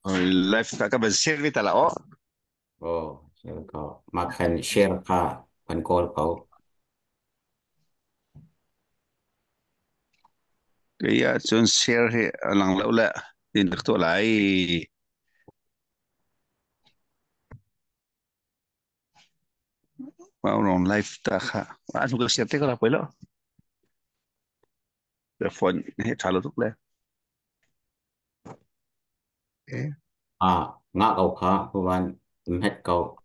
Live ta ka ban share ve ta la o. Oh, share ko. Makan share kha kan call ko. Kaya cun share hi lang lo le tin dak to lai. Mau rong live ta kha. A nu ka share te ka la poi lo. The phone he tha lo tuk le. À, ngã cầu kha ku van het cầu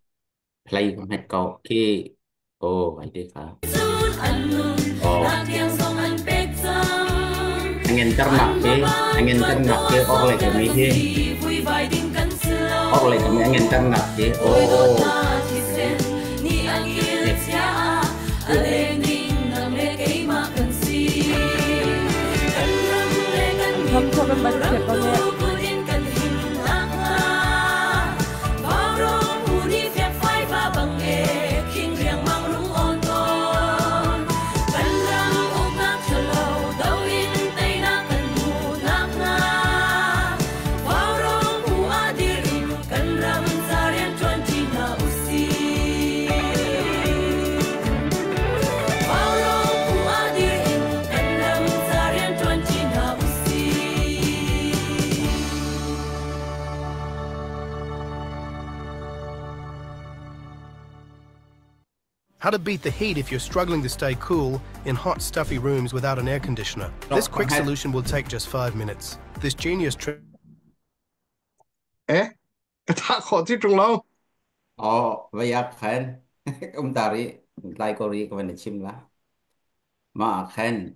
play het cầu khi oh ai te kha. Oh. Angen ternak ke, angen ternak ke or le kami hi. Or le kami angen ternak ke. Oh. Ram thawk kan ban thiam ko ne. How to beat the heat if you're struggling to stay cool in hot, stuffy rooms without an air conditioner. This quick solution will take just 5 minutes. This genius trick Eh, ka tha kho ti tung lo. Oh, vậy à khen. Ông ta ri lai ko ri ko van chim la. Ma khen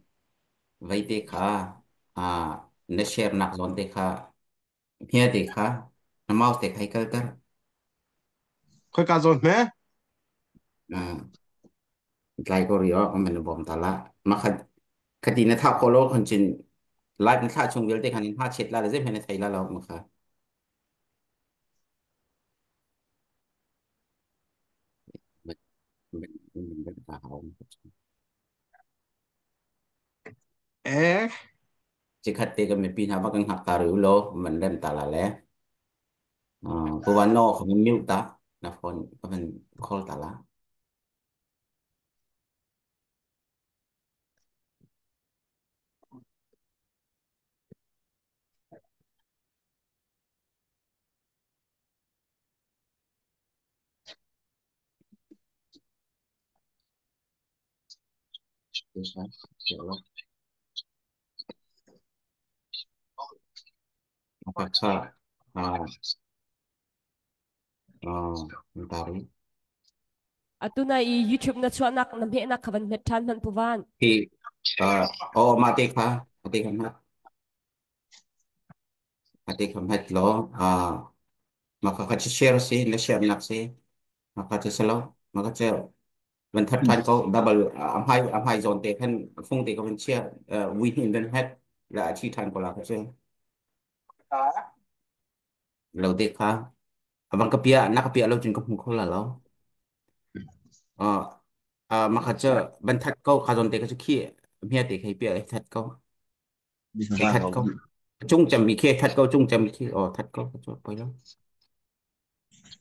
vậy te kha à na share nak zon te kha hia te kha na mouse te khai kal tar. Khoi ka zon me. À lai ko ri o man bom ta la ma kha khati na tha ko lo khon chin live na tha chung vel te khan in ha chet la le zem na thai la lo ma kha mình mình mình rất là hậu Eh, chỉ khát te ka me pin ha ba kang hak ta ru lo man lem ta la le à cô văn no không mute ta na phone ko man call ta la. Maka ah oh bentar. Atu na i YouTube na chuahnak na hmehnak kha van hmet ṭhan hmanh pu Van. Thì oh mati kha mati kha mati kha met lo ah maka kha share si na share nak si maka che salo maka che mình thật than có double am hai am hai zone te khan phung te ko mình share we hin ben het la chi than ko la kha che lo te kha abang kapia na kapia lo chun ko phung ko la lo ờ à maka che ban that ko kha zone te kha khi mia te khai pia that ko ให้ทัดเขาจุ้งจะมีเคทัดเขาจุ้งจะมีเคอ๋อทัดเขาจบไปแล้ว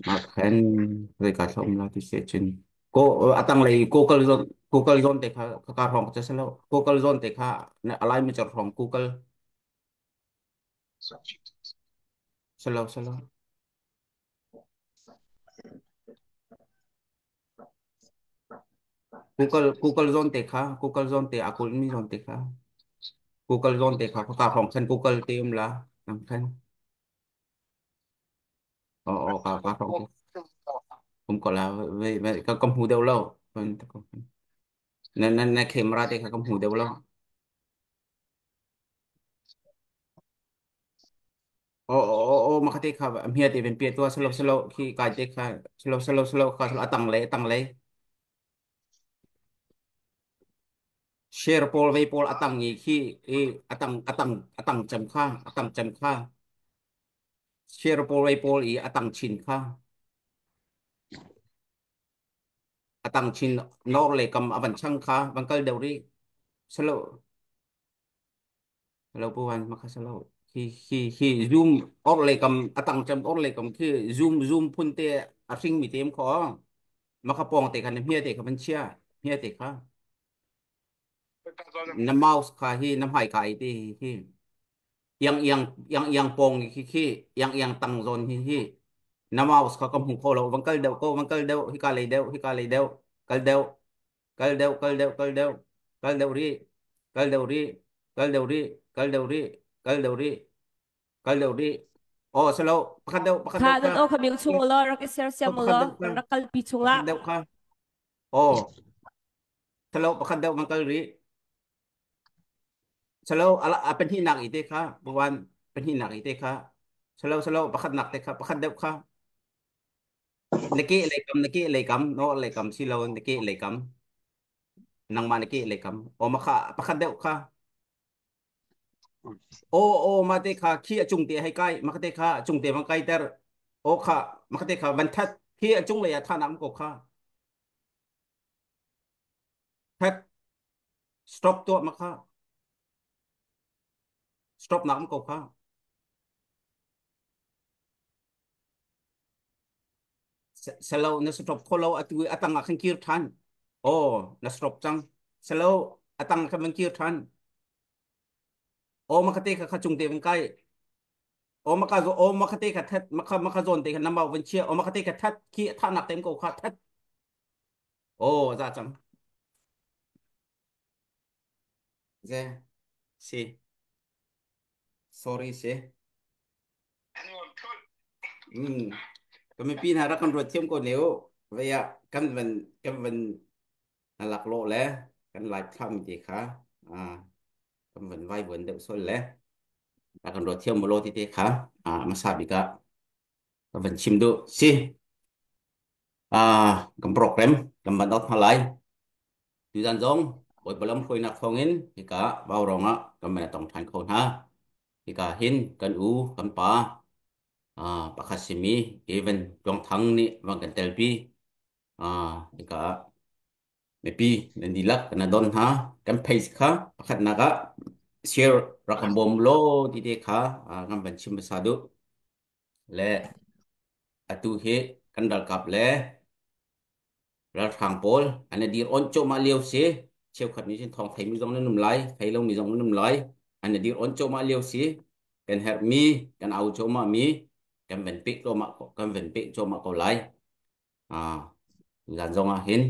มาแค่นเลยการชมแล้วที่เสียจริงก็อาตั้งเลย Google ซอน Google ซอนแต่ค่ะการห้องจะเสร็จแล้ว Google ซอนแต่ค่ะอะไรไม่จะห้อง Google เสร็จแล้วเสร็จแล้ว Google Google ซอนแต่ค่ะ Google ซอนแต่อากูมีซอนแต่ค่ะ Google ซอนแต่ค่ะการห้องฉัน Google เต็มละนั่นแค่อ๋ออ๋อการห้องผมก็แล้วไม่ไม่ก็คอมพิวเตอร์แล้วนั่นนั่นในเคมราเตค่ะคอมพิวเตอร์แล้ว โอ้โอ้โอ้มาคติครับเมียตีเป็นเปียตัวสลบสลบขี้กายเด็กค่ะสลบสลบสลบค่ะสลบตังเลยตังเลยเชียร์โพลไวโพลอตังงี้ขี้เออตังอตังอตังจำค่าอตังจำค่าเชียร์โพลไวโพลอีอตังชินค่าอตังชินนอร์เลยกำอวันช่างค่าบังเกิลเดรีสลบสลบปวันมาค่ะสลบ Khi khi khi zoom or lei kam atang cam or lei kam khi zoom zoom phun te a hring mi te kho ma kha pong te kha na hmia te kha ban chia hmia te kha na mouse kha hi na hmai kai te hi yang yang yang yang pong khi khi yang yang tang zon hi hi na mouse kha ka hmu kho lo vang kal deuh ko vang kal deuh hi ka lei deuh hi ka lei deuh kal deuh kal deuh kal deuh kal deuh kal deuh ri kal deuh ri kal deuh ri kal deuh ri kal deuh ri kal deuh ri oh salo pakhat deuh pakhat Kha deuh nan kha aw kha mil chung lo rak i ser siam pakhat lo deuh kha kan rak kal pi chung pakhat la deuh kha oh salo pakhat deuh man kal ri salo ala a pahnih nak i te kha buwan pahnih nak i te kha salo salo pakhat nak te kha pakhat deuh kha na ke lei kam na ke lei kam no lei kam si lo na ke lei kam nangmah na ke lei kam o ma kha pakhat deuh kha o o ma te kha khi a cung te hei kai ma te kha cung te van kai ter o kha ma te kha van that khi a cung lei ah tha nak ko kha that stop to ma kha stop nak ko kha selo na stop kho lo atu atang ah khan kir than oh na stop cang selo atang khan van kir than o makate kha kha chung te van kai o maka zo o makate kha that maka maka zon te kha namau van chia o makate kha that khi tha nak tem ko kha that o za cang ze si sorry si ก็ไม่ปีนะรักกันรถเทียมก่อนเร็วเวยะกันวันกันวันหลักโลแล้วกันหลายคำดีค่ะอ่ากันวันไหววันเดือดส่วนแล้วรักกันรถเทียมโลทีเดีค่ะมาทราบอีกอะกันวันชิมดูสิอ่ากันโปรแกรมกันบันดาลทลายดูดันจงบอยบลมคุยนักทองอินอีกอะเบารองอะกันไม่ต้องทานคนฮะอีกอะหินกันอูกันปา pakhat simi even tuang thang nih van kan telpi hika mipi nan dihlak kan don hna kan page kha pakhatnak ah share rak kan bawm law ti te kha kan van chim hmasa duh le atu hi kan ralkap le ralhrang pawl an i dir on cuahmah lio si cheukhat nih cun thawng theimi zong nan um lai thei lomi zong nan um lai an i dir on cuahmah lio si kan herhmi kan au cuahmah mi kan van peh cuahmah kan van peh cuahmah ko lai zan zong ah hin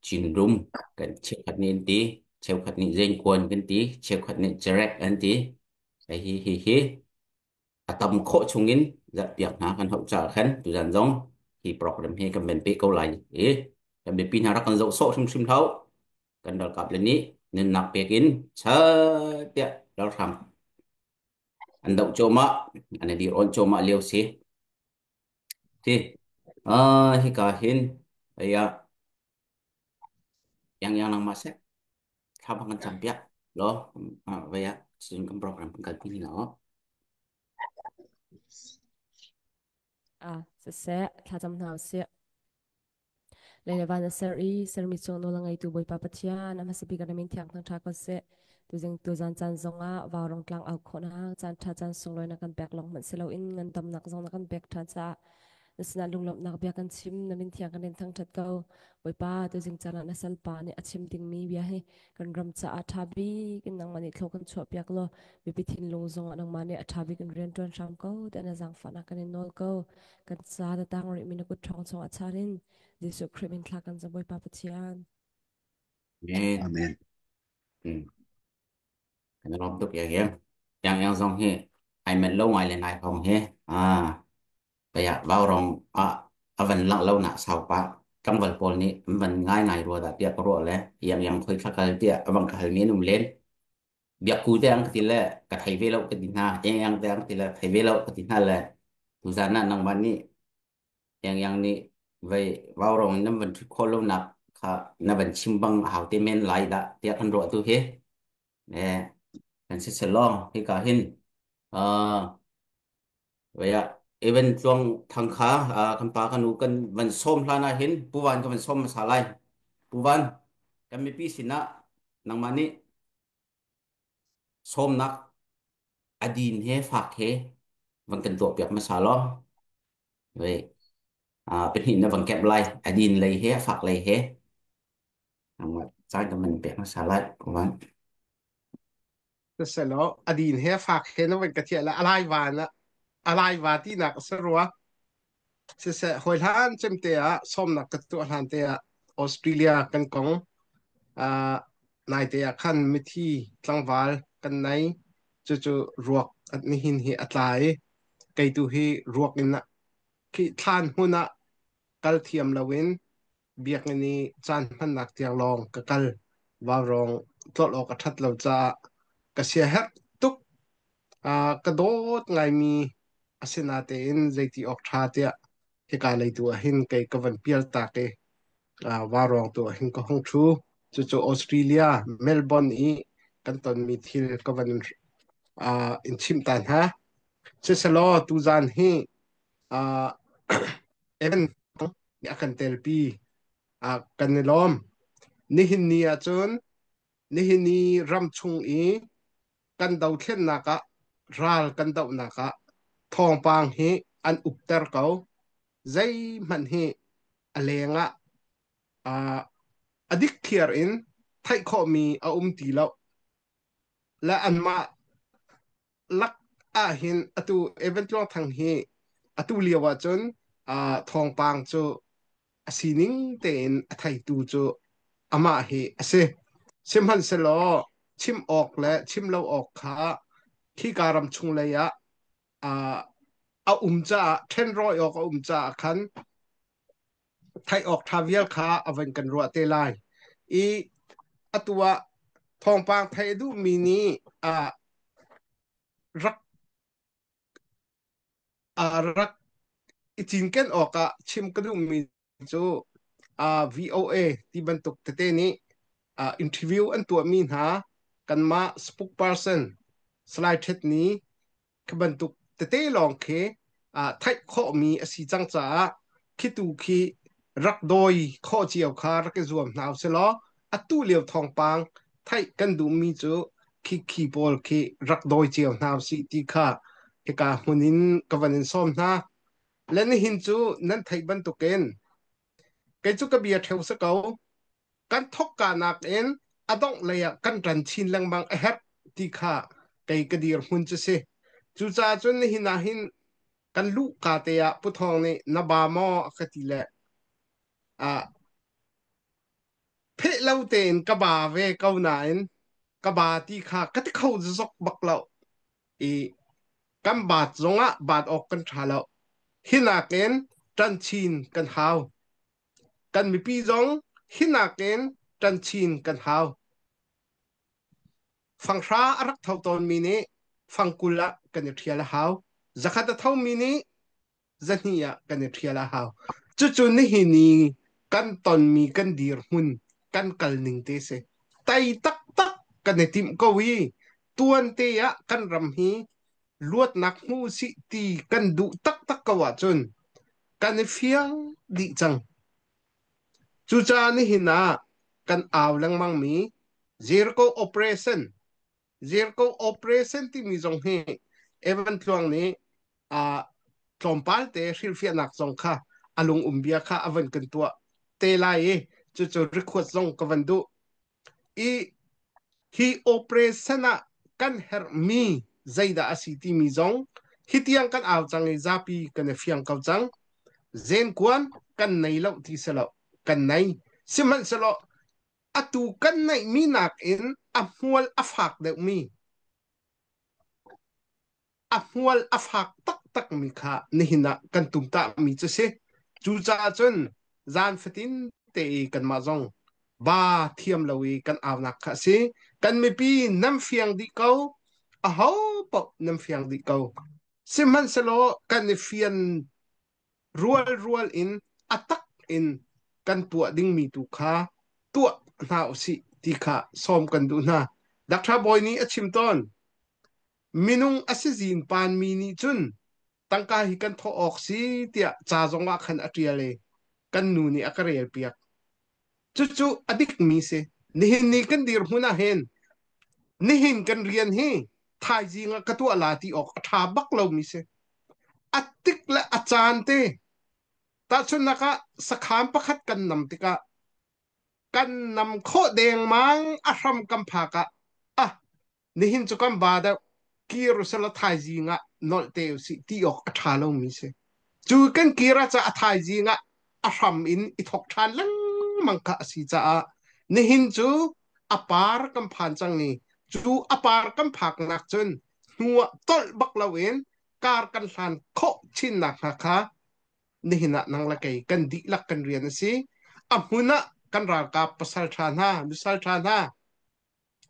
Chin rum kan cheukhat nih an ti cheukhat nih zengkuan kan ti cheukhat nih cerek an ti hi hi hi a tam khawh chungin zarhpiak hna kan hauh caah khan tuzan zong hi program hi kan van peh ko lai i kan biapi hna rak kan zoh sawh hrimhrim hlah kan ralkap le nih nunnak pek in tiah ralhrang an doh cuahmah an i dir on cuahmah lio si ti hika hin aya yang yang nang ma seh thla bang kan cam piak lo vaya sin kan program kan kalpi ni lo A siseh thlacam hna usih. Leilevan a ser i sermi cung nawl a ngeitu Bawipa Pathian a hmasa bik ah na min thiang thangṭha ko seh. Tuzing tuzan caan zongah vaurong tlang au khawhnak caan ṭha caan sunglawi na kan pek lawng hmanh si loin ngandamnak zong na kan pek ṭhan caah na sinah lunglawmhnak bia kan chim na min thiang kan in thangṭhat ko. Bawipa tuzing caan ah na salpa nih a chim dingmi bia hi kan ram caah ṭha bik in nangmah nih thlaw kan chuahpiak law mipi thinlung zongah nangmah nih a ṭha bik in rian ṭuan hram ko tiah na zaangfahnak kan in nawl ko. Kan ca na tang rihmi na kut ṭhawng chungah chan in Jesuh Khrih min thla kan cam Bawipa Pathian. Amen. Amen. Kan i lawm tuk yang yang. Yang yang zong hi ai manh lo ngai le nai hong hi. Kaya vaurong a avan lang lo nak sau pa tlangval pawl nih an van ngai ngai rua dah tiah ka ruah le yang yang khoi thla kal tiah avang ka hal mi an um len. Biakku te ang ka ti le ka thei ve lo ka ti hna. Yang yang te ang ti le thei ve lo ka ti hna le tuzan ah nangmah nih yang yang nih vei vaurong nan van thut khawh lo nak kha na van chim bang hau te men lai dah tiah kan ruah tu hi. Eh kan si selong hi ka hin Vậy ạ, even tluang thang kha kan pa kan u kan van som hlan ah hin Pu Van ka van som hmasa lai. Pu Van, kan mipi sinah nangmah nih sawmnak A din he fak he van kan tuah piak hmasa law. Ve pahnih na van kep lai. A din lei he a fak lei he. Caan kan man pek hmasa lai. Van. Selaw a din he fak he na van ka thiah la alai va na alai va ti nak a si rua. Siseh hawi hlan cem te ah sawmnak ka tuah hlan te ah Australia kan kong naite ah khan mithi tlangval kan nei cucu ruak nihin hi a tla i kei tu hi ruak in khi thlan hmun ah kal thiam loin biakinn i caan hmannak tiang lawng ka kal. Vaurawng tlolh awk a ṭhat lo caah ka siaherh tuk. Ka dawt ngaimi a si natein zeiti awk ṭha tiah hika lei tu ah hin kei ka van pial tak i vaurawng tu ah hin ka hung ṭhu. Cucu Australia, Melbourne i kan tonmi thil ka van in chimh ta hna. Siselaw tuzaan hi Evan nih a kan telpi. Kan i lawm. Nihin ni ahcun nihin ni ram chung i kan dothlennak ah ral kan dohnak ah thawngpang hi an ukter ko. Zeihmanh hi a leng ah a dikthliar in theih khawhmi a um ti lo. Le anmah lak ah hin atu Evan Tluang Thang hi atu lio ah cun thawngpang cu a sining tein a theitu cu amah hi a si. Sihmanhsehlaw chim awk le chim lo awk kha khika ram chung lei ah a um caah ṭhenrawi awk a um caah khan theih awk ṭha vial kha a van kan ruah te lai. I atu ah thawngpang theih a duhmi nih rak rak i cinken awkah chim ka duhmi cu VOA ti bantuk tete nih interview an tuahmi hna kanmah spokesperson Salai Htet Ni khi bantuk tete lawng khi theih khawhmi a si cang caah khi tu khi rak dawi khawh cio kha rak i zuam hna usih law atu lio thawngpang theih kan duhmi cu khi khi pawl khi rak dawi cio hna usih ti kha hika hmun in ka van in sawm hna. Le nihin cu nan theih bantukin kei cu ka bia ṭheo si ko. Kan thawkka nakin a dongh lei ah kan ṭan chin lengmang a herh ti kha kei ka dirhmun cu si. Cucaah cun nihin ah hin kan luhka te ah Pu Thawng nih na ba maw a ka ti le pheh lo tein ka ba ve ko nain ka ba ti kha ka ti kho zok bak lo i kan baat zongah baat awk kan ṭha lo. Hi nakin ṭan chin kan hau. Kan mipi zong hi nakin ṭan chin kan hau. Fanghra a rak tho tawnmi nih fangkul ah kan i ṭhial a hau. Zakhat a thomi nih zahnih ah kan i ṭhial a hau. Cucu nihin i kan tonmi kan dirhmun kan kal ning te si. Tai taktak kan i timh ko i tuan te ah kan ram hi luatnak hmu sih ti kan duh taktak ko ahcun kan i fiang dih cang. Cucaah nihin ah kan au lengmangmi Jericho Operation Jericho Operation timi zong hi Evan Tluang nih tlawmpal te hrilhfiahnak zong kha a lung um bia kha a van kan tuah te lai i cucu request zong ka van duh. I hi operation ah kan herhmi zeidah a si timi zong hi tiang kan au cang i zapi kan i fiang ko cang. Zenkuan kan nei lo ti si lo kan nei. Sihmanhsehlaw atu kan neihmi nakin a hmual a fak deuhmi a hmual a fak taktakmi kha nihin ah kan tumtahmi cu si. Cucaah cun zan fatin te i kanmah zong ba thiam lo i kan aunak kha a si. Kan mipi nan fiang dih ko, aho paoh nan fiang dih ko. Sihmanhsehlaw kan i fian rualrual in a tak in kan tuah dingmi tu kha tuah hna usih ti kha sawm kan duh hna. Dr. Bawi nih a chim tawn. Minung a si zinpanmi nih cun tangka hi kan thawh awk si tiah ca zongah khan a ṭial i kan nu nih a ka relpiak. Cucu a dikmi si. Nihin ni kan dirhmun ah hin nihin kan rian hi Thaizing ah ka tuah la ti awk a ṭha bak lomi si. A tik le a caan te. Tahchunhnak ah sakhan pakhat kan nam tikah kan nam khawh dengmang a hram kan phak ah ah nihin cu kan ba deuh kir usila thaizing ah nolh te usih ti awk a ṭha lomi si. Cu kan kir ah ca a thaizing ah a hram in i thok ṭhan lengmang kha a si caah nihin cu a par kan phan cang i cu a par kan phaknak cun hnu ah tolh bak loin kar kan hlan khawh chinnak hnga kha nihin ah nang le kei kan dihlak kan rian a si. A hmun ah kan ralkap pasal ṭha hna, nusal ṭha hna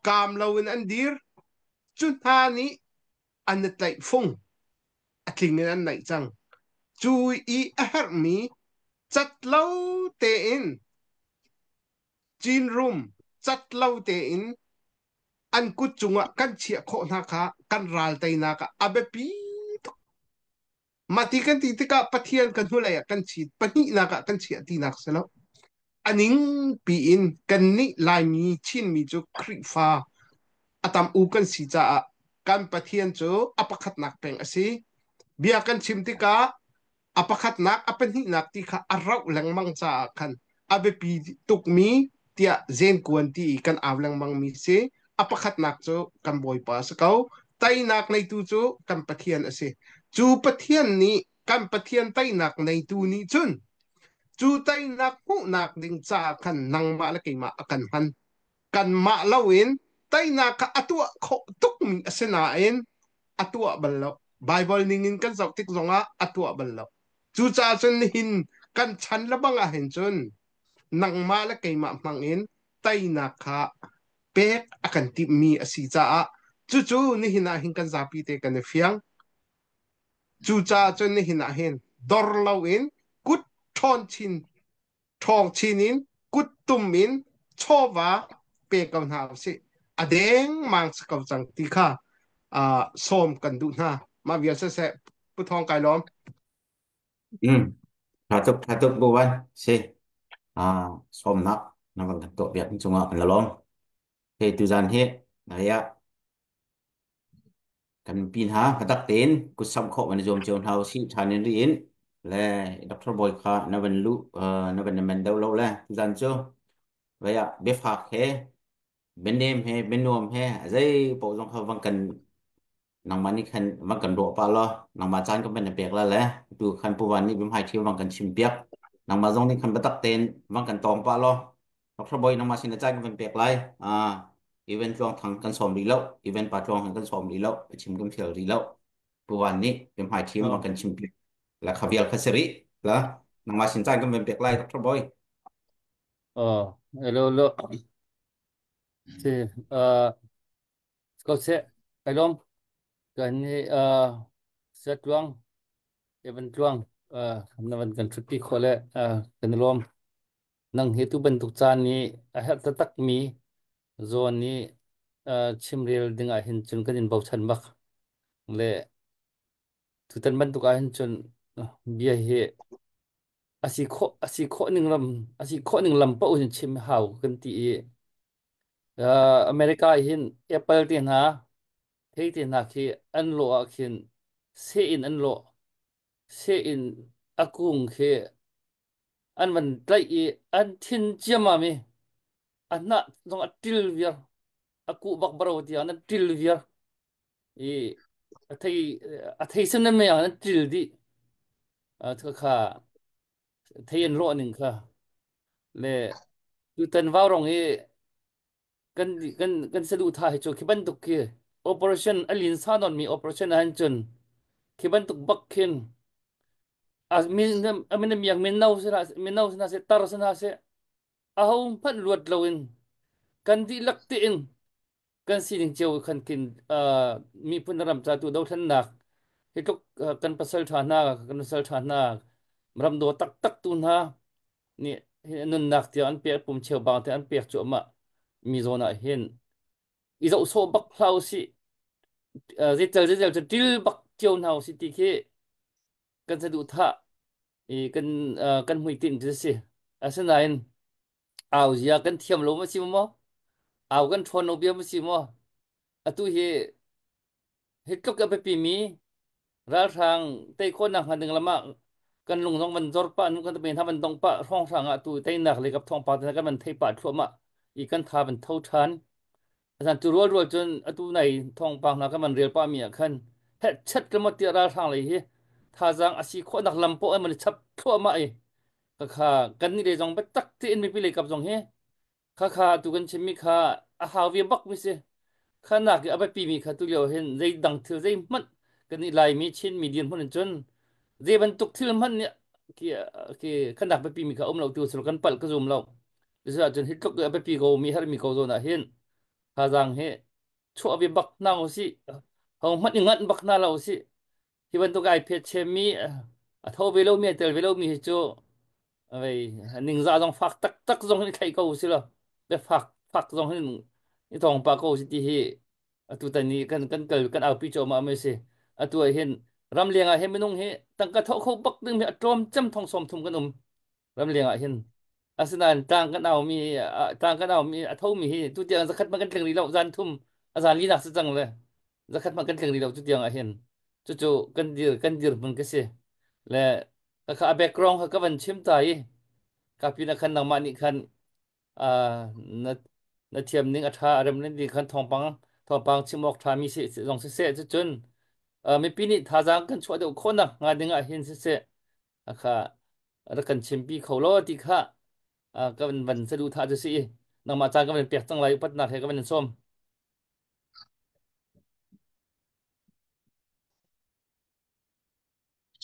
kaam loin an dir. Cu hna nih an i tlaih fung a tling in an naih cang. Cu i a herhmi cat lo tein Chinrum cat lo tein an kut cungah kan chiah khawh hna kha kan ral teinak ah a biapi tuk. Mah ti kan ti tikah Pathian kan hnulei ah kan chiat pahnihnak ah kan chiah tinak si lo. A ning piin kannih Laimi Chinmi cu Khrihfa a tam u kan si caah kan Pathian cu a pakhatnak peng a si. Bia kan chim tikah a pakhatnak a pahnihnak ti kha a rauh lengmang caah khan a biapi tukmi tiah zenkuan ti i kan au lengmangmi si. A pakhatnak cu kan Bawipa a si ko. Teinak neitu cu kan Pathian a si. Cu Pathian nih kan Pathian teinak neitu nih cun cu teinak hmuhnak ding caah khan nangmah le keimah a kan hman. Kanmah loin teinak kha a tuah khawh tukmi a si nain a tuah bal lo. Baibal ningin kan zoh tik zongah a tuah bal lo. Cucaah cun nihin kan chan le bang ah hin cun nangmah le keimah hmangin teinak kha pek a kan timhmi a si caah cucu nihin ah hin kan zapi te kan i fiang. Cucaah cun nihin ah hin dor loin kut ṭhawn chin ṭhawng chin in kuttum in chawva pe ko hna usih. A dengmang si ko cang ti kha sawm kan duh hna. Mah vial siseh Pu Thawng kai lawm. Tha tuk tha tuk buwan si sawmnak na van kan tuah piak cungah kan lawm. Hei tuzan hi nai ah Kan pi hna hmatak tein kutsamh khawh van i zuam cio hna usih ṭhan in riin le Dr. Bawi kha na van luh na van men deuh lo le tuzan cu vei ah biafak he bianem he bianuam he zei paoh zong kha van kan nangmah nih khan van kan ruah pah law nangmah caan kan van na pek la le tu khan Pu Van nih biahmai ṭhi van kan chim piak nangmah zong nih khan biatak tein van kan tawng pah law Dr. Bawi nangmah sin na caan kan van pek lai. Event tluang thang kan sawm rih lo. Event pa tluang kan sawm rih lo. Chim kan fial rih lo. Puwan nih biahmai thim bang kan chim piak. La khavial kha si rih. La nangmah sin caan kan van pek lai Dr. Bawi. Oh, hello, hello. Si, ko se, kai lom. Kan ni sa tluang, evan tluang, na van kan thut pi kho le kan lom. Nang hi tu bantuk caan i a herh taktakmi zawn i chimrel ding ah hin cun kan in bochan bak. Le tutan bantuk ah hin cun bia hi a si khawh ning lam paoh in chim hau kan ti i America hin Apple te hna thei te hna khi an lawh ah khin seh in an lawh seh in a kung khi an van tlaih i an thin ciammam i a hnah zong a ṭil viar a kuh bak baro tiang an ṭil viar i a thei sen nan mei an ṭil dih kha thei an rawh ning kha le tutan vaurong i kan kan kan saduhthah hi cu khi bantuk khi operation a linsa nawn mi operation ah cun khi bantuk bak khin a min a min miang min no sina min no sina se tar sina se a ho hmanh luat loin kan dihlak tein kan sining cio khan kin miphun ram ca tu dothlennak hi tluk kan pasal tha hna kan pasal tha hna ram do tak tak tu hna nih nunnak tiang an pek pum cheubang te an pek cuahmah mi zawn ah hin i zoh sawh bak hlah usih zeitel zeitel cu til bak cio hna usih ti khi kan saduhthah i kan kan hmuitinh cu si asinain au zia kan thiam lo ma si maw au kan ṭhawn lo bia ma si maw atu hi. Hi tluk a biapi mi ralhrang tei khawhnak hnga ding lam ah kan lung zong van zor pah nu kan pe hna van dong pah hrawnghrang ah tu teinak le kap thawngpang te kan van thei pah thluahmah i kan tha van tho than. Asan cu rual rual cun atu nai thawngpang hna kan van rel pah mi ah khan het chet ka mo tiah ralhrang lei hi thazaang a si khawhnak lam poh an van i chap thluahmah i khakha kan nih lei zong biatak tein mipi lei kap zong hi khakha tu kan chimmi kha a hau ve bak mi si. Kha nak i a biapi mi kha tu lio hin zei dang thil zei hmanh kan i Laimi Chinmi dirhmun in cun zei bantuk thil hmanh nih ki ki khanak biapi mi kha um lo tu sul kan palh ka zum lo. Cucaah cun hi tluk i a biapi ko mi hermi ko zawn ah hin thazaang hi chuah ve bak hna usih. Ho hmanh i nganh bak hna lo usih. Hi bantuk ai phet chemmi a tho ve lomi a tel ve lomi hi cu vei ningzah zong fak taktak zong hin thei ko si lo bia fak fak zong hin i tong pa ko si ti hi atu tan ni kan kan kal kan aupi cuahmah mi si. Atu ah hin ramleng ah hin minung hi tangka thawh kho bak ding mi a tlawm cem thong sawm thum kan um ramleng ah hin. Asinain tlang kan aumi a thomi hi tu tiang zakhat man kan tling rih lo, zan thum a zan linak si cang le zakhat man kan tling rih lo tu tiang ah hin. Cucu kan dir hmun ka si le kha a background kha ka van chim ta i kapi na khan nangmah nih khan na na thiam ning a tha a rem ning khan thawngpang chim awk tha mi si zong siseh, cucun mipi nih thazaang kan chuah deuh khawh nak hnga ding ah hin siseh kha rak kan chimpi kho law ti kha ka van van saduhthah cu si i nangmah caan ka van pek cang lai, upatnak he ka van in sawm.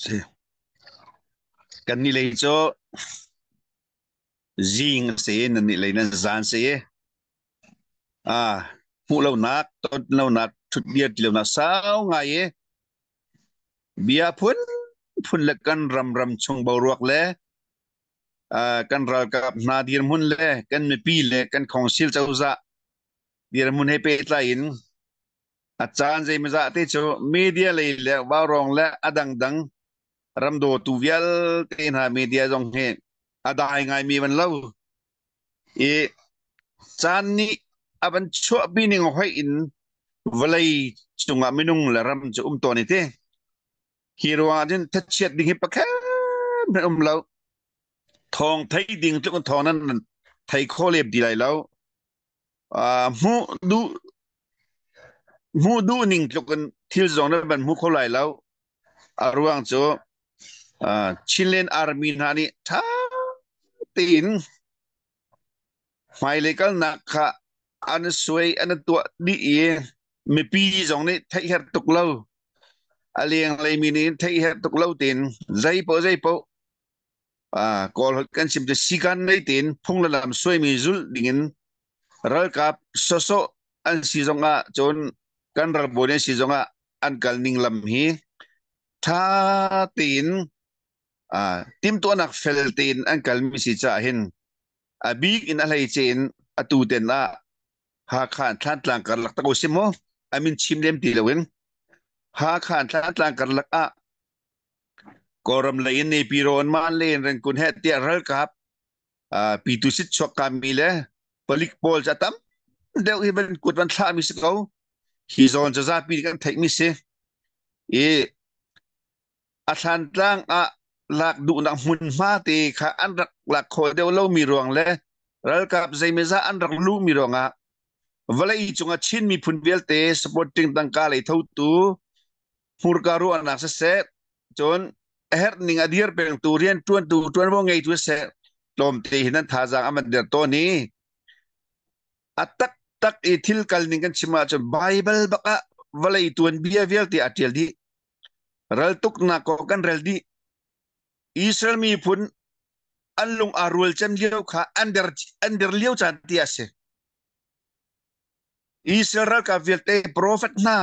Si. Kan ni lei cu zing a si, nan nih lei nan zan si. Ah, hmuh lonak, ton lonak, ṭhut dir ti lonak sau ngai i bia phun phun le kan ram ram chung boruak le kan ralkap hna dirhmun le kan mipi le kan khongsil cozah dirhmun he pehtlai in a caan zeimawzah te cu media lei le vaurawng le a dangdang ramdawtu vialte hna media zong hi a dai ngaimi van lo i caan nih a van chuahpi ning hoih in vawlei cungah minung le ram cu um tawn i te hi ruangah cun thachiat ding hi pakhat hmanh um lo. Thawng thei ding tluk in thawng nan thei kho lep di lai lo. Hmuh duh hmuh duh ning tluk in thil zong nan van hmu kho lai lo. A ruang cu Chinland Army hna nih ṭha tein hmailei kalnak kha an suai an tuah dih i mipi zong nih theih herh tuk lo, a lenglei mi nih theih herh tuk lo tein zeipaoh Kawl holh kan chim cu sikan nei tein phung le lam suaimi zulh dingin ralkap sawsawh an si zongah cun kan ralbawi an si zongah an kal ning lam hi ṭha tein timhtuahnak fel tein an kalmi si caah hin a bik in a hleice in atu ten ah Hakha in Thlantlang karlak tak u si mu a min chim lem ti loin Hakha in Thlantlang karlak ah Kawlram lei in Nepiro in man le in Rengkun he tiah ralkap pitu sit chuak kami le palik pawl ca tam deuh hi van kut van thlah mi si ko. Hi zawn cu zapi kan theih mi si i a thlantlang ah lak duhnak hmunhma te kha an rak lak khawh deuh lo mi ruang le ralkap zeimawzah an rak luh mi ruangah vawlei cungah Chin miphun vialte supporting tangka lei thotu hmurka ruahnak siseh, cun a herh ning a dir pengtu rianṭuantu ṭuanvo ngeitu siseh, tlawmte hin an thazaang a man der tawn i a taktak i thil kal ning kan chim ahcun Baibal bak ah vawlei tuanbia vialte a ṭial dih. Raltuknak kong kan rel dih. Israel miphun an lung aa rual cem lio kha an der lio caan ti a si. Israel ralkap vialte profet hna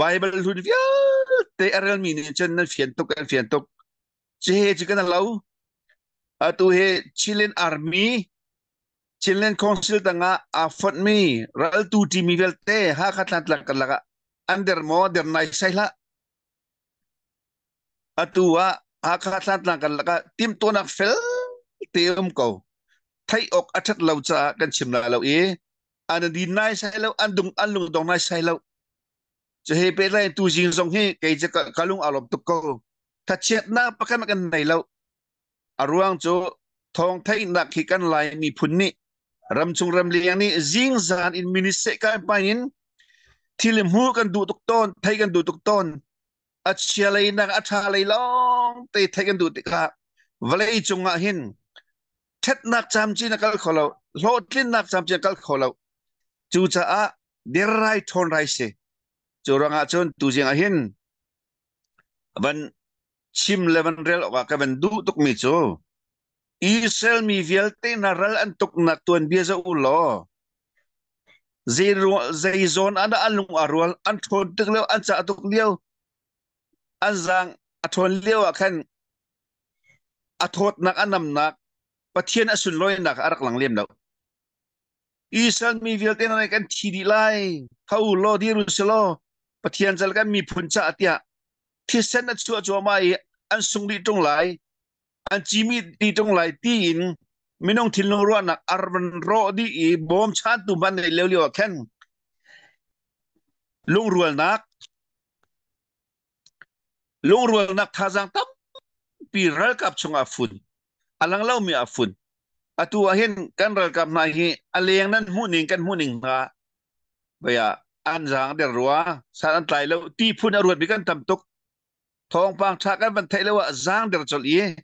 Bible hlun vialte a relmi nih cun nan fian tuk an fian tuk. Cihe cu kan lo. Atu hi Chilean Army, Chinland Council tangah aa fonhmi raltu ṭimi vialte Hakha Thlantlang karlak ah an der maw der nai sai hlah. Atu ah Hakha Thlantlang karlak ah timhtuahnak fel te um ko. Theih awk a ṭhat lo caah kan chim lai lo i an din nai sai lo, an dung an lungdong nai sai lo. Cu he pehtlai tu zing zong hi kei cu ka lung aa lawm tuk ko. Thachiatnak pakhat kan nei lo. A ruang cu thawng theihnak hi kan Lai miphun nih ramchung ramleng nih zingzan in miniseh kai pai in thil hmu kan duh tuk tawn, thei kan duh tuk tawn. A chia lei nak a ṭha lei lawng te thei kan duh tikah vawlei cungah hin ṭhatnak camcin a kal kho lo, hlawhtlinnak camcin a kal kho lo. Cucaah dirrai ṭhawn rai si. Cu ruangah cun tuzing ah hin van chim le van rel awkah ka van duh tukmi cu Israel mi vialte hna ral an tuknak tuanbia zoh u law zei zawn ah dah an lung aa rual an ṭhawn tuk lio an cah tuk lio an zaang a ṭhawn lio ah khan a thawtnak a namnak Pathian a sunlawinak a rak lang lem lo. Israel mi vialte hna kan thi dih lai tho law dir u sih law Pathian cal kan miphun caah tiah thisen a chuah cuahmah i an sung dih ṭung lai an cimi dih ṭung lai tiin minung thinlung ruahnak arvan rawh dih i bawmchantu hmanh nei lio lio ah khan lungrualnak Lungrualnak thazaang tampi ralkap chungah a fun. A lang lomi a fun. Atu ah hin kan ralkap hna hi a leng nan hmuh ning kan hmuh ning hna baya an zaang der rua san an tlai lo ti phun a ruatmi kan tam tuk. Thawngpang tha kan van theih lo ah zaang der colh i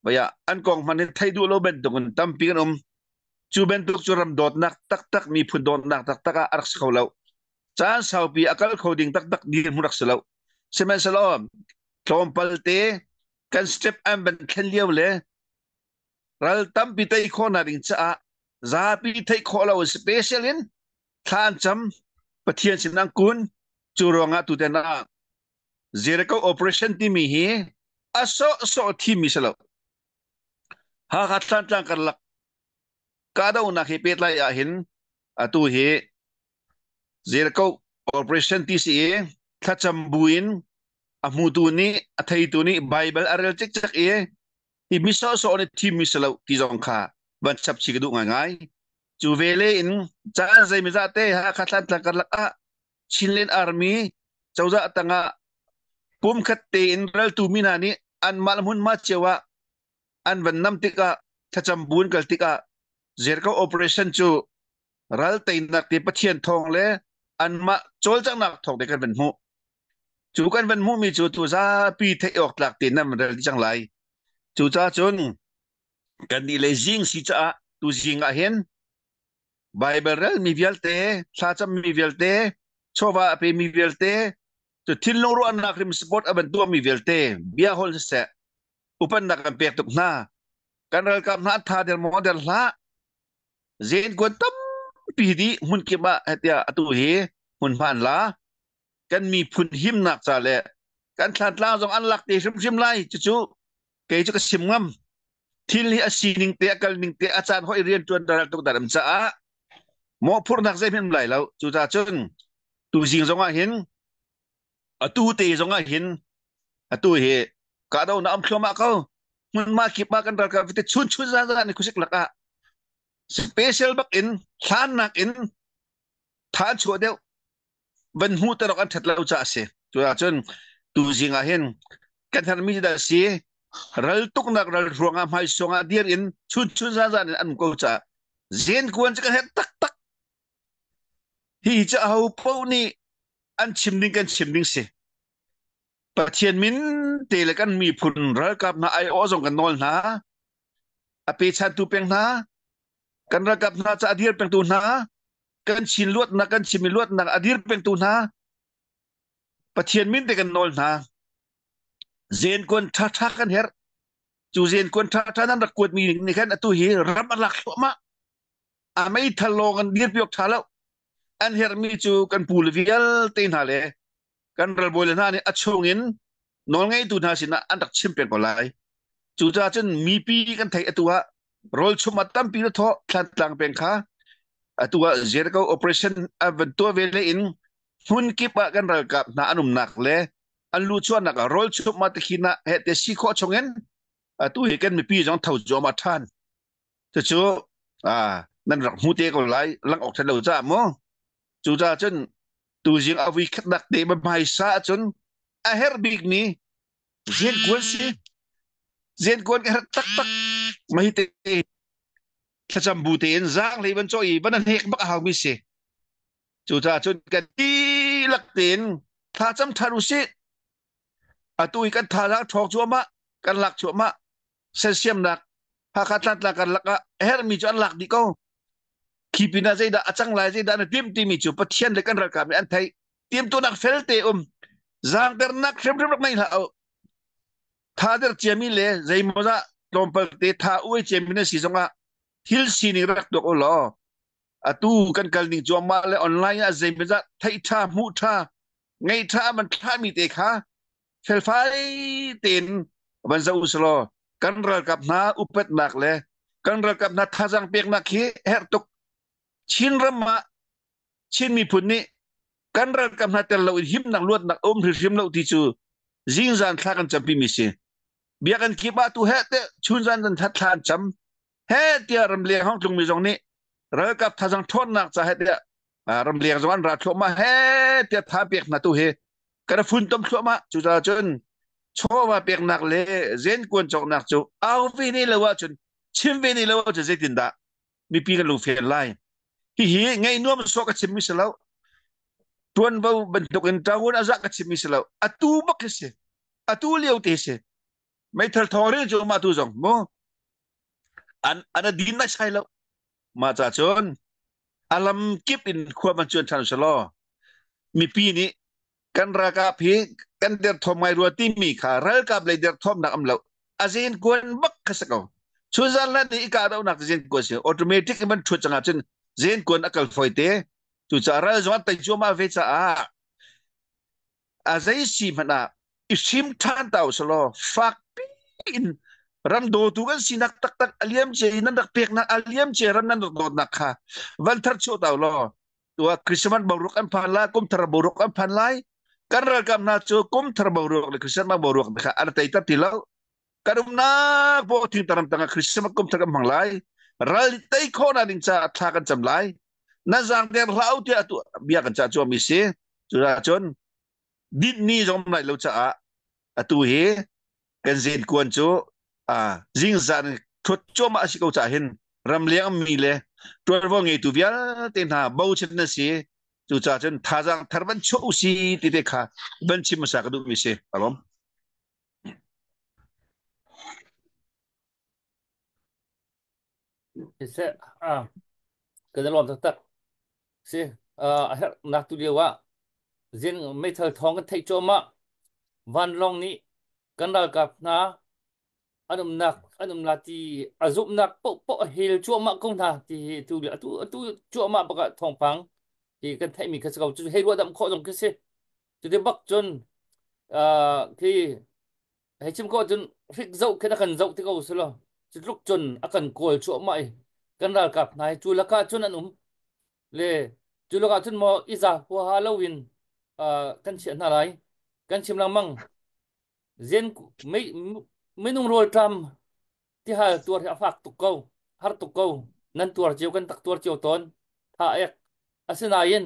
baya an kong hman hin thei duh lo bantuk in tampi kan um. Cu bantuk cu ram dawtnak taktak miphun dawtnak taktak ah a rak si kho lo. Caan saupi a kal kho ding taktak dirhmun rak si lo. Sihmanhsehlaw tlawmpal te kan step an van thlen lio le ral tampi tei khawhnak ding caah zapi theih khawh lo special in thla an cam Pathian sin an kun cu ruangah tuten ah Jericho operation timi hi a sawhsawh thimi si lo. Hakha Thlantlang karlak kahdohnak hi pehtlai ahhin atu hi Jericho operation ti si i thlacam buin a hmutu nih a theitu nih Bible a rel cikcek i hi mi sawhsawh nih thimmi si lo ti zong kha van chap chih ka duh ngaingai. Cu ve le in caan zeimawzah te Hakha Thlantlang karlak ah Chinland Army cozah tangah pumkhat tein raltu mi hna nih anmah hmunhma cio ah an van nam tikah thlacam bu an kal tikah Jericho operation cu ral teinak te Pathian thawng le anmah cawlcanghnak thawng te kan van hmuh. Cu kan van hmuhmi cu tu zapi theih awk tlak tein nan van rel dih cang lai. Cucaah cun kan nih le zing si caah tu zing ah hin Baibal relmi vialte, thlacammi vialte, chawva a pemi vialte, cu thinlung ruahnak rim support a van tuahmi vialte bia hol siseh, upannak kan pek tuk hna. Kan ralkap hna an tha der maw der hlah. Zen kuan tampi dih hmun kip ah hetiah atu hi hmunhma an la. Kan miphun himnak ca le kan thlantlang zong an lak te hrimhrim lai. Cucu kei cu ka sim ngam. Thil hi a sining te a kal ning te a caan hoi rian ṭuan daral tuk daram caah mawhphurhnak zeihmanh lai lo. Cucaah cun tuzing zong ah hin atu te zong ah hin atu hi kahdohnak am thluahmah ko. Hmunhma kip ah kan ralkap te chun chun zan zan khuasik lakah special bak in hlannak in tha chuah deuh van hmuh te an ṭhat lo caah a si. Cucaah cun tuzing ah hin kan herhmi dah si ral tuknak ral ruangah hmaisuang ah dir in chun chun zan zan in an ko caah zen kuan cu kan herh taktak. Hi cu aho paoh nih an chim ding kan chim ding si. Pathian min te le kan miphun ralkap hna aiawh zong kan nawl hna. A pechantu peng hna, kan ralkap hna ca a dir pengtu hna, kan Chin luatnak kan Chinmi luatnak a dir pengtu hna Pathian min te kan nawl hna zenkuan ṭhaṭha kan herh cu zenkuan ṭhaṭha nan rak kuatmi nih khan atu hi ram a lak thluahmah a meithal lawng an dirpi awk ṭha lo an herhmi cu kan pu le vialte hna le kan ralbawi le hna nih a chungin nawlngeitu hna sinah an rak chim peng ko lai. Cucaah cun mipi kan theih atu ah rawlchum ah tampi na thawh Thlantlang peng kha atu ah Jericho operation a van tuah ve le in hmun kip ah kan ralkap hna an umnak le an luhchuahnak ah rawlchum ah tikhin ah he te si khawh chungin atu hi kan mipi zong tho zuam ah ṭhan. Cucu nan rak hmu te ko lai lang awk ṭhat lo caah mu. Cucaah cun Tuzing a vui khatnak te ma hmaisa ahcun a herh bikmi riankuan si. Riankuan ka herh taktak. Mah hi te thlacam bu tein zaanghlei van cawh i van hnek bak a haumi si. Cucaah cun kan dihlak tein thlacam ṭhan usih. Atu hi kan thazaang ṭhawng cuahmah, kan lak cuahmah. Sersiamnak Hakha Tlantlang karlak ah a herhmi cu an lak dih ko. Khi pinah zeidah a cang lai, zeidah na timh timi cu Pathian le kan ralkap nih an theih. Timhtuahnak felte um. Zaangdernak hrimhrim rak nei hlah u. Thader ciami le zeimawzah tlawmpal te tha uai ciami na si zongah thil sining rak tuak u law atu kan kal ning cuahmah le online ah zeimawzah theih ṭha hmuh ṭha ngeih ṭha man thlahmi te kha felfai tein van zoh usulaw kan ralkap hna upatnak le kan ralkap hna thazaang peknak hi herh tuk. Chin ram ah Chin miphun nih kan ralkap hna tel lo in himnak luatnak a um hrimhrim lo ti cu zingzan thla kan campi mi si. Biakinn kip ah tu he te chunzan zan that thla an cam. He tiah ramleng hong tlungmi zong nih ralkap thazaang ṭhawnnak ca he tiah ramleng zong an ra thluahmah he tiah tha pek hna tu hi kan funtom thluahmah. Cucaah cun chawva peknak le zenkuan cawknak cu au ve ne lo ahcun chim ve ne lo ahcun zeitindah mipi kan lungfel lai? Hihi ngei nuam sawh ka chimmi si lo, tuanvo bantukin ṭangun a zah ka chimmi si lo, atu bak hi si, atu lio te si. Meithal thawng ril cu mah tu zong mu an an a din nai sai lo. Mah ca cun alam kip in khua man cuan ṭhan selaw mipi nih kan ralkap hi kan derthawm ngai rua timi kha ralkap lei derthawmnak am lo, a zen kuan bak kha si ko. Chunzan lan i ka donak zen kuan si automatic in man thut changah cun zen kuan a kal foi te. Cucaah ral zong an tei cuahmah ve caah a zei si hmanh ah i hrim ṭhan ta usalaw fak piin ram dawtu kan sinak taktak a liam cia i nan rak peknak a liam cia ram nan rak dawtnak kha van thar chuah ta law tua Christmas boruak an phan lai, kum thar boruak an phan lai. Kan ralkap hna cu kum thar boruak le Christmas boruak kha an tei ter ti lo. Kan umnak bo thing taram tangah Christmas kum thar kan hmang lai, ral tei khawh na ding caah thla kan cam lai. Na zaang der hlah u tiah tu bia kan cah cuami si. Cucaah cun dinh ni zong lai lo caah atu hi kan zen kuan cu zingzan thut cuahmah a si ko caah hin ramleng mi le tuanvo ngeitu vialte hna bochan na si. Cucaah cun thazaang thar van chuah u si ti te kha van chim hmasa ka duhmi si alom. Siseh, kan i lawm taktak. Si, a herhnak tu lio ah zing meithal thawng kan theih cuahmah. Vanlawng nih kan ralkap hna an umnak an um la ti a zumhnak paohpaoh a hel cuahmah ko hna ti hi tu atu atu cuahmah bak ah thawngpang hi kan theihmi kha si ko. Cu hei ruahdamh khawh zong khi si. Cuti bak cun khi hei chim ko cun hrik zoh khin a kan zoh ti ko si lo. Cu tluk cun a kan kawl cuahmah i kan ralkap hna hi cu lakah cun an um le cu lakah cun maw i za huaha loin kan chiah hna lai. Kan chim lengmang zen minung rawlṭam tihal tuar hi a fak tuk ko, har tuk ko. Nan tuar cio, kan tak tuar cio tawn tha ek. Asinain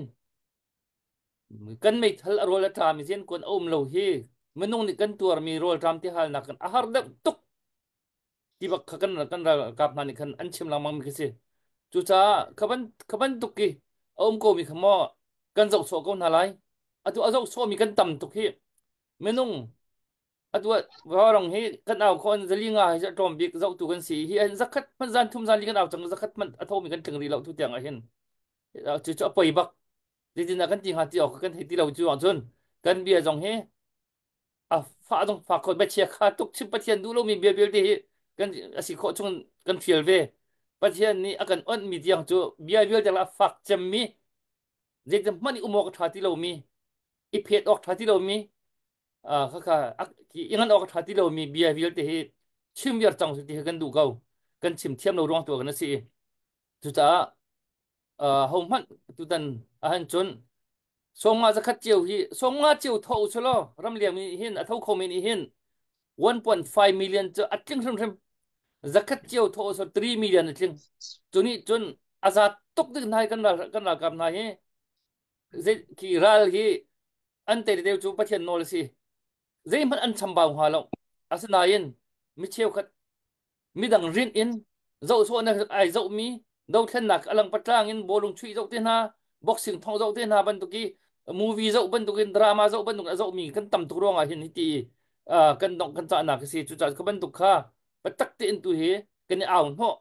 kan meithal a rawl a ṭam i zen kuan a um lo hi minung nih kan tuarmi rawlṭam tihalnak kan a har deuh tuk ti bak kha kan kan ralkap hna nih khan an chim lengmang mi khi si. Cucaah kha bantuk i a um ko mi kha maw kan zoh sawh ko hna lai. Atu a zoh sawh mi kan tam tuk hi. Minung atu rong hi kan au kho an zali nga hi tlawm bik zohtu kan si hi. An zakhat hmanh zan thum zan li kan au cang, zakhat hmanh a thomi kan tling rih lo tu tiang ah hin. Cu cu a poi bak. Zeitin ah kan ti hnga ti awk kan thei ti lo. Cu ahcun kan bia zong hi a fah zong fak kho, biachia kha tuk chim Pathian duh lomi bia vialte hi kan a si khawh chung kan fial ve. Pathian nih a kan onh mi tiang cu bia vialte la fak cemmi, zeitin hmanh i um awk a ṭha ti lomi, i phet awk ṭha ti lomi, khakha i ngan awk a ṭha ti lomi bia vialte hi chim viar cang ti hi kan duh ko. Kan chim thiam lo ruang tu kan si. Cucaah hohmanh tutan ahan cun sawmnga zakhat cio hi sawmnga cio tho u law ramleng mi hin a tho kho mi nih hin 1.5 million cu a tling hrimhrim. Zakhat cio tho so 3 million a tling. Cu nih cun a za tuk ding hna kan kan ralkap hna hi. Zei khi ral hi an tei deuh cu Pathian nawl a si. Zeihmanh an chambau hnga lo. Asinain mi cheukhat midang rinh in zohsawhnak ai zohmi dothlennak alang patlang in bawlung chuih zoh te hna boxing thong zoh te hna bantuk i movie zoh bantukin drama zoh bantuk a zohmi kan tam tuk ruangah hin hiti kan dongh kan cahnak a si. Cucaah ka bantuk kha patak tein tu hi kan i au hnawh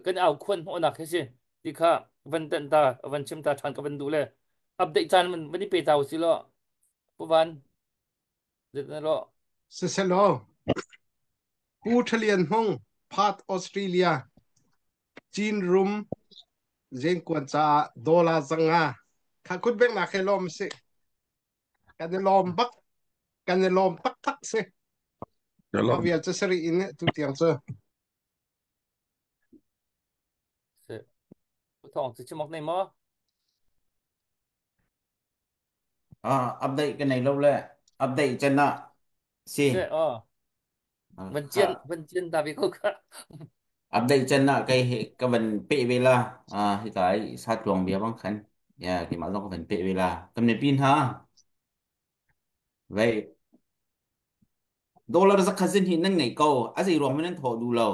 kan i au khuan hnawhnak hi si ti kha van tenh ta van chim ta ṭhan ka van duh le update caan van van i pe ta usi law Pu Van zet na law. Siselaw Pu Ṭhalian Hmung Perth Australia Chin Rum Zengkuan caah dollar 500 kha kut bengnak he lawm si. Kan i lawm bak. Kan i lawm taktak si. Mah vial cu sari in tu tiang cu. Thawng cu chim awk nei maw? Update ka nei lo le update chan ah si. Se oh. Van chian van chian ta bi ko ka. Update chan ah kai ka van pe ve la. Hi kai sa tluang bia bang khan. Ya ki ma zong ka van pe ve la. Kam ne pin ha. Vậy dollar zakhat zin hi nan ngei ko. A zei ruang nan thawh duh lo.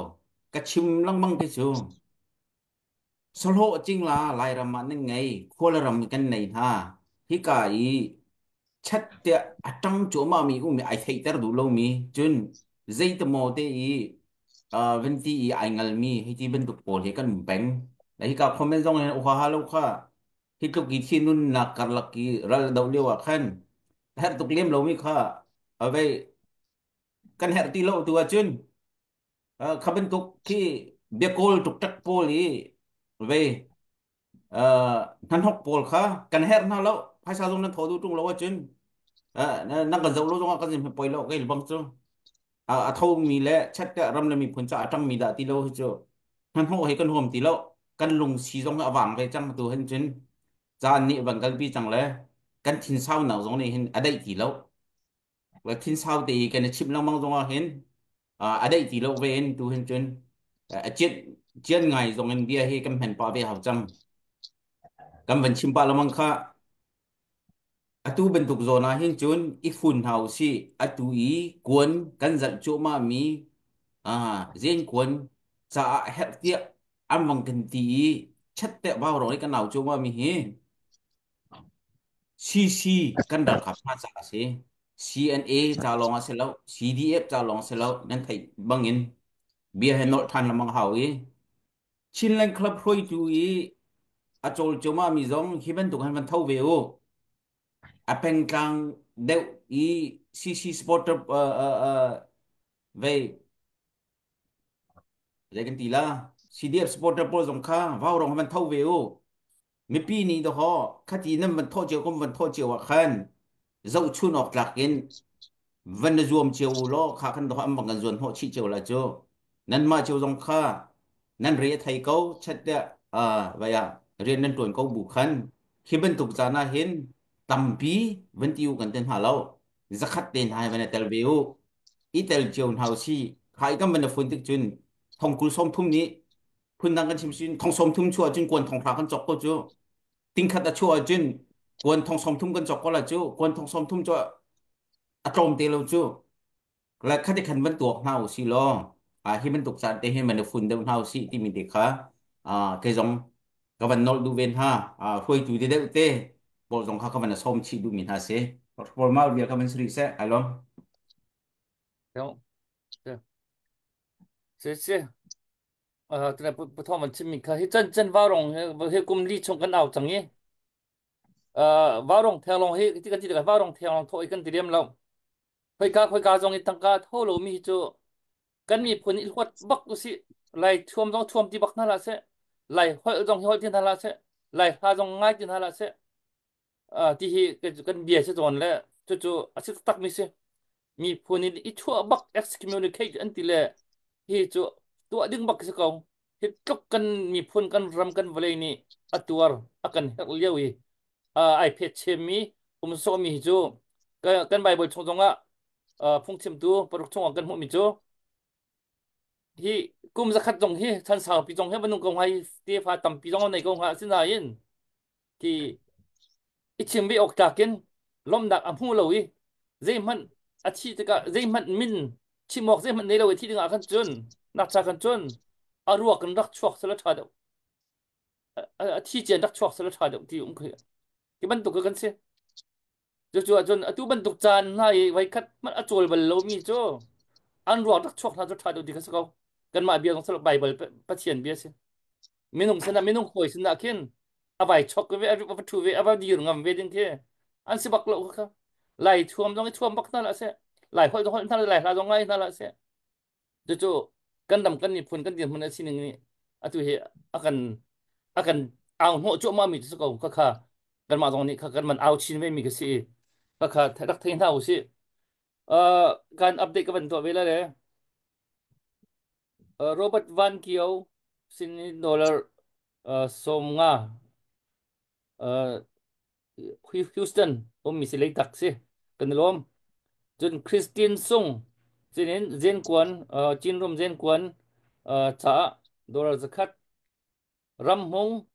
Ka chim lengmang te cu. Sahlawh cingla Lairam ah nan ngei, Kawlram kan nei hna. Hika i chat tiah a ṭang cuahmahmi um i ai theihter duh lomi, cun zeitemaw te i van ti i ai ngalmi hei ti bantuk pawl hi kan um peng. Le hika comment zong hin uha lo kha hi tluk i thi nunnak karlak i ral doh lio ah khan herh tuk lem lomi kha avei kan herh ti lo tu ahcun kha bantuk khi biakawl tuktak pawl i vei hnahnok pawl kha kan herh hna lo. Phaisa zong nan thaw duh ṭung lo ahcun nan kan zoh lo zongah kan zin poi lo kei bang cu a tho mi le chat te ram le miphun ca a ṭang mi dah ti lo hi cu hnahnawh he kan huam ti lo. Kan lung si zong a vang ve cang tu hin cun caan nih van kalpi cang le kan thin sau nak zong nih hin a daih ti lo. Thin sau te i kan i chimh lengmang zongah hin a daih ti lo ve in tu hin cun a cian cian ngai zong in bia hi kan hman pah ve hau cang. Kan van chim pah lengmang kha atu bantuk zawn ah hin cun i fun hna usih. Atu i kuan kan zalh cuahmah mi zen kuan caah herh tiah an vang kan ti i chat te vau rong i kan au cuahmah mi hi CC kan ralkap hna caah a si. CNA ca lawng a si lo, CDF ca lawng a si lo. Nan theih bangin bia he nolh ṭhan lengmang hau i Chinland Club hruaitu i a cawl mi zong hi bantuk han van tho ve u. A pengtlang deuh i CC supporter vei zei kan ti la CDF supporter pawl zong kha vau rong van tho ve u. Mipi nih dawhaw khati nan van thawh cio kum van thawh cio ah khan zohchun awk tlak in van na zuam cio u law kha khan dawhaw an van kan zuan hnawh chih cio la cu nanmah cio zong kha nan re a thei ko chat tiah vai ah rian nan tuan ko bu khan khi bantuk caan ah hin tampi van ti u kan ten hna lo zakhat te hna van tel ve u i tel cio hna si khai kam van na phun tik cun thong kul som thum nih phundang kan chim sin thong som thum chuah cun kuan thong hra kan cok ko cu tingkhat a chuah cun kuan thong som thum kan cok ko la cu kuan thong som thum cu a tlawm te lo cu la khati khan van tuak hna u si law a hi bantuk caan te hin man fun deuh hna u si timi te kha a ke zong ka van nol du ven ha a hruaitu te deuh te pawl zong kha ka van som chi du mi hna se formal bia ka van sri se alom. Si si Pu Thawng van chimmi kha hi chan chan vaurong hi kum li chung kan au cang i vaurong thenglong hi ti kan ti tikah vaurong thenglong thawh i kan ti lem lo. Khoika khoika zong i tangka tho lomi hi cu kan miphun i huat bak usih. Lai thuam zong thuam ti bak hna hlah seh. Lai holh zong hi holh ti hna hlah seh. Lai hla zong ngai ti hna hlah seh. Ti hi kan bia si tawn le cucu a si taktak mi si. Miphun in i chuah bak excommunicate an ti le hi cu tuah ding bak si ko. Hi tluk kan miphun kan ram kan vawlei nih a tuar a kan herh lio i ai phet chem mi um sawh mi hi cu kan Bible chung zongah phungchimtu paruk chungah kan hmuh mi cu hi kum zakhat zong hi chan saupi zong hi vanung ko hnga tefa tampi zong nei ko hnga asinain khi. I chim ve awk tlak in lawmhnak a hmu lo i zeihmanh a thih tikah zeihmanh min chim awk zeihmanh nei lo i thih dingah khan cun nak cha khan cun a ruak in rak chuak sela ṭha deuh, a thi cian rak chuak sela ṭha deuh ti um khi ti bantuk kan si. Cucu ahcun atu bantuk caan hna i voikhat hmanh a cawl bal lomi cu an ruak rak chuak hna cu ṭha deuh ti kha si ko. Kanmah bia zong Baibal Pathian bia si. Minung sinah minung hawi sinah khin a vai chok ve, a va ṭhu ve, a va dir ngam ve ding khi an si bak lo kha. Lai thuam zong i thuam bak hna lah seh. Lai holh zong holh hna, Lai hla zong ngai hna lah seh. Cucu kan ram kan miphun kan dirhmun a sining nih atu hi a kan au hnawh cuahmah mi cu si ko. Khakha kanmah zong nih kha kan man au chin ve mi ka si i khakha rak thei hna usih. Kan update ka van tuah ve la le Robert Van Kio sin dollar 50 Houston ummi si Leitak si kan i lawm. Cun Christine Sung sinin Zenkuan Chinram Zenkuan caah dollar 100, Ramhmung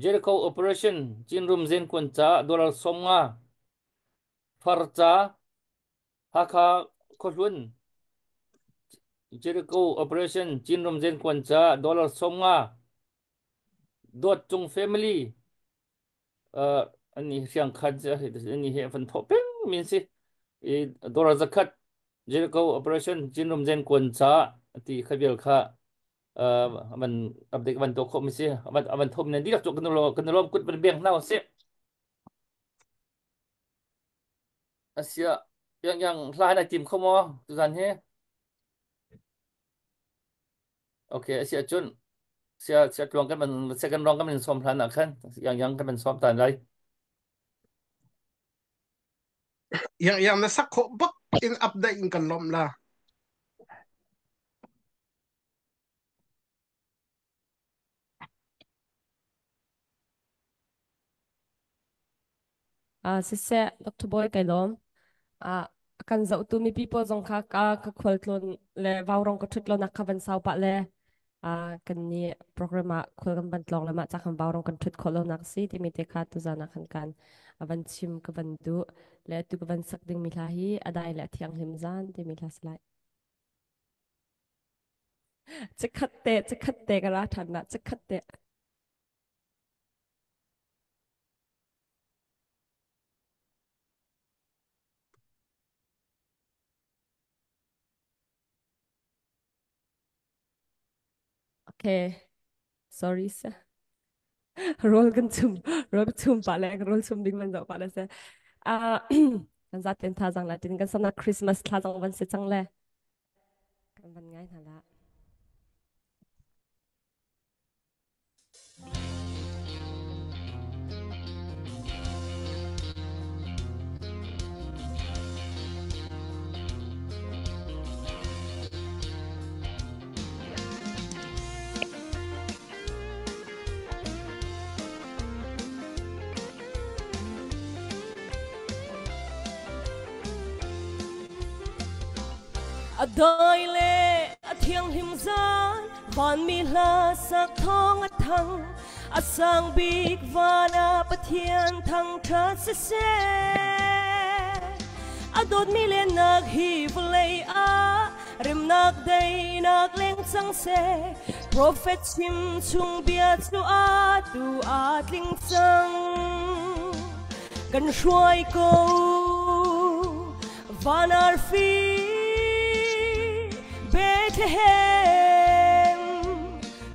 Jericho Operation Chinram Zenkuan caah dollar 50, Farca Hakha Khuahlun Jericho Operation Chinram Zenkuan caah dollar 50, Dawt Cung Family ani siang khan ani he van thawh peng min si i dollar 100 Jericho Operation Chinram Zen Kuan ca ti khabial kha man update van to kho mi si avan avan thom nan dilak chu kan lo kan lom kut van beng hna si asia yang yang hla na tim kho mo tu zan he. Okay, a si ahcun sia sia tluang kan man second round kan man sawm hlan ah khan yang yang kan man sawm tan lai. Yang yang na sak khawh bak in update in kan lawmh la. Siseh, Dr. Bawi kai lawm. Kan zohtu mipi pawl zong kha ka ka khualtlawn le vaurong ka ṭhut lonak kha van sau pah le kan nih program ah khual kan van tlawng le mah ca khan vaurong kan ṭhut khawh lonak si timi te kha tuzan ah khan kan van chim ka van duh le tu ka van sak dingmi hla hi a dai le a thianghlim zan timi hla si lai. Chikkhat te, chikkhat te ka ra ṭhan na, chikkhat te. Okay, sorry sir. Roll kan chum, roll chum pa le roll chum ding man zo pa le se. Ah, kan zaten tha zang la tin kan samna Christmas thla zang van se chang le. Kan van ngai hna la. A dai le a thianghlim zan vanmi hla sak thawng a thang, a sang bik van ah Pathian thangṭhat siseh. A dawtmi lennak hi vawlei ah remnak daihnak leng cang seh. Profet chim chung bia cu atu aa tling cang. Kan hruai ko van arfi Bethlehem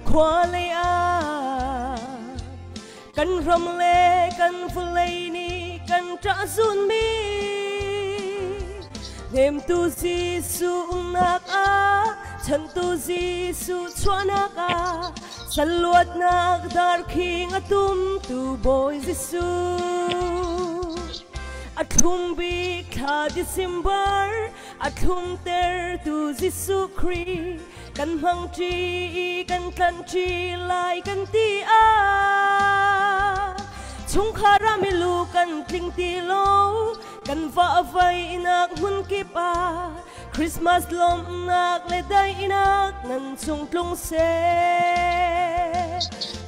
khua lei ah kan ram le kan vawlei nih kan ṭah zunmi hnemtu Jesuh umnak ah, chantu Jesuh chuahnak ah, salluatnak darkhing a tumtu Bawi Jesuh. A thlum bik thla December a thlumtertu Jesuh Khrih kan hmangṭi i kan tlanhṭi lai kan ti ah, chungkhar ah milu kan tling ti lo, kan vahvainak hmun kip ah Christmas lawmhnak le daihnak nan chung tlung seh.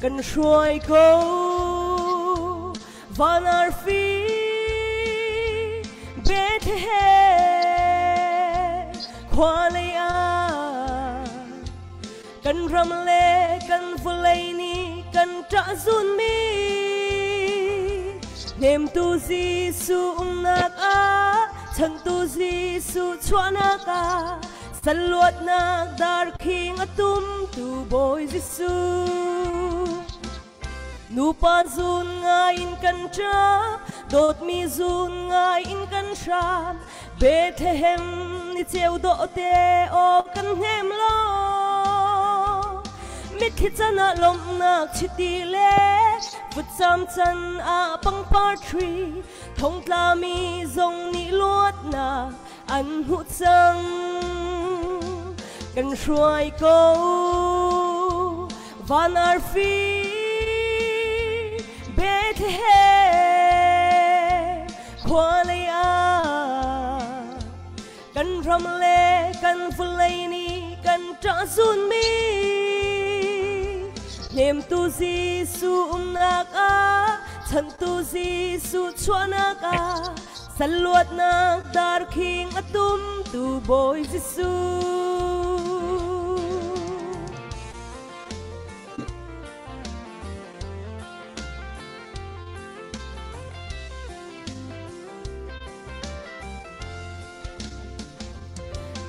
Kan hruai ko. Van arfi Bethlehem khua lei ah kan ram le kan vawlei nih kan ṭah zunmi hnemtu Jesuh umnak ah chantu Jesuh chuahnak ah Saluatnak darkhing a tumtu Bawi Jesuh. Nupa zun ngai in kan ṭap, dawtmi zun ngai in kan hram. Bethlehem ni ceu dawh te aw kan hnem law. Mitthli can ah lawmhnak chiti le vutcam can ah pangpar ṭhui. Thongtlami zong nih luatnak an hmuh cang kan hruai ko van arfi Bethlehem khua lei ah kan ram le kan vawlei nih kan ṭah zunmi hnemtu Jesuh umnak ah chantu Jesuh chuahnak ah Saluatnak darkhing a tumtu Bawi Jesuh.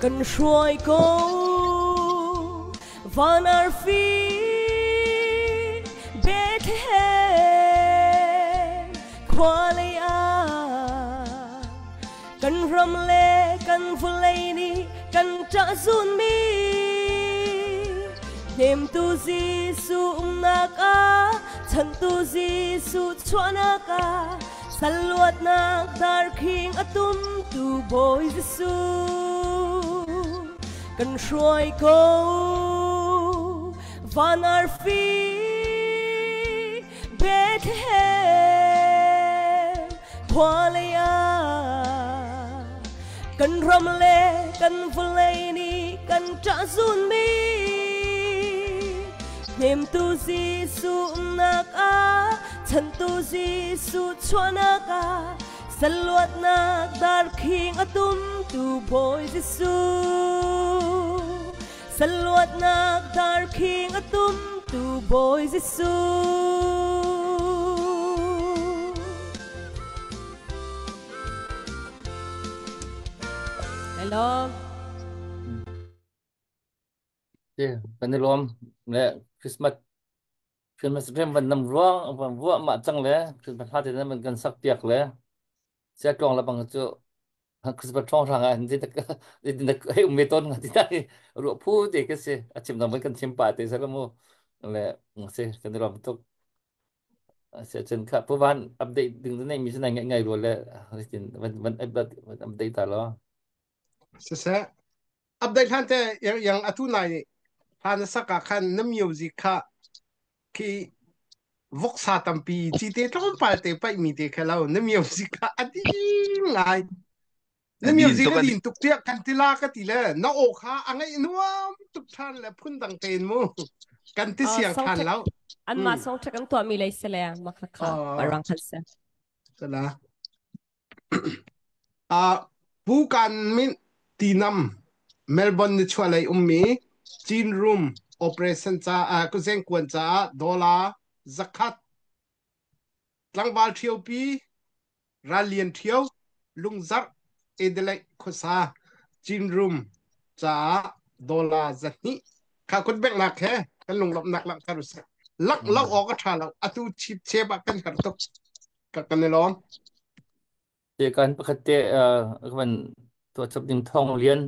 Kan hruai ko van arfi Bethlehem khua lei ah kan ram le kan vawlei nih kan ṭah zunmi hnemtu Jesuh umnak ah chantu Jesuh chuahnak ah saluatnak darkhing a tumtu Bawi Jesuh kan hruai ko van arfi Bethlehem khua lei ah kan ram le kan vawlei nih kan ṭah zunmi hnemtu Jesuh umnak ah chantu Jesuh chuahnak ah saluatnak darkhing a tumtu Bawi Jesuh Saluatnak darkhing a tumtu Bawi Jesuh. Hello. Ti kan i lawm le Christmas Christmas rem van nam ruang van ruah mah cang le Christmas hla te nan kan sak piak le sia tlawng la bang cu Christmas ṭhawng hrang ah hin hei um ve tawn nga ti dai ruah phu te ka si a chim dang kan chim pa te sa mu le si kan i lawm tuk si cun kha pu van update ding nei mi nai ngai ngai ro le tin van van update ta lo siseh update hlan te yang yang atu nai hlan saka khan na music kha khi voksa tampi cite tlawmpal te paih mi te kha lo na music kha a din ngai na music a din tuk tiah kan ti la ka ti le na aw kha a ngaih nuam tuk than le phun dang tein mu kan ti siang than lo an ma song thak an tuah mi lei se le ma kha kha parang khan se sala a pu kan min tinam Melbourne ni chualei ummi Chin Room operation caah kuzengkuan caah dollar zakhat tlangval ṭhiopi rallian ṭhio lungzarh Adelaide khuasa Chin Room caah dollar 200 kha kut bengnak he kan lunglawmhnak langhter usih lak lo awk a ṭha lo atu chip chep ah kan herh tuk ka kan i lawm. Te kan pakhat te kan tuah chap ding thong lian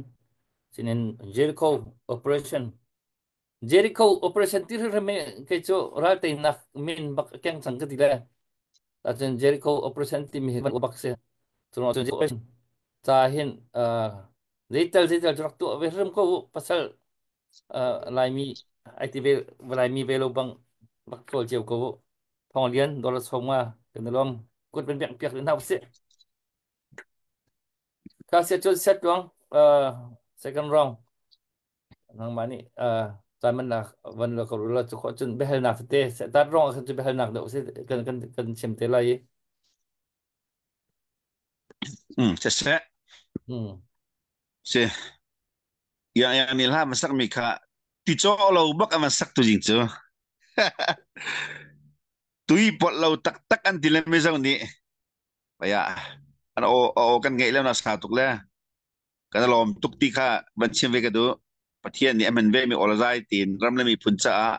sinin Jericho operation Jericho operation ti reme ke chu ral te nak min bak keng chang ka ti le acun Jericho operation ti mi hi bak se chuno chun operation cha hin zeital zeital rak tu ve rim ko pasal Laimi ai ti ve Laimi ve lo bang bak tol cheu ko Thong Lian dollar sawm nga kan lom kut ben piak piak hna usih ka se chun set luang second round nang ma nih caan man nak van lo ko la chu kho chun behel nak te tat rong khan chu behel nak do se kan kan kan chim te lai. Siseh. Si. Yang yang ni hla masak mi kha ti chaw lo bak ama sak tu jing cu. Tui pot lo tak tak an ti le mi zong nih. Paya an o o kan ngeih le na sa tuk le. Kan lawm tuk ti kha van chim ve ka du. Pathian nih a hman ve mi olzai tin ram le miphun caah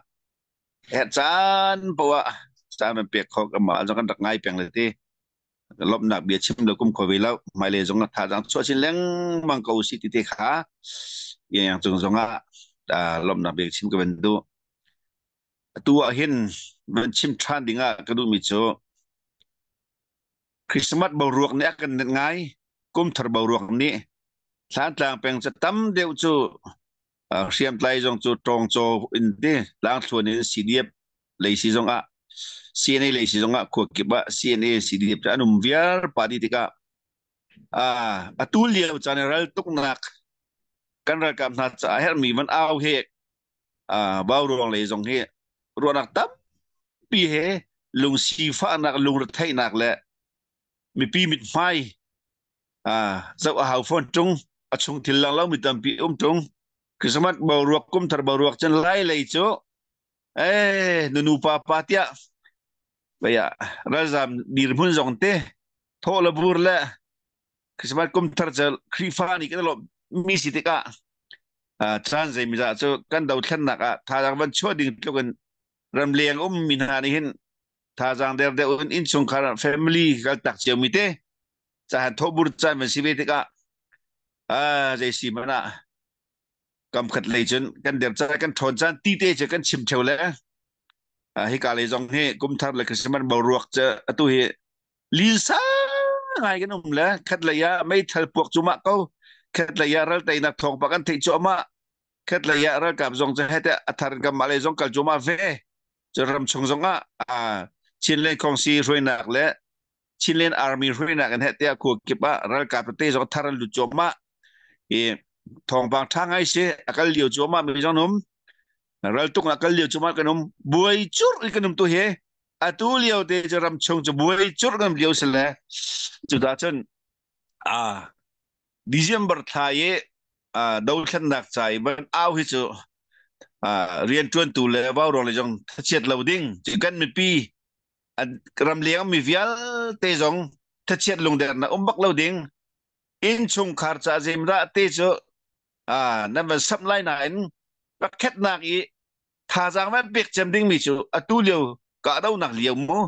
her caan poah caan man pek kho ka ma zong kan rak ngai peng le ti. Lawmhnak bia chim lo kum kho ve lo. Hmailei zong ah thazaang chuah chin lengmang ko usih ti te kha yang cung zong ah lawmhnak bia chim ka van duh. Atu ah hin van chim ṭhan ding ah ka duhmi cu Christmas boruak nih a kan net ngai. Kum thar boruak nih Thlantlang peng cu tam deuh cu hriamtlai zong cu tawngcaw in ti tlangthluan in CDF lei si zong ah CNA lei si zong ah khua kip ah CNA CDF cu an um viar pa ti tikah atu lio caan i ral tuknak kan ralkap hna caah herhmi van au he bauruang lei zong hi ruahnak tampi he lungsi fahnak lungretheihnak le mipi mithmai zoh a hau fawn ṭung. A chung thil lang lo mi tampi um ṭung. Christmas boruak kum thar boruak cun lai lei cu nunu pa pa tiah baya ralzam dirhmun zong te thawh le bur le Christmas kum thar cu Khrihfa nih kan lawm mi si tikah caan zeimizah cu kan dothlennak ah thazaang van chuah ding tluk in ramleng um mi hna nih hin thazaang der deuh in innchungkhar family kal tak cio mi te cahan thobur caan van si ve tikah zei si man ah kam khat lei cun kan der caan kan ṭhawn caan ti te cu kan chim theo le hika lei zong hi kum thar le Christmas boruak cu atu hi linsa ngai kan um le khat lei ah meithal puak cu mah ko khat lei ah ral teinak thawng pa kan theih cu amah khat lei ah ralkap zong cu hete a thar kam mah lei zong kal cu mah ve cu ram chung zong ah Chinland Kongsi hruainak le Chinland Army hruainak in heh tiah khua kip ah ralkap tete zong thar an lut cuahmah i thawngpang ṭha ngai si a kal lio cuahmah mi zong um raltuk a kal lio cuahmah kan um buai cur in kan um tu hi atu lio te cu ram chung cu buai cur kan um lio si le cuta cun a December thla i dothlennak ca i van au hi cu rianṭuantu le vauruang le zong thachiat lo ding kan mipi ramleng mi vialte zong thachiat lungdernak um bak lo ding innchungkhar ca zeimdah te cu nan van samh lai nain pakhatnak i thazaang van pek cem ding mi cu atu lio kahdohnak lio mu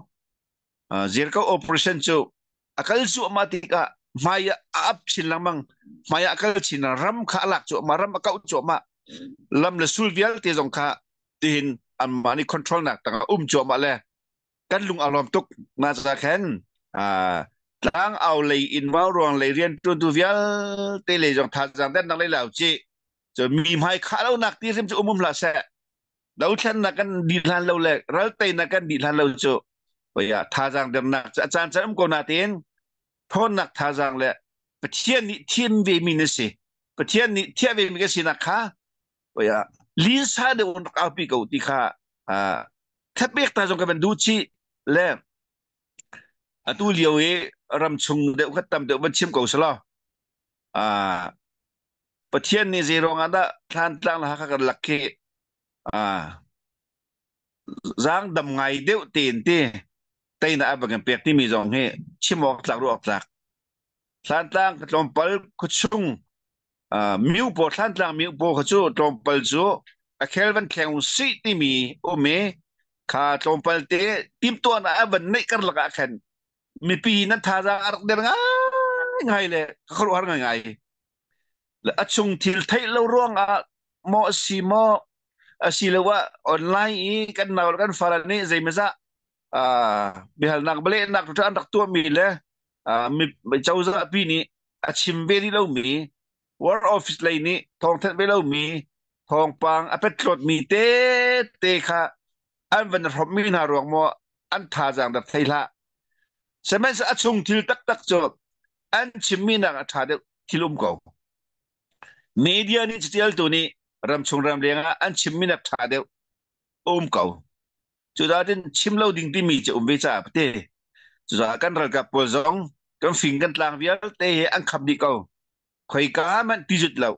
zirko operation cu a kal cuahmah tikah hmai ah a ap chin lengmang hmai ah a kal chin ram kha a lak cuahmah ram a kauh cuahmah lam le sul vialte zong kha tihin anmah nih control nak tangah um cuahmah le kan lung a lawm tuk na ca khan tlang au lei in vau ruang lei rian tuantu vialte lei zong thazaang den nak lei lau ci cu mi hmai khah lo nak ti hrim cu um um hlah seh dothlennak kan dih hlan lo le ral teinak kan dih hlan lo cu oia thazaang dernak cu a caan caan um ko na tein thawnnak thazaang le Pathian nih thim ve mi na si Pathian nih thiah ve mi ka sinak kha oia linsa deuh in rak aupi ko ti kha thapek ta zong ka van duh chih le atu lio i ram chung deuh kha tam deuh van chim ko selaw Pathian nih zei ruangah dah Thlantlang le Hakha kan lak khi zaangdam ngai deuh tein ti teinak a van kan pek timi zong hi chim awk tlak ruah awk tlak. Thlantlang ka tlawmpal khuachung miupaw Thlantlang miupaw kha cu tlawmpal cu a khel van thleng u sih timi um i kha tlawmpal te timhtuahnak a van neih karlak ah khan mipi nan thazaang a rak der ngaingai le ka khuaruahhar ngaingai. Le a chung thil theih lo ruangah maw a si maw asiloah online i kan nau le kan fale nih zeimawzah biahalnak bialehnak tu an rak tuahmi le mi cozah pi nih a chim ve rih lomi World Office lei nih thawngthanh ve lomi thawngpang a petlawtmi tete kha an van hrawmmi hna ruang maw an thazaang rak thei hlah. Sihmanhsehlaw a chung thil taktak cu an chimmi nak a ṭha deuh thil um ko. Media nih catialtu nih ramchung ramleng ah an chimmi nak ṭha deuh um ko. Cucaah cun chim lo ding timi cu um ve caah pate. Cucaah kan ralkap pawl zong Kan fing kan tlang vialte hi an khap dih ko. Khoika hmanh ti zut lo.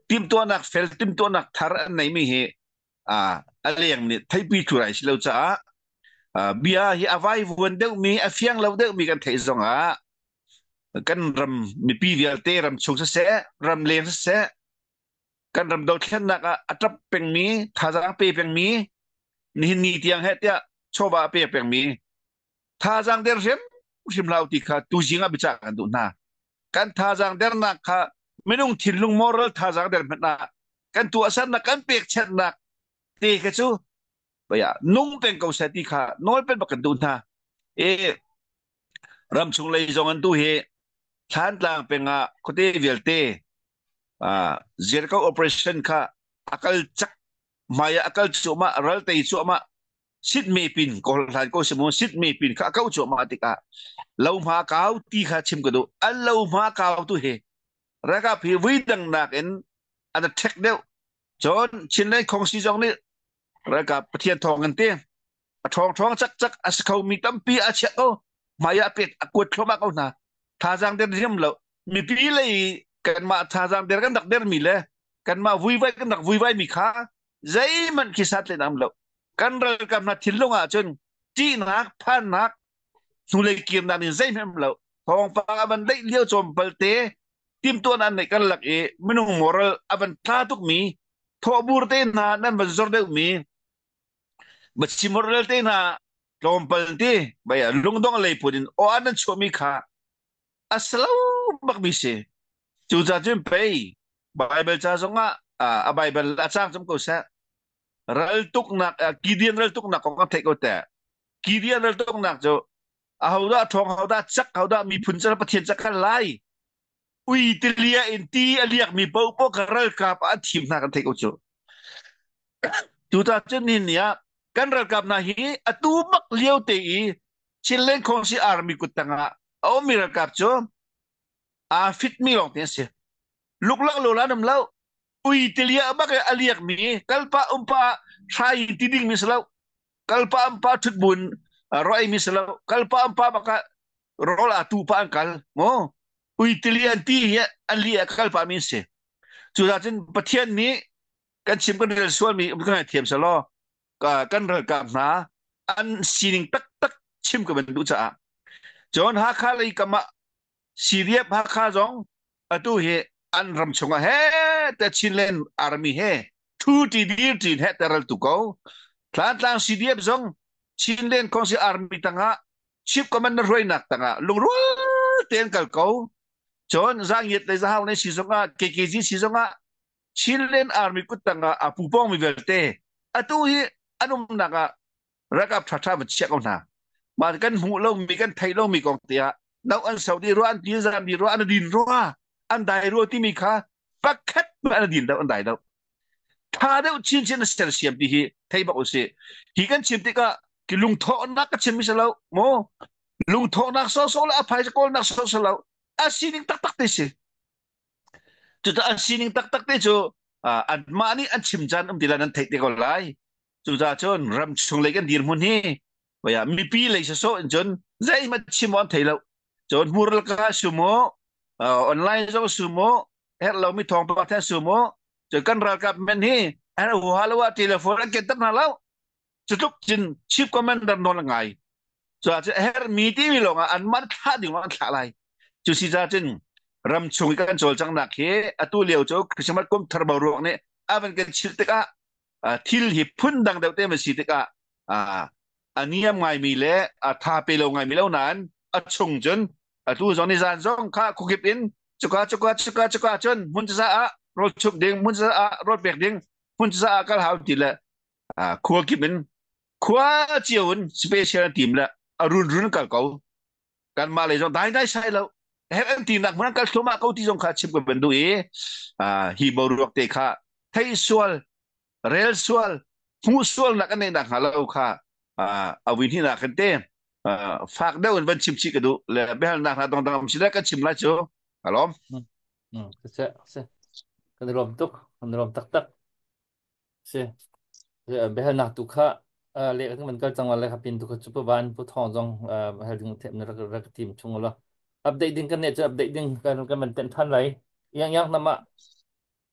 Timhtuahnak fel timhtuahnak thar an neimi hi a leng nih theipi thurai si lo caah bia hi a vaivuan deuhmi a fiang lo deuhmi kan theih zongah kan ram mipi vialte ram chung siseh ram leng siseh kan ram dothlennak ah a ṭap pengmi thazaang pe pengmi nihin ni tiang he tiah chawva a pe pengmi thazaang der hrim hrim hlah ti kha tuzing ah biacah kan duh hna. Kan thazaang dernak kha minung thinlung moral thazaang der hmanh ah kan tuahsernak kan pekchanhnak te kha cu baya nung peng ko seh ti kha nawl pen bak kan duh hna. E ramchung lei zong an tu hi Thlantlang peng ah khuate vialte zirko operation kha akal cak hmai ah akal cuahmah ral tei cuahmah sit me pin ko hlan ko simu sit me pin kha kau cuahmah tikah lo hma kau ti kha chim ka duh an lo hma kau tu hi ralkap hi vui dang nak in an ṭhek deuh cun Chinland Khongsi zong nih ralkap Pathian thawng in ti a ṭhawng ṭhawng cak cak a si kho mi tampi a chiah ko hmai ah pet a kuat thluahmah ko hna thazaang der riam lo mipi lei kanmah thazaang der kan rak der mi le kanmah vuivai kan rak vuivai mi kha zeihmanh khi sat len am lo kan ralkap hna thinlung ah cun ṭihnak phannak hnulei kirnak in zeihmanh um lo thawngpang a van deih lio cawmpal te timtuan an neih kan lak i minung moral a van tla tuk mi thawhbur te hna nan van zor deuh mi bachi moral te hna tlawmpal ti bai lungdong lei phun in aw an chuah mi kha a slo bak mi si cu ca cun pei Bible ca zongah a Bible a cang cum ko seh ral tuknak Gideon ral tuknak kong kan theih ko te Gideon ral tuknak cu ahodah ṭhawng ahodah cak ahodah miphun cak Pathian cak kan lai ui tilia in ti a liak mi popo ka ralkap ah an thim hna kan theih ko cu tuta cun nihin ni ah kan ralkap hna hi atu bak lio te i Chinland Khongsi Army kut tangah a ummi ralkap cu aa fitmi lawng te an si luklak lo la nam lo ui tilia bak a liak mi kalpa umpa hrai ti ding mi slo kalpa umpa thut bun roi mi slo kalpa umpa baka rol a tu pa an kal mo ui tilia ti hi an li a kalpa mi si cu da cun pathian nih kan chim kan rel sual mi um kan thiam salo kan ralkap hna an sining taktak chim ka ban duh caah John Hakha lei kam ah CDF Hakha zong atu hi an ram chungah he te Chinland Army he thu ti dir tin he teral tu ko Tlantlang CDF zong Chinland Council Army tangah Chief Commander hruainak tangah lungrual tein kal ko cun Zangiat le Zahau ne si zongah KKG si zongah Chinland Army kut tangah a pupong mi vialte atu hi an umnak ah ralkap ṭhaṭha va chiah ko hna mah kan hmuh lomi kan theih lomi kong tiah no an so di rua an ti zam di rua an din rua an dai rua timi kha pakhat an din do an dai do tha deuh chin chin sersiam ti hi thei bak usih hi kan chim tikah ki lungthawhnak ka chim mi si lo mo lungthawhnak so so le a phaisa kawlnak so so lo a sining taktak te si cuta an sining taktak te cu anmah nih an chim caan um ti la nan theih te ko lai Cucaah cun ram chung lei kan dirhmun hi voia mipi lei sawsawh in cun zeihmanh chim awk an thei lo. Cun hmurlaka sumo, online zong sumo, herh lomi thawngpang the sumo, cun kan ralkap men hi an huha lo ah telephone an ken tak hna lo. Cutluk cun chief commander nawl a ngai. Cucaah cun herhmi timi lawngah anmah thlah ding lawng an thlah lai. Cu si caah cun ram chung i kan cawlcanghnak hi atu lio cu Christmas kum thar boruak nih a van kan chilh tikah thil hi phun dang deuh te ma si tikah a niam ngaimi le a tha pe lo ngaimi lo nain a chung cun atu zong ni zan zong kha khukip in cuka cuka cuka cuka cun hmun ca ah rawl chumh ding hmun ca ah rawl pek ding hmun ca ah kal hau ti le khua kip in khua cio in special team le a run run kal ko kanmah lei zong dai dai sai lo her an ti nak hmun kal thluahmah ko ti zong kha chim ka van duh i hi boruak te kha thei sual rel sual hmuh sual nak an nei nak hnga lo kha a win hi nak kan te fak deuh in van chim chi ka duh le behal nak hna dong dang am si le kan chim lai cu alom se se kan rom tuk kan rom tak tak Si. Biahalnak tu kha le kan kal cang le kha pin tu kha chu van pu thong zong hal ding them na rak rak tim chung lo. Update ding kan ne cu update ding kan kan man ten than lai. Yang yang nama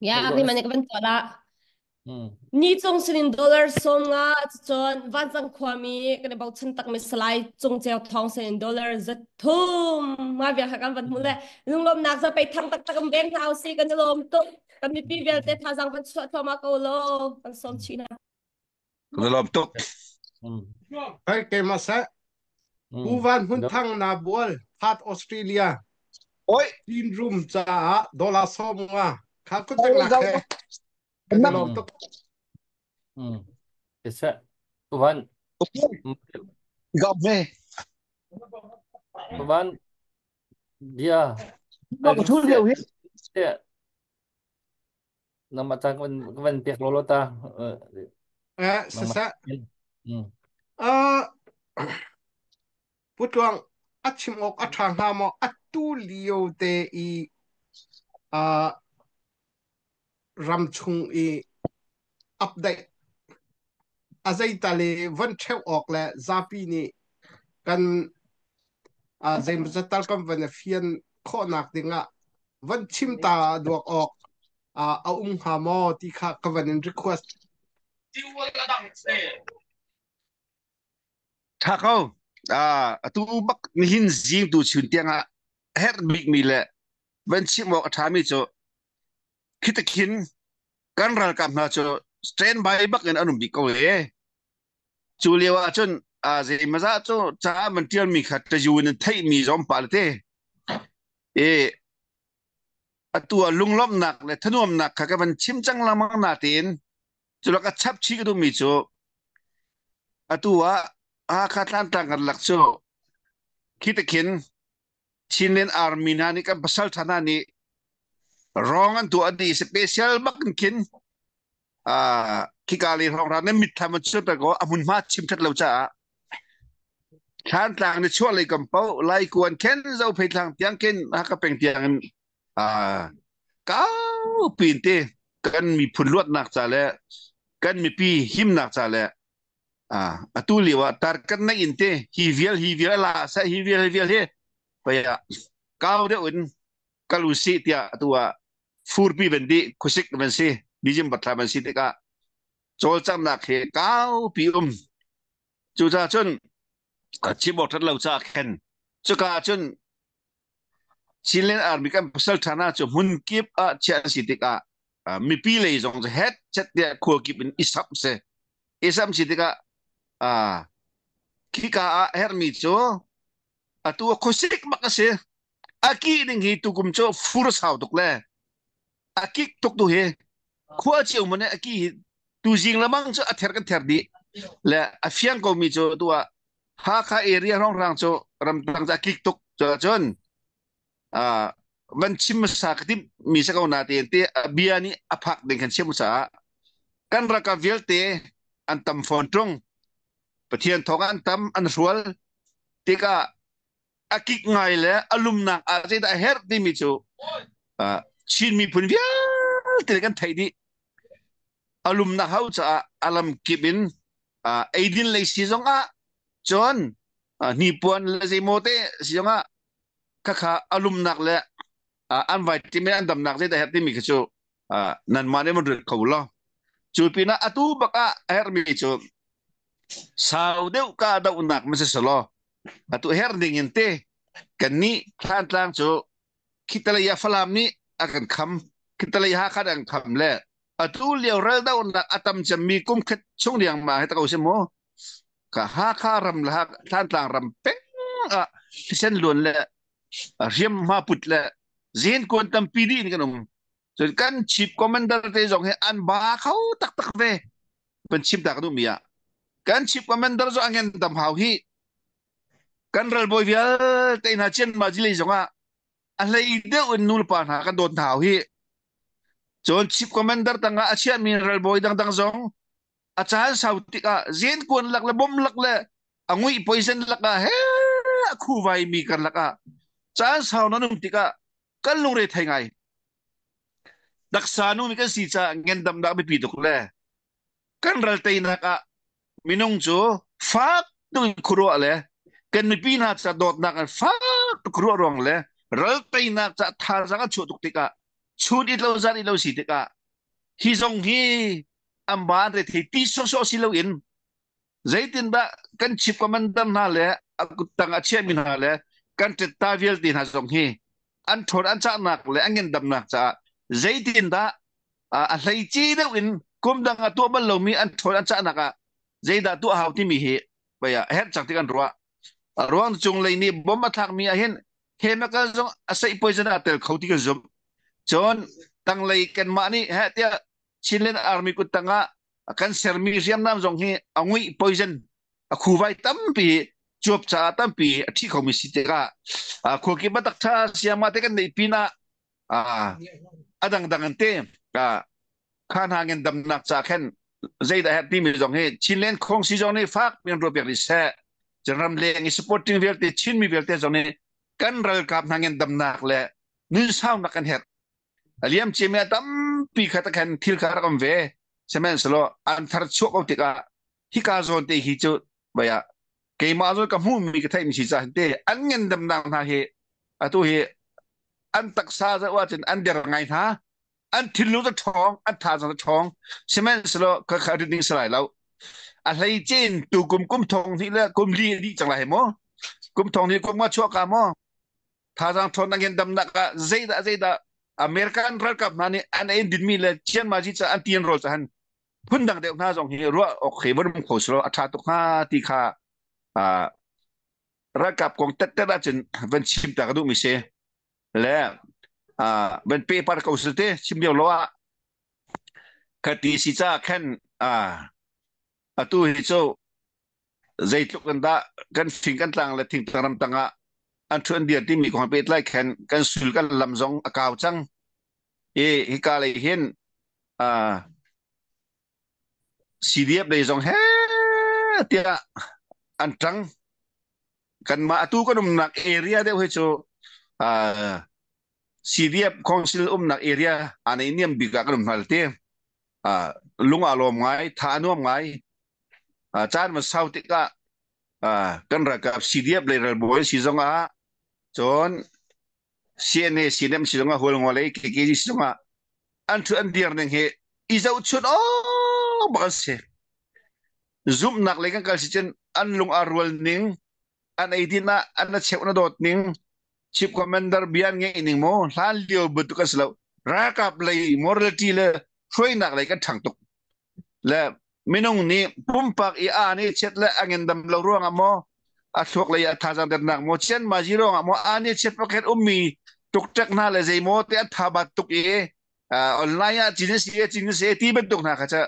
Ya, theih dawh ni na man si. ka van tuah la. Mm. Ni cung sinin dollar 50 cun vancang khuami kan i bochan takmi Salai Cung Ceu Thawng sinin dollar 300 ma vial kha kan van hmu le lunglawmnak za pei thang taktak in veng hna usih, kan i lawm tuk. Kan mipi vialte thazaang van chuah thluahmah ko law kan sawm chih hna. Kan i lawm tuk. Mm. Hei keimah seh. Pu Van Hmun Thang na bual Perth Australia Oi Clean room caah dollar 50 kha kut vek nak he kan i lawm tuk. Mm. Seh. Pu Van Gam ve. Pu Van bia Thu lio hi. Nangmah ta kan van pek law law ta. Eh, sasa. Uh, Putluang a chim awk a ṭha hnga maw atu lio te i uh, ram chung i update a zeita le von ṭheu awk le zapi nih kan zeimawzat tal kan van i fian khawhnak dingah van chim ta duak awk a um hnga maw ti kha ka van in request. Tha ko. Atu bak nihin zing tu chun tiang ah herh bikmi le van chim awk a ṭhami cu khitakhin kan ralkap hna cu stand by bak in an um bik ko e. Cu lio ah cun zeimazah cu ca man ṭialmi kha ṭayu in theihmi zong pah le te. E atu ah lunglawmhnak le thanuamnak kha ka van chim cang lengmang natein culak a chap chih ka duhmi cu atu ah Hakha Tlantlang kan lak cu khi te khin Chinland Army hna nih kan pasal ṭha hna nih rawng an tuah dih special bak in khin khika le hrawng hra nan mitthlam an chuat ko a hmunhma chim ṭhat lo caah Thlantlang ni chuah lei kam paoh Laikuan khen Zophei thlang tiang khin Hakha peng tiang in kau pin te kan miphun luatnak ca le kan mipi himnak ca le atu lio ah tar kan nei in te hi vial hi vial la sa hi vial hi vial hi paya kau deuh in kalu si tiah atu ah furpi ban di khuasik ban si bijim batla ban si tikah cawlcanghnak he kau pi um cucaah cun chim awk that lo ca khen cuka cun Chinland Army kan pasal ṭha hna cu hmun kip ah chiah an si tikah mipi lei zong cu het chet tiah khua kip in i samh si. I samh si tikah khika ah herhmi cu atu a khuasik bak a si. A kih ding hi tukum cu fur sau tuk le a kik tuk tu hi khua cio man a ki hi tu zing lamang cu a ther kan ther dih le a fiang ko mi cu tu ah Hakha area hrawnghrang cu ramtang cu a kik tuk cun van chim hmasa ka timh mi si ko na te te bia nih a phak ding kan chim caah kan ralkap vialte an tam fawn ṭung. Pathian thawng an tam an hrual tikah a kik ngai le a lumnak ah zeidah a herh timi cu Chin miphun vialte kan theih dih. A lumnak hau caah a lam kip in eidin lei si zong ah cun hnipuan le zeimaw te si zong ah khakha a lumnak le an vitamin an damnak zeidah herh timi khi cu nanmah nih van rit kho law. Cu pinah atu bak ah a herhmi cu sau deuh ka dohnak ma si selaw atu herh ding in te kannih Thlantlang cu khitalei ah Falam nih a kan kham, khitalei Hakha an kham le atu lio ral dohnak a tam cemmi kum khat chung riang ma he ta ko si mu ka Hakha ram le Thlantlang ram peng ah thisen luan le hriam hma put le zen kuan tampi dih in kan um. Cun kan chief commander te zong hi an ba kho taktak ve. Kan chim ta ka duhmi ah kan chief commander zong angen dam hau hi kan ralbawi vialte hna Chian Ma Jilei zong ah a hlei deuh in nu le pa hna kan dawt hna hau hi. Cun chief commander tangah a chiahmi ralbawi dangdang zong a caan sau tikah zen kuan lak le bom lak le a ngui poison lak ah he a khuvai mi kan lak ah caan sau na nung tikah kan lungre thei ngai. Taksa nu mi kan si caah ngendam dah biapi tuk le kan ral teinak ah minung cu fak tuk in khuaruah le Kan mipi hna ca dawtnak an fak tuk ruah ruang le ral teinak ca thazaang an chuah tuk tikah chun it lo zan it lo si tikah hi zong hi an ba an rethei ti sawhsawh si loin zeitindah kan chief commander hna le a kuttang a chiahmi hna le kan ṭetta vialte hna zong hi an ṭhawn an cahnak le an ngendamnak caah zeitindah a hleici deuh in kum dang ah tuah bal lomi an ṭhawn an cahnak ah zeidah tuah hau timi hi baya herh cang ti kan ruah. Ruang cung lei nih bom a thlakmi ah hin chemical zong a seih poison ah tel kho ti kan zumh. Cun tanglei kanmah nih heh tiah Chinland Army kut tangah kan sermi hriamnam zong hi a nguih poison a khuvai tampi cuap caah tampi a thi khomi si tikah khuakip a tak tha siama te kan neih pinah a dangdang an te kha hna ngen damnak ca khen zeidah herh timi zong hi Chinland Khongsi zong nih fak piin ruah piak rih seh. Ram leng i supporting vialte Chinmi vialte zong nih kan ralkap hna ngen damnak le nun saunak kan herh. Aliam cimi a tampi kha takhan thil kha rak um ve. Sihmanhsehlaw an thar chuak ko tikah hika zawn te hi cu baya keimah zawn ka hmuhmi ka theihmi si ca te an ngen damnak hna hi atu hi an taksa zoh ahcun an der ngai hna. An thinlung cu ṭhawng, an thazaang cu ṭhawng. Sihmanhsehlaw kha kha rit ding si lai lo. A hleice in tu kum kum thong hnih le kum li a dih cang lai maw? Kum thong hnih kum nga chuah ka maw? Thazaang ṭhawn nak in damnak ah zeidah zeidah American ralkap hna nih an ein dinmi le chianmazi ca an ti an rawl cahan phundang deuh hna zong hi ruah awk khi von um kho selaw a ṭha tuk hnga ti kha ralkap kong tettet ahcun van chim ta ka duhmi si. Le van pe par ko sil te chim lio lo ah ka ti si ca khan atu hi cu zeitluk in dah kan fing kan tlang le thingtlang ram tangah an thu an dir timi kong pehtlai khan kan sul kan lam zong a kau cang i hika lei hin CDF lei zong he tiah an ṭang. Kanmah atu kan umnak area deuh hi cu CDF Council umnak area aa neihniam bik ah kan um hngal ti. Lung aa lawm ngai, tha a nuam ngai. Caan van sau tikah kan ralkap CDF lei ralbawi si zong ah cun CNA CNM si zong ah Hualngo lei KKG si zong ah an thu an dir ning hi i zohchun awk bak an si. Zumhnak lei kan kal si cun an lung aa rual ning, an eidin ah an a cheuh na dawt ning, chief commander bia an ngeih ning maw hlan lio bantuk an si lo. Ralkap lei morality le hruainak lei kan ṭhang tuk. Le minung nih pumpak i aa nih chiat le a ngendam lo ruangah maw a thluak lei a thazaang dernak maw chian ma zi ruangah maw aa nih chiat pakhat ummi tuktek hna le zeimaw te an tha bat tuk i online ah cin si cin si ti bantuk hna kha ca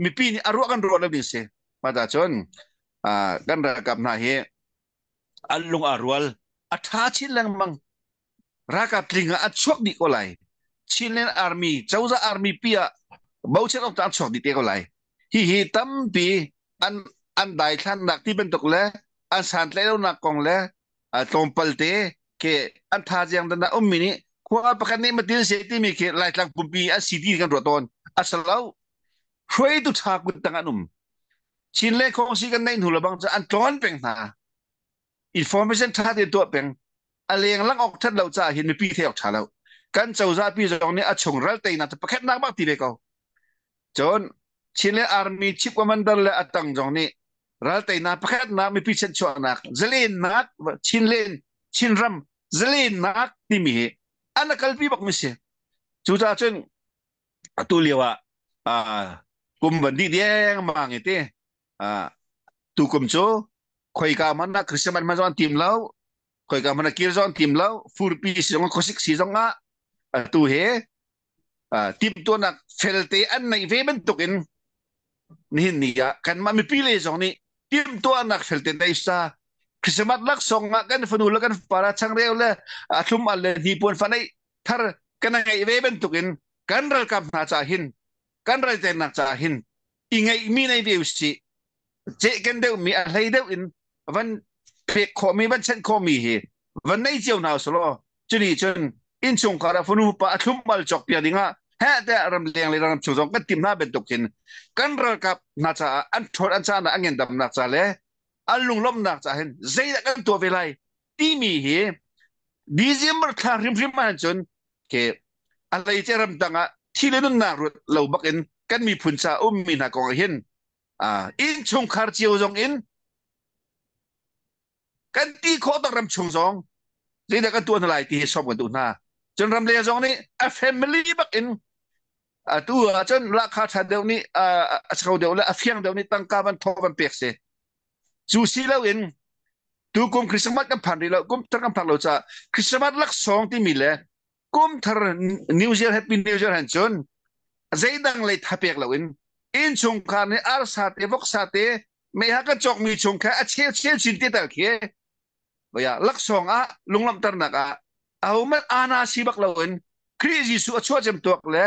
mipi nih a ruah kan ruah lo ding si mah ta cun kan ralkap hna hi an lung aa rual a tha chin lengmang ralkap tling ah a chuak dih ko lai Chinland Army cozah army pi ah bochan awk an chuak dih te ko lai hi hi tampi an an daithlannak ti bantuk le an santlaih lonak kong le tlawmpal te ke an thaziang dan dah ummi nih khua pakhat nih matil se timi khi Laitlang pumpi an si ti kan ruah tawn asalo hruaitu tha kut tang an um Chin le Khongsi kan neih hnu lebang cu an tlawn peng hna information tha te tuah peng a leng lang awk that lo caah hin mipi the awk tha lo kan cozah pi zong nih a chung ral teinak cu pakhat nak bak ti ve ko cun Chin le Army Chief Commander le atang zong nih ral teinak pakhat nak mipi chanchuahnak zalennak Chinlen Chinram zalennak timi hi an kalpi bak mi si cucaah cun atu lio ah kum van dih deng mang i te tukum cu khoika hmanh ah Christmas hman zong an tim lo khoika hmanh ah kir zong an tim lo furpi si zong khuasik si zong ah atu he timhtuahnak felte an neih ve bantuk in nihin ni ah kanmah mipi le zong nih timhtuahnak felte nei sa Christmas laksawng ah kan fanu le kan fapa changreu le a thlum al le hnipuan fa neih thar kan ngeih ve bantuk in kan ralkap hna ca hin kan ralternak ca hin i ngeihmi nei ve usih ceh kan deuhmi a hlei deuh in van pek khawhmi van chanh khawhmi hi van nei cio hna usulaw cuni cun innchungkhar ah fanu pa a thlum al cawk piak dingah heh tiah ramleng le ramchung zong kan tim hna bantuk hin kan ralkap hna caah an ṭhawn an caan ah an ngendamnak ca le. An lunglawmhnak ca hin zeidah kan tuah ve lai timi hi December thla hrimhrim ah cun ke a hleice ramdang ah thi le nunnak ruat lo bak in kan miphun ca ummi hna kong ah hin innchungkhar cio zong in kan ti khawh tak ram chung zong zeidah kan tuah hna lai ti hi sawm kan duh hna. Cun ramleng zong nih a family bak in atu ahcun lahkhah ṭha deuh nih a chau deuh le a fiang deuh nih tangka van thaw van pek si. Cu si loin tu kum Christmas kan phan rih lo, kum thar kan phak lo caah Christmas laksawng timi le kum thar New Year Happy New Year han cun zeidang lei tha pek loin innchungkhar nih arsa te voksa te meiha kan cawkmi chung kha a cheu cheu chin te tal khi Baya laksawng ah lunglawmhternak ah ahohmanh ana si bak loin Khrih Jesuh a chuah cem tuak le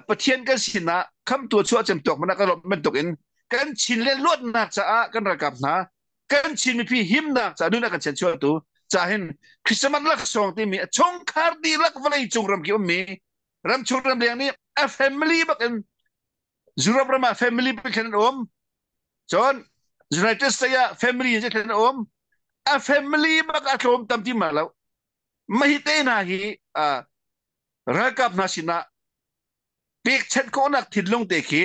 Pathian kan sinah khamtu a chuah cem tuak mana kan lawmh bantukin kan Chin le luatnak caah kan ralkap hna kan Chin mipi himnak caah nun a kan chianchuahtu cahin Christmas laksawng timi a chungkhar dihlak vawlei cung ramkip ummi ramchung ramleng nih a family bak in Europe ram ah family bak an um. Cun United States ah family in an um. A family bak a tlawm tam ti ma lo. Mahi te hna hi ralkap hna sinah pekchanh khawhnak thinlung te khi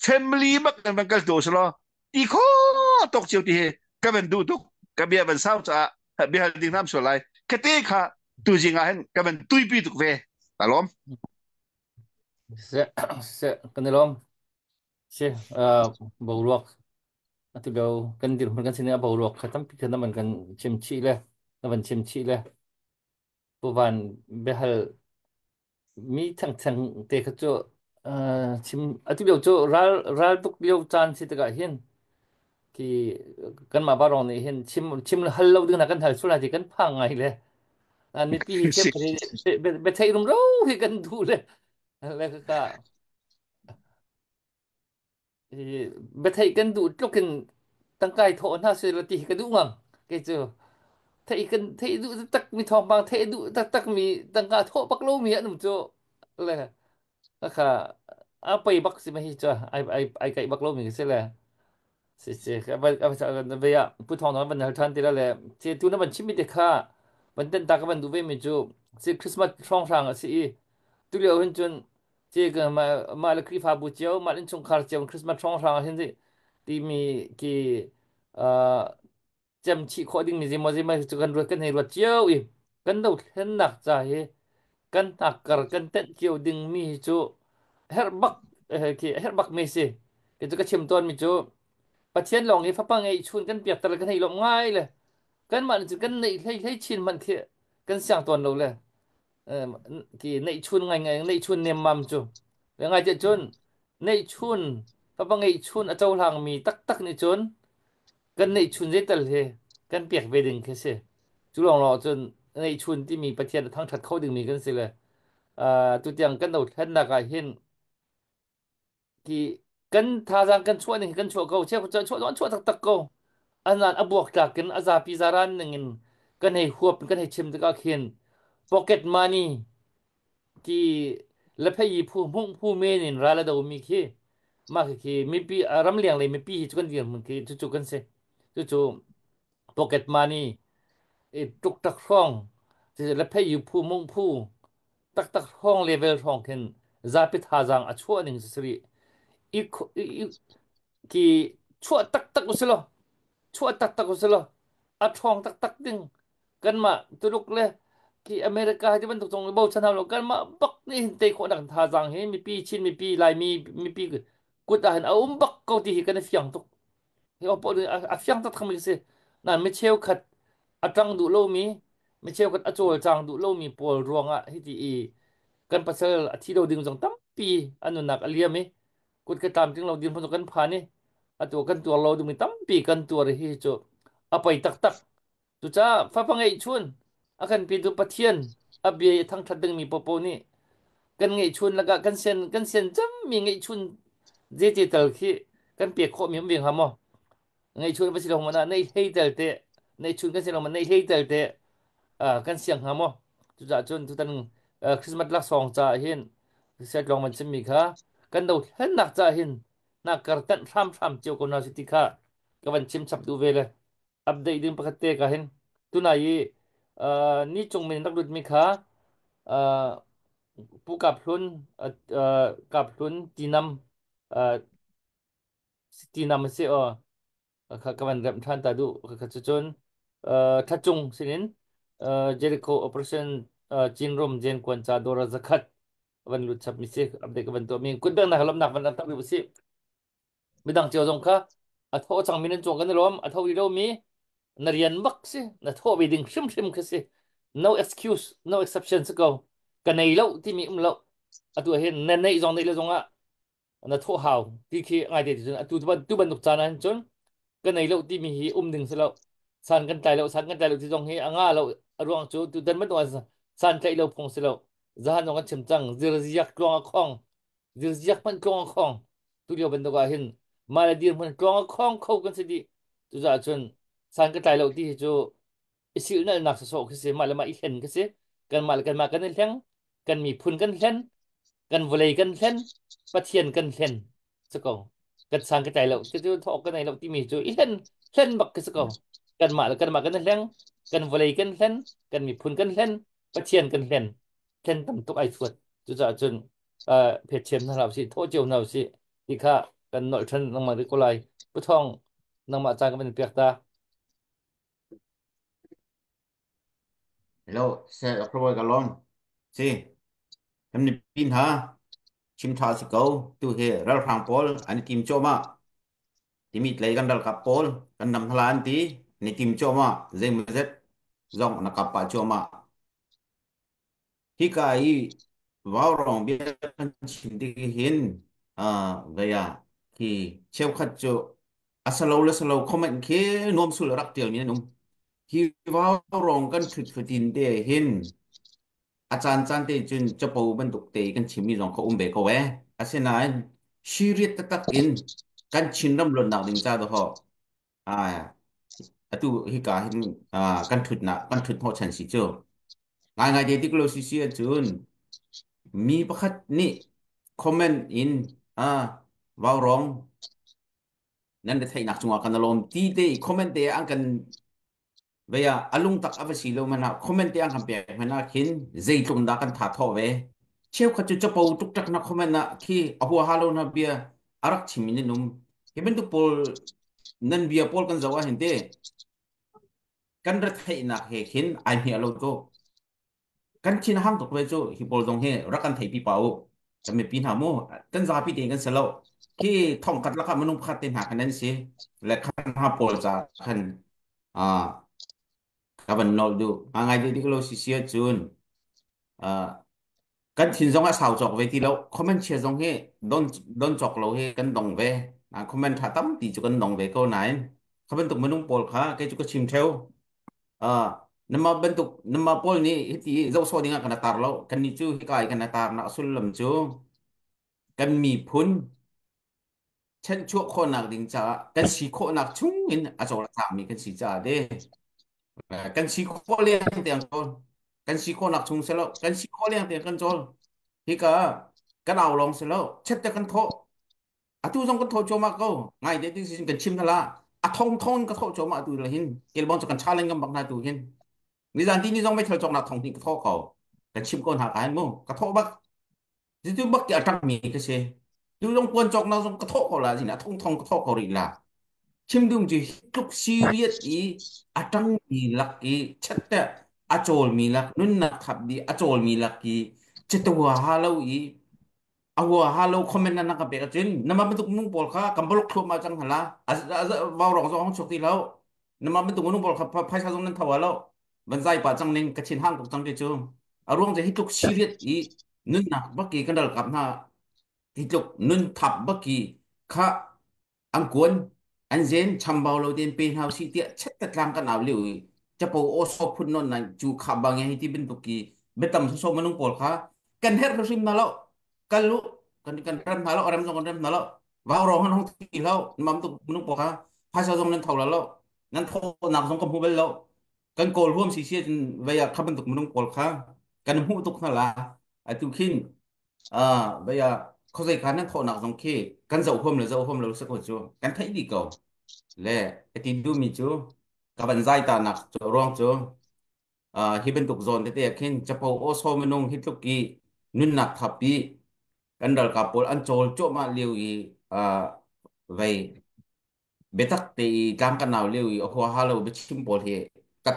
family bak kan van kal tu selaw ti kho tok cio ti hi ka van duh tuk ka bia van sau caah bia hal ding nam sual lai ka te kha tu zing ah hin ka van tuipi tuk ve ta lawm. Seh, seh, kan i lawm. Si, boruak atu lio kan dirhmun kan sin i a boruak kha tampi kha na van kan chim chih le na van chim chih le puvan biahal mi thengtheng te kha cu chim atu lio cu ral ral tuk lio caan si tikah hin khi kanmah barong nih hin chim chim hal lo ding na kan hal sul lai ti kan phang ngai le an mipi hi chim biatheih rumro hi kan duh le le ka biatheih kan duh tluk in tangkai thawh hna seh law ti hi ka duh ngang kei cu theih kan theih duh taktak mi thawngpang theih duh taktak mi tangka thawh bak lo mi an um cu le kha a pei bak si ma hi cu ai ai ai kaih bak lo mi si le si si ve ah pu thawng thawng van hal than ti la le che tu na van chim mi te kha van ten ta ka van duh ve mi cu si Christmas hrawng hrang a si i tu lio hin cun Ci mah le Khrihfabu cio, mah le innchungkhar cio Christmas hrawnghrang ah hin timi ki cem chih khawh dingmi zeimaw zeimaw cu kan ruat kan hei ruat cio i kan dothlennak ca hi kan hnakkar kan tenh cio dingmi hi cu herh bak khi herh bak mi si. Kei cu ka chim tawn mi cu Pathian lawng hi fapa ngeih chun kan piak ter kan hei lawmh ngai le kanmah nih cun kan neih hlei hlei chin hmanh khi kan siang tawn lo le ki neihchun ngaingai neihchun nemmam cu ngai tiah cun neihchun papa ngeihchun a cohlangmi taktak nih cun kan neihchun zeital hi kan pek ve ding khi si cu lawng lawng cun neihchun timi Pathian a thangṭhat kho dingmi kan si le tutiang kan dothlennak ah hin Ki kan thazaang kan chuah ning kan chuah ko chia chuah chuah chuah taktak ko anan a buak tlak in a zapi zaran ning in kan hei huap kan hei chim tikah khin pocket money ki lephei phu hmung phu men in ral a do mi khi mah khi khi mipi ramleng lei mipi hi cu kan dirhmun khi cucu kan si cucu pocket money i tuk tak hrawng lephei phu mung phu taktak hrawng level hrawng khin zapi thazaang a chuah ning si rih i ki chuah taktak usilaw chuah taktak usilaw a ṭhawng taktak ding kanmah Tuluk le ki America hi ti bantuk zong bochan hau lo kanmah bak nih hin tei khawhnak thazaang hi mipi Chin mipi Laimi mipi kut ah hin a um bak ko ti hi kan i fiang tuk hi opo a fiang taktak mi si nan mi cheukhat a ṭang duh lomi mi cheukhat a cawlcang duh lomi pawl ruangah hiti i kan pasal a thi lo ding zong tampi an nunnak a liam i kut ka tlamtling lo ding hmun kan phan i atu kan tuar lo dingmi tampi kan tuar hi cu a poi taktak cucaah fapa ngeihchun a kan pitu Pathian a bia i thangṭhat dingmi popo nih kan ngeihchun lakah kan sian kan sian cemmi ngeihchun zeiti tal khi kan pek khawhmi um ve hnga maw Ngeihchun va si lo hmanh ah nei hlei tel te neihchun kan si lo hmanh nei hlei tel te kan siang hnga maw? Cucaah cun tutan Christmas laksawng caah hin siatlawng man chimmi kha kan dothlennak caah hin na kar tanh hramhram cio ko hna si ti kha. Ka van chim chap duh ve le update ding pakhat te ka hin tunai i ni cung min rak lut mi kha Pu Kap Hlun Kap Hlun Tinam Tinam a si aw kha ka van remh ṭhan ta duh kha cu cun Thacung sinin Jericho Operation Chinram Jen Kuan ca dawr zakhat van lut chap mi si update ka van tuah mi kut beng nak lomnak van tak rih usih. Midang cio zong kha a tho cangmi nan cung kan i lawm. A tho rih lomi na rian bak si. Na thawh ve ding hrimhrim khi si. No excuse, no exception si ko. Ka nei lo timi um lo. Atu ah hin na neih zong neih lo zong ah na thawh hau ti khi ngai te cun atu tu bantuk caan ah hin cun ka nei lo timi hi um ding si lo. San kan tlai lo, san kan tlai lo ti zong hi a nga lo. A ruang cu tutan bantuk ah san tlaih lo phung si lo. Zahan zong kan chim cang. Zirziak tluang a khong. Zirziak hmanh tluang a khong. Tu lio bantuk ah hin mah le dirhmun tluang a khong kho kan si dih. Cucaah cun san ka tlai lo ti hi cu i silhnalhnak sawsawh khi si, mah le mah i hlen khi si. Kanmah le kanmah kan i hleng, kan miphun kan hlen, kan vawlei kan hlen, Pathian kan hlen si ko. Kan san ka tlai lo, cucu thawk ka nei lo timi cu i hlen, hlen bak khi si ko. Kanmah le kanmah kan i hleng, kan vawlei kan hlen, kan miphun kan hlen, Pathian kan hlen. Hlen tam tuk ai thuat. Cucaah cun phetchem hna hlah usih, thawh cio hna usih ti kha kan nolh ṭhan lengmang rih ko lai. Pu Thawng, nangmah caan ka van in pek ta. Hello, Sir October ka lawm. Si, kan mipi hna chim tha si ko. Tu hi ralhrang pawl an i tim cuahmah. Timi tlei kan ralkap pawl kan nam hla an ti. An i tim cuahmah. Zeimawzet zong na kap pah cuahmah. Hika i vaurawng bia kan chim tik hin vei ah khi cheukhat cu a salo le salo comment khi nuam sul rak tial mi an um. Hi vaurawng kan ṭhut fatin te hin a caan caan te cun capo bantuk te kan chimmi zong kha um ve ko ee. Asinain serious taktak in kan Chinram luatnak ding ca dawh atu hika hin kan ṭhutnak kan ṭhut hnawhchan si cu. Ngaingai te tik lo si si ahcun mi pakhat nih comment in vaurawng nan retheihnak cungah kan lawm ti te i comment te an kan vei ah a lungtak a va si lo hmanh ah comment te an kan pek hmanh ah khin zeitluk dah kan tha thawh ve. Cheukhat cu capo tuktak na comment ah khi a huaha lo na bia a rak chim in an um. Hi bantuk pawl nan bia pawl kan zoh ah hin te kan retheihnak he khin ai hmiah lo tuk. Kan thin a hang tuk ve cu hi pawl zong hi rak kan thei pi pa u. Kan mipi hna mu kan zapi tein kan si lo. Khi thong khat lakah minung pakhat te hna khan an si. Le khan ha pawl ca khan ka van nawl duh. Ngai dih lo si si ahcun kan thin zong a sau cawk ve ti lo. Comment chia zong hi don don cawk lo hi kan dong ve. Comment tha tampi cu kan dong ve ko nain kha bantuk minung pawl kha kei cu ka chim theo. Nama bantuk nama pawl nih hiti zoh sawh ding ah kan tar lo. Kan nih cu hika i kan tar nak sullam cu kan miphun chanchuah khawhnak ding caah kan si khawhnak chung in a cawl a cangmi kan si caah de kan si khawh leng tiang cawl kan si khawhnak chung si lo kan si khawh leng tiang kan cawl hika kan au lawng si lo chet te kan thawh atu zong kan thawh cuahmah ko ngai te ti sin kan chim hna la a thong thong ka thawh cuahmah tu la hin kelbong cu kan challenge ngam bak hna tu hin nizan ti ni zong meithal cawknak thong hnih ka thawh ko kan chim ko hna ka hin mu ka thawh bak Zitu bak ti a ṭangmi ka si. Tu zong puan cawknak zong ka thawh ko la zin a thong thong ka thawh ko rih la. Chim dum cu tluk serious i a ṭangmi lak i chat a cawlmi lak nunnak thap di a cawlmi lak i catua ha lo i a hua ha lo comment na ka pek ahcun nama bantuk minung pawl kha kan block thluahmah cang hala vau rong zong hong chuak ti lo nama bantuk minung pawl kha phaisa zong nan tho lo van zai pa cang ning ka thin hang tuk cang ke cu a ruang cu hi tluk serious i nunnak baki kan ralkap hna hi tluk nun thap baki kha an kuan an zen chambau lo ten pe hna si tiah chet ta tlang kan au liu i chapo o so phun non nan chu kha bang hi ti bantuk ki betam so so manung pawl kha kan her hrim na lo kan lu kan kan ram hna lo ram zong kan ram hna lo vau rong han hong ti lo mam tu manung pawl kha phaisa zong nan tho la lo nan tho nak zong ka hmu bal lo kan kawl huam si si cun vei ah kha bantuk minung pawl kha kan hmuh tuk hna la atu khin vei ah khuazei kha nan thawhnak zong khi kan zoh huam le zoh huam lo si ko cu kan theih dih ko. Le ka ti duhmi cu ka van zai ta nak cu ruang cu hi bantuk zawn tete ah khin capo aw minung hi tluk i nunnak thapi kan ralkap pawl an cawl cuahmah lio i vei biatak te i tlang kan nau lio i a huaha lo biachim pawl hi kat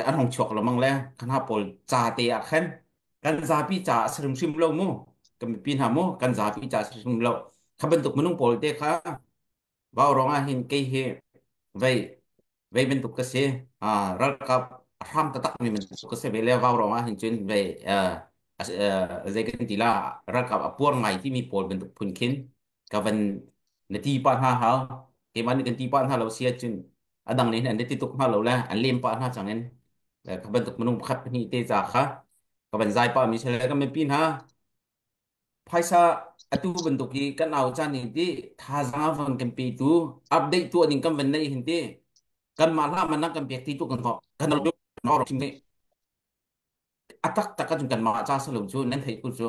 an hong chuak lo mang le kan ha pawl ca te ah khan kan zapi ca a si hrimhrim lo mu, kan mipi hna mu, kan zapi ca a si hrimhrim lo. Kha bantuk minung pawl te kha vau rong ah hin kei hi vei vei bantuk ka si, ralkap hram taktak mi bantuk ka si ve le vau rong ah hin cun vei zei kan ti la, ralkap a puar ngai timi pawl bantuk phun khin ka van na ti pa hna hau. Keimah nih kan ti pa hna lo si ahcun a dang nih an ti tuk hna lo le an lem pa hna cang in ka bantuk minung pakhat pahnih te ca kha ka van zai pa mi sele kan mipi hna phaisa atu bantuk hi kan au caan hin ti thazaang van kan pe tu update tu ding kan van nei hin ti kan mah hla man kan pek ti tu kan kan a taktak ahcun kanmah ca si lo cu nan theih ko cu.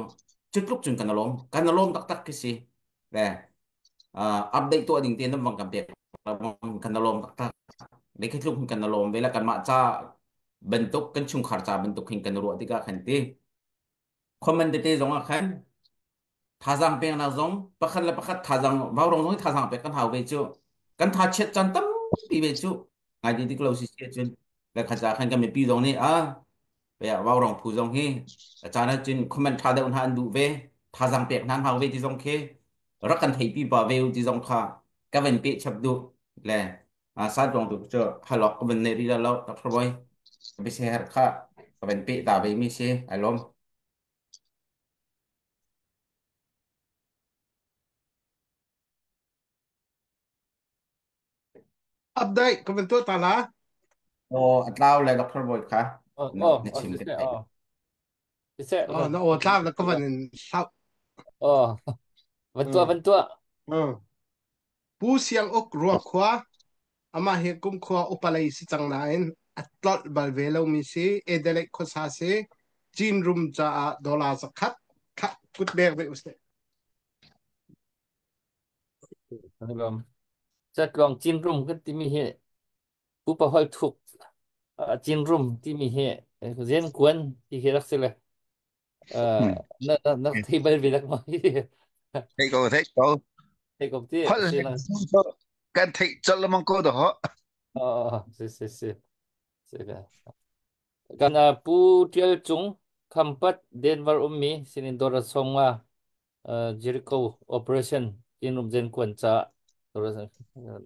Cu tluk cun kan alawm, kan alawm taktak khi si le update tuah ding te nan bang kan pek kan alawm taktak le khi tluk kan alawm ve la. Kanmah ca bantuk, kan chungkhar ca bantuk hin kan ruah tikah khan ti comment tete zong ah khan thazaang peknak zong pakhat le pakhat thazaang vaurong zong thazaang pek kan hau ve cu. Kan tha chiat caan tampi ve cu ngai ti tik lo si si cun le khacha khan kan mipi zong nih a pe vaurong phu zong hi a caan ah cun comment tha deuh hna an duh ve, thazaang pek hna hau ve ti zong khi rak kan theipi pa ve ti zong kha ka van pe chap duh le sa tuang tu cu halok ka van nei ri lo tak boy ka se her kha ka van pe ta ve mi si ai lom. Update ka van tuah ta la. Oh, atlau le Dr. Boy kha. Oh, Na oh, na oh, chim si te. seh, oh. Si seh, Oh, na aw tlau le ka van in hlau. Oh, van tuah, van tuah. Pu Siang Uk Ruakhua, amah hi kumkhua upa lei si cang nain a tlolh bal ve lomi si. Adelaide khuasa si. Chin rum caah dollar 100 kha kut bek ve usih. Zatluang Chin rum kan timi hi pupa hol thuk Chin rum timi hi zen kuan ti hi rak si le na na na thei bal ve dak ma hi? Thei ko, thei ko. Thei ko ti Hol si lang. Kan theih colh lamang ko do ho. Oh, si si si si. Kan Pu Tial Cung Khampat Denver ummi sinin dawr song nga Jericho operation in rum zen kuan cha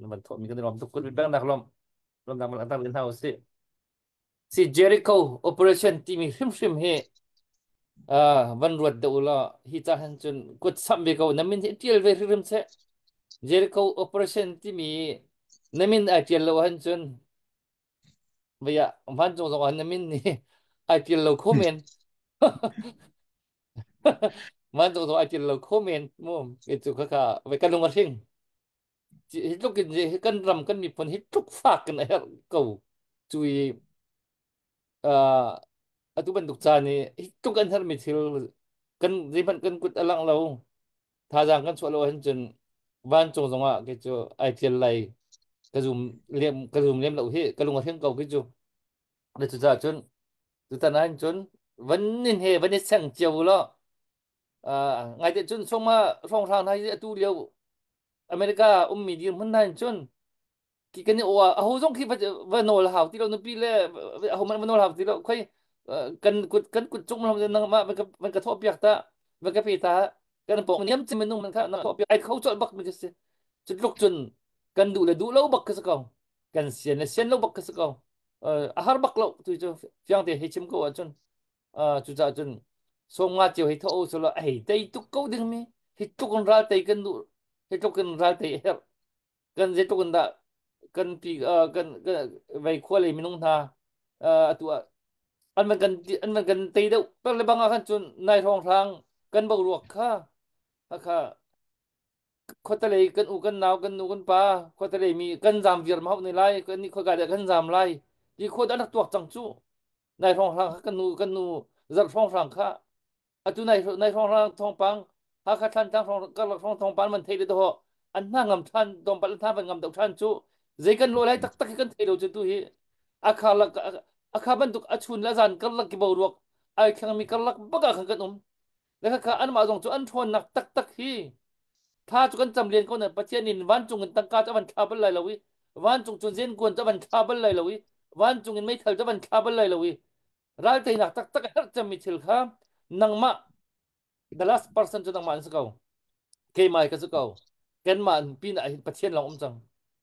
man tho mi kan rom tuk kul bang nak lom lom dang mal tang hna usi si. Jericho operation timi hrimhrim hi van ruat de ula hi cha han chun kut sam be ko namin hi tial ve hrim che. Jericho operation timi namin ai tial lo han chun vaya van chung zong an namin ni ai tial lo kho men, van chung zong ai tial lo kho men mu ke chu kha kha ve kan lung a hring hi tluk in kan ram kan miphun hi tluk fak kan a herh ko cui. Atu bantuk ca nih hi tluk an herhmi thil kan zeihmanh kan kut a langh lo, thazaang kan chuah lo ahcun cun vancung zongah kei cu ai tial lai ka zum lem, ka zum lem lo hi. Ka lung a hring ko khi cu le. Cucaah cun tutan ahhin cun van nin he van i seng cio law ngai te cun songma hrawnghrang hna hi atu lio America ummi dirhmun hna hin cun ki kan i aw aho zong khi va nawl hau ti lo, nupi le aho hmanh va nawl hau ti lo. Khoi kan kut, kan kut cung lam nang ma van ka thawh piak ta, van ka pe ta, kan pong niam chi minung man kha na thawh piak ai kho chol bak mi ka si. Cu tluk cun kan duh le duh lo bak ka si ko, kan sian le sian lo bak ka si ko. A har bak lo tu cu fiang te hei chim ko ahcun. Cucaah cun sawmnga cio hei tho solo hei tei tuk ko ding mi hi tluk in ral tei kan duh, hi tluk in ral tei herh kan. Zeitluk in dah kan pi kan vei khua lei minung hna atu ah an van kan an van kan tei deuh per le bang ah khan cun nai hrawng hrang kan boruak kha kha khuatelei kan u kan nau kan nu kan pa khuatelei mi kan zam viar ma hau ne lai, kan ni khua ka kan zam lai ti khua dah nak tuak cang cu. Nai hrawng hrang kha kan nu zarh hrawng hrang kha atu nai nai hrawng hrang thawngpang Hakha Thlantlang hrawng karlak hrawng thawngpang man thei le to an hna ngam than tawmpal an tha van ngam deuh than cu. Zei kan lawh lai taktak hi kan thei lo cu tu hi akha lak akha bantuk a chun le zan karlak ki boruak ai thlangmi karlak bak ah khan kan um. Le khakha anmah zong cu an ṭhawnnak taktak hi thla cu kan cam len ko na Pathian in vancung in tangka cu a van thla bal lai lo i vancung cun zenkuan cu a van thla bal lai lo i vancung in meithal cu a van thla bal lai lo i ral teinak taktak a herh cemmi thil kha nangmah the last person cu nangmah an si ko keimah ka si ko kanmah pin ah hin Pathian lawng um cang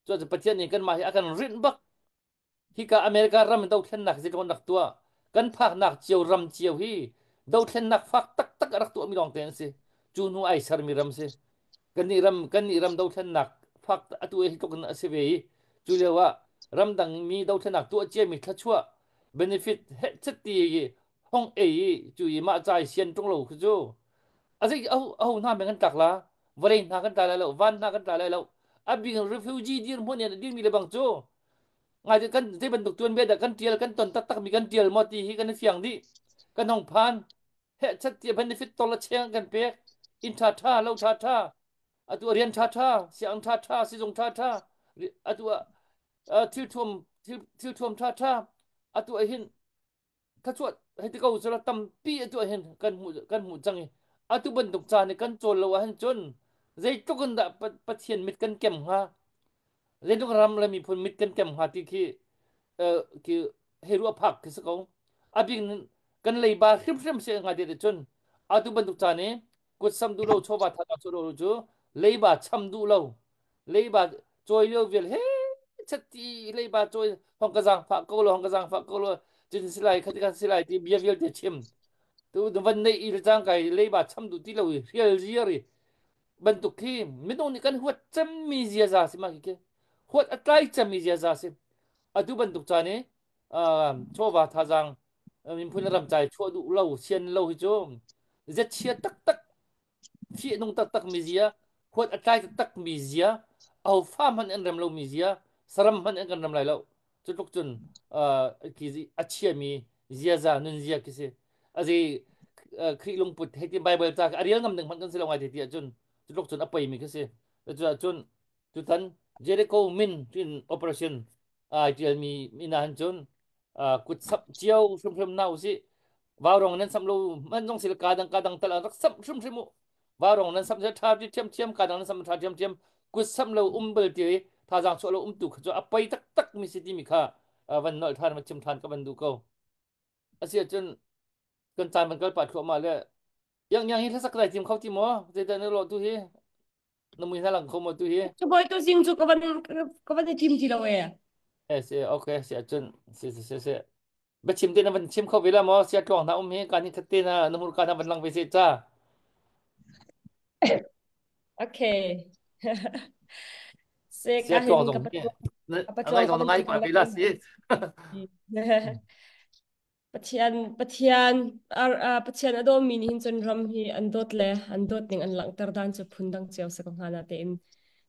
cu Pathian nih kanmah hi a kan rinh bak hika America ram dothlennak zeitluk rak tuah kan phaknak cio ram cio hi dothlennak fak taktak a rak tuahmi lawng te an si cu hnu ai sermi ram si kan nih ram dothlennak fak atu hi tluk in a si ve i cu lio ah ramdang mi dothlennak tuah ciami thluachuah benefit heh chet ti hong ei i cu i mah cai sian ṭung lo khu cu a zei aho hna men kan tlak la vawlei hna kan tla lai lo van hna kan tla lai lo a bik refugee dirhmun in a dirmi le bang cu ngai kan zei bantuk tuanbia dah kan tial kan ton taktak mi kan tial maw ti hi kan i fiang dih kan hong phan heh chat ti benefit tol a cheng kan pek inn tha tha lo tha tha atu rian tha tha siang tha tha sizung tha tha atu thil thuam thil thuam tha tha atu hin thlachuah hei ti ko sila tampi atu hin kan hmuh cang i atu bantuk caan i kan cawl lo ahhin cun zeitluk in dah Pathian mit kan kem hnga zeitluk ram le miphun mit kan kem hnga ti khi khi hei ruah phak khi si ko a bik kan leiba hrimhrim si hnga ti cun atu bantuk caan i kut sam duh lo chawva tha chuah lo cu leiba cham duh lo leiba cawi lio vial he chatti leiba cawi hong ka zaang fah ko lo hong ka zaang fah ko lo cun silai khati kan silai ti bia vialte chim tu van nei i cang kai leiba cham duh ti lo i hrial ziar i bantuk khi minung nih kan huat cemmi ziaza si ma khi huat a tlai cemmi ziaza si atu bantuk caan i chawva thazaang miphun ram cai chuah duh lo sian lo hi cu zechia taktak fihnung taktak mi zia huat a tlai taktak mi zia aho fa hmanh an rem lo mi zia saram hmanh an kan rem lai lo cu tluk cun a chiami ziaza nun zia khi si azi Khrih lungput hei ti Bible ca a rial ngam ding hmanh kan si lo ngai te ti ahcun cu tluk cun a poi mi khi si cu ahcun tutan Jericho min tin operation ai tialmi min ah cun kut sap cio hrimhrim na usih vaurong nan sam lo man zong sil ka dang ka dang tal rak sam hrimhrim u vaurong nan sam tha thiam thiam ka dang nan sam tha thiam thiam kut sam lo um bal ti thazang chuah lo um tu kha chu a poi tak tak mi si ti mi kha van nol than van chim than ka van du ko asi ahcun kan caan van kal pa thluahmah le yang yang hi hlasak lai tim kho ti maw zeidah na lo tu hi na mui hna lang kho maw tu hi Cu bawi tu zing cu ka van i tim ti lo e. Eh si okay si ahcun si si si si biachim te na van chim kho ve la maw sia tluang na um hi kan hi khat te na na hmurka na van lang ve se cha Okay. Se sia ka tluang hin zong ka hi patluang ka na ngai patluang ka zong na van ngai ti pa ko ve la la si Pathian Pathian ar, ah, Pathian a dawmi nih hin cun ram hi an dawt le an dawt ning an langhter dan cu phundang cio si ko hnga na tein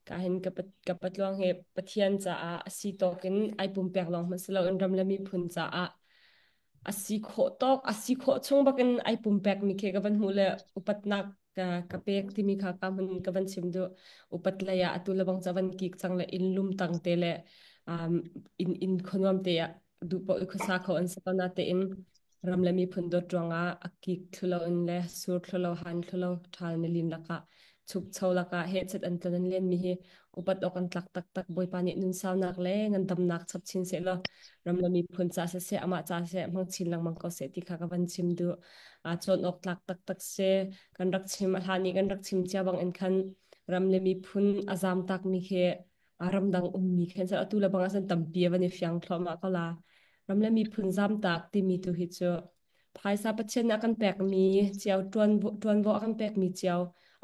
ka hin ka, ka patluang hi Pathian caah a si tawk in ai pumpek lawng hmanh si loin ram le miphun caah a si khawh tawk a si khawh chung bakin ai pumpek mi khi ka van hmuh le upatnak ka, ka pek timi kha ka hmun ka van chim duh upat lei ah atu le bang ca van kik cang le inn lum tang te le um, inn inn khuanuam te ah duh paoh i khuasa kho an si ko natein ram le miphun dawt ruangah a kik thlulo in le sur thlulo han thlulo ṭhal nilin lakah chukcho lakah hehchet an tlon an len mi hi upat awk an tlak taktak Bawipa nih nunsaunak le ngandamnak chap chin sehlaw ram le miphun ca siseh amah ca siseh hmang chin lengmang ko seh ti kha ka van chim duh a cawn awk tlak taktak si kan rak chim a hlan i kan rak chim cia bang in khan ram le miphun a zam tak mi khi ramdang ummi khan atu le bang ahcun tampi a van i fiang thluahmah ko la. Ram le miphun zamtak timi tu hi cu phaisa Pathian a kan pekmi cio ṭuanvo a kan pekmi cio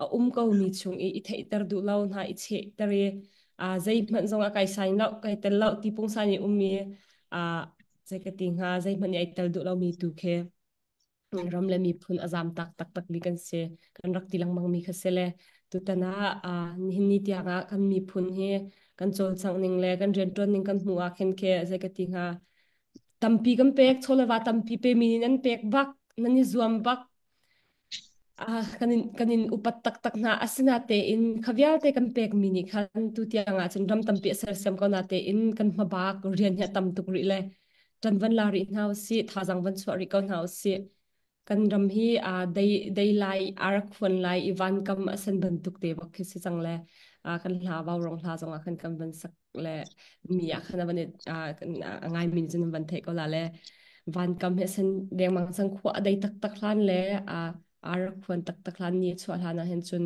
a um ko mi chung i i theihter duh lo hna i chehter i zeihmanh zong a kai sain lo kai tel lo ti pungsan i ummi zei ka ti hnga zeihmanh i ai tel duh lomi tu khi ram le miphun a zam tak taktak mi kan si kan rak ti lengmang mi kha si le tutan ah nihin ni tiang ah kan miphun hi kan cawlcangh ning le kan rianṭuan ning kan hmuh ah khin khi zei ka ti hnga tampi kan pek chawleva tampi pe mi nih nan pek bak nan i zuam bak. Kan in upat taktak hna. Asinatein kha vialte kan pekmi nih khan tu tiang ah cun ram tampi a sersiam ko natein kan hmabak rian hi a tam tuk rih le ṭan van la rih hna usih, thazaang van chuah rih ko hna usih. Kan ram hi dei dei lai a rak khuan lai i vankam a sen bantuk te bak khi si cang le kan hla vaurawng hla zong ah khan kan van sak le mi ah khan a van a ngai mi cun van theih ko la le vankam he sen dengmang cang khua a dei taktak hlan le a rak khuan taktak hlan ni a chuah hlan ah hin cun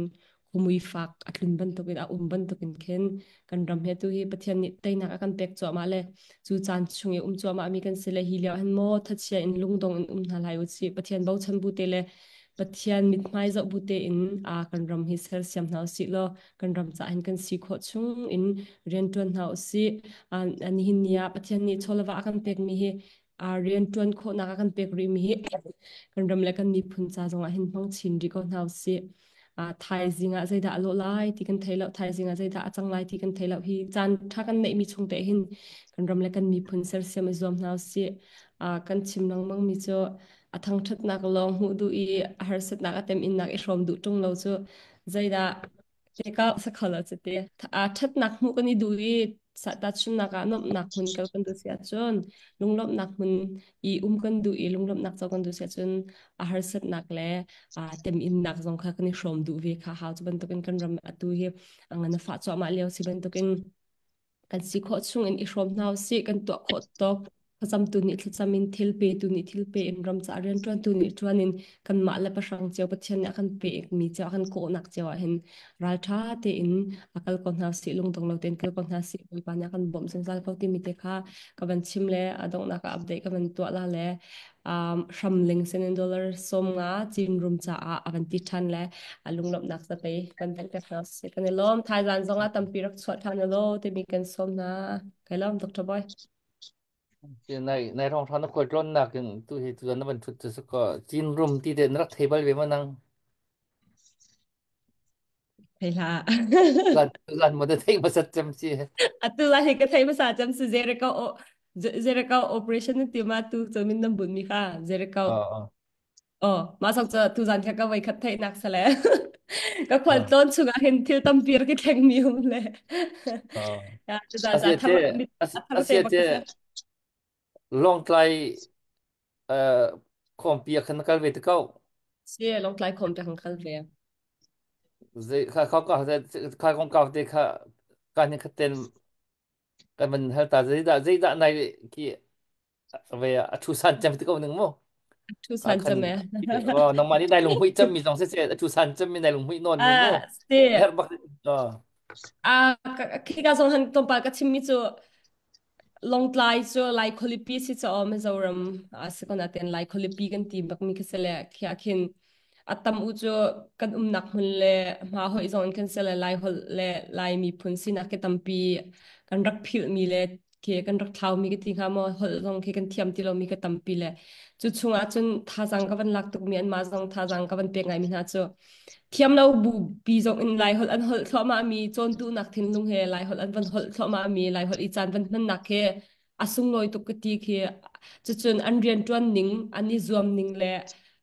khumui fak a tlun bantukin a um bantukin khin kan ram he tu hi Pathian nih teinak a kan pek cuahmah le cu caan chung i um cuahmah mi kan si le hi lio hin maw thachia in lungdong in um hna lai u si Pathian bochan bu te le Pathian mithmai zoh bu te in a kan ram hi sersiam hna usih law kan ram ca hin kan si khawh chung in rianṭuan hna usih. Nihin ni ah Pathian nih chawleva a kan pekmi hi rianṭuan khawhnak a kan pek rihmi hi kan ram le kan miphun ca zongah hin hmang chin rih ko hna usih. Thaizing ah zeidah a lawh lai ti kan thei lo, thaizing ah zeidah a cang lai ti kan thei lo. Hi caan ṭha kan neihmi chung te hin kan ram le kan miphun sersiam i zuam hna usih. Kan chim lengmang mi cu a thangṭhatnak lawng hmuh duh i a harsatnak a teminnak i hrawm duh ṭung lo cu zeidah ka sakho lo cu ti. A ṭhatnak hmuh kan i duh i tahchunhnak ah nuamhnak hmun kal kan duh si ahcun lunglawmhnak hmun i um kan duh i lunglawmhnak co kan duh si ahcun a harsatnak le teminnak zong kha kan i hrawm duh ve kha hau. Cu bantukin kan ram atu hi a ngan a fah cuahmah lio si bantukin kan si khawh chung in i hrawm hna usih, kan tuah khawh tawk thlacamtu nih thlacam in thil petu nih thil pe in ram ca rianṭuantu nih ṭuan in kanmah le pahrang cio Pathian nih a kan pekmi cio a kan kawhnak cio ah hin ralṭha tein a kal ko hna usih, lungdong lo tein kal ko hna usih. Bawipa nih a kan bawmh zungzal ko timi te kha ka van chim le a donghnak ah update ka van tuah la le hramling sinin dollar 50 cin rum caah a van ti ṭhan le a lunglawmhnak zapei kan van pek hna usih. Kan i lawm. Thaizan zong ah tampi rak chuah ṭhan ulaw timi kan sawm hna. Kai lawm Dr. Boy. Nai nai rong thana khual tlawn nak in tu hi tu na van thut chu ko chin rum ti te na rak thei bal ve ma nang Thei hlah. Zan zan mo te thei masat cem si. Atu la hi ka thei masa cem si Jericho Jericho operation ti ma tu chomin nam bun mi kha Jericho. Oh, ma sok cha tu zan kha ka voi khat thei nak sale. Ka khwal tlawn chungah hin thil tampi rak i thleng mi um le. Ya tu zan za Asia thar te mit thar te asia bak te se. Lawngtlai khawmpi ah khan na kal ve te ko. Si Lawngtlai khom te hang kal ve. Zei kha kha ka kha kong kau te kha ka ni khaten kan van hal ta zeidah zeidah nai ki ve a thu san cem te ko ning mu. Thu Ka san khan chame. oh nangmah nih nai lung hui cem mi zong se se a thu san cem mi nai lung hui non mi mu. Ah, si. Her bak Ah, khi ka zong han tlawmpal ka chim mi cu Lawngtlai cu Lai khualipi si caw Mizoram a si ko nain Lai khualipi kan ti bakmi khi si le khi ah khin a tam u cu kan umnak hmun le hma hoih zong in kan si le Lai holh le Lai miphun sinak khi tampi kan rak philhmi le khi kan rak thlaumi ka ti hnga maw holh zong khi kan thiam ti lomi ka tampi le cu chungah cun thazaang ka van lak tukmi anmah zong thazaang ka van pek ngaimi hna cu thiam lo bu pi zong in Lai holh an holh thluahmah mi cawn duhnak thinlung he Lai holh an van holh thluahmah mi Lai holh i caan van hmannak he a sunglawi tuk ka ti khi cucun an rianṭuan ning an i zuam ning le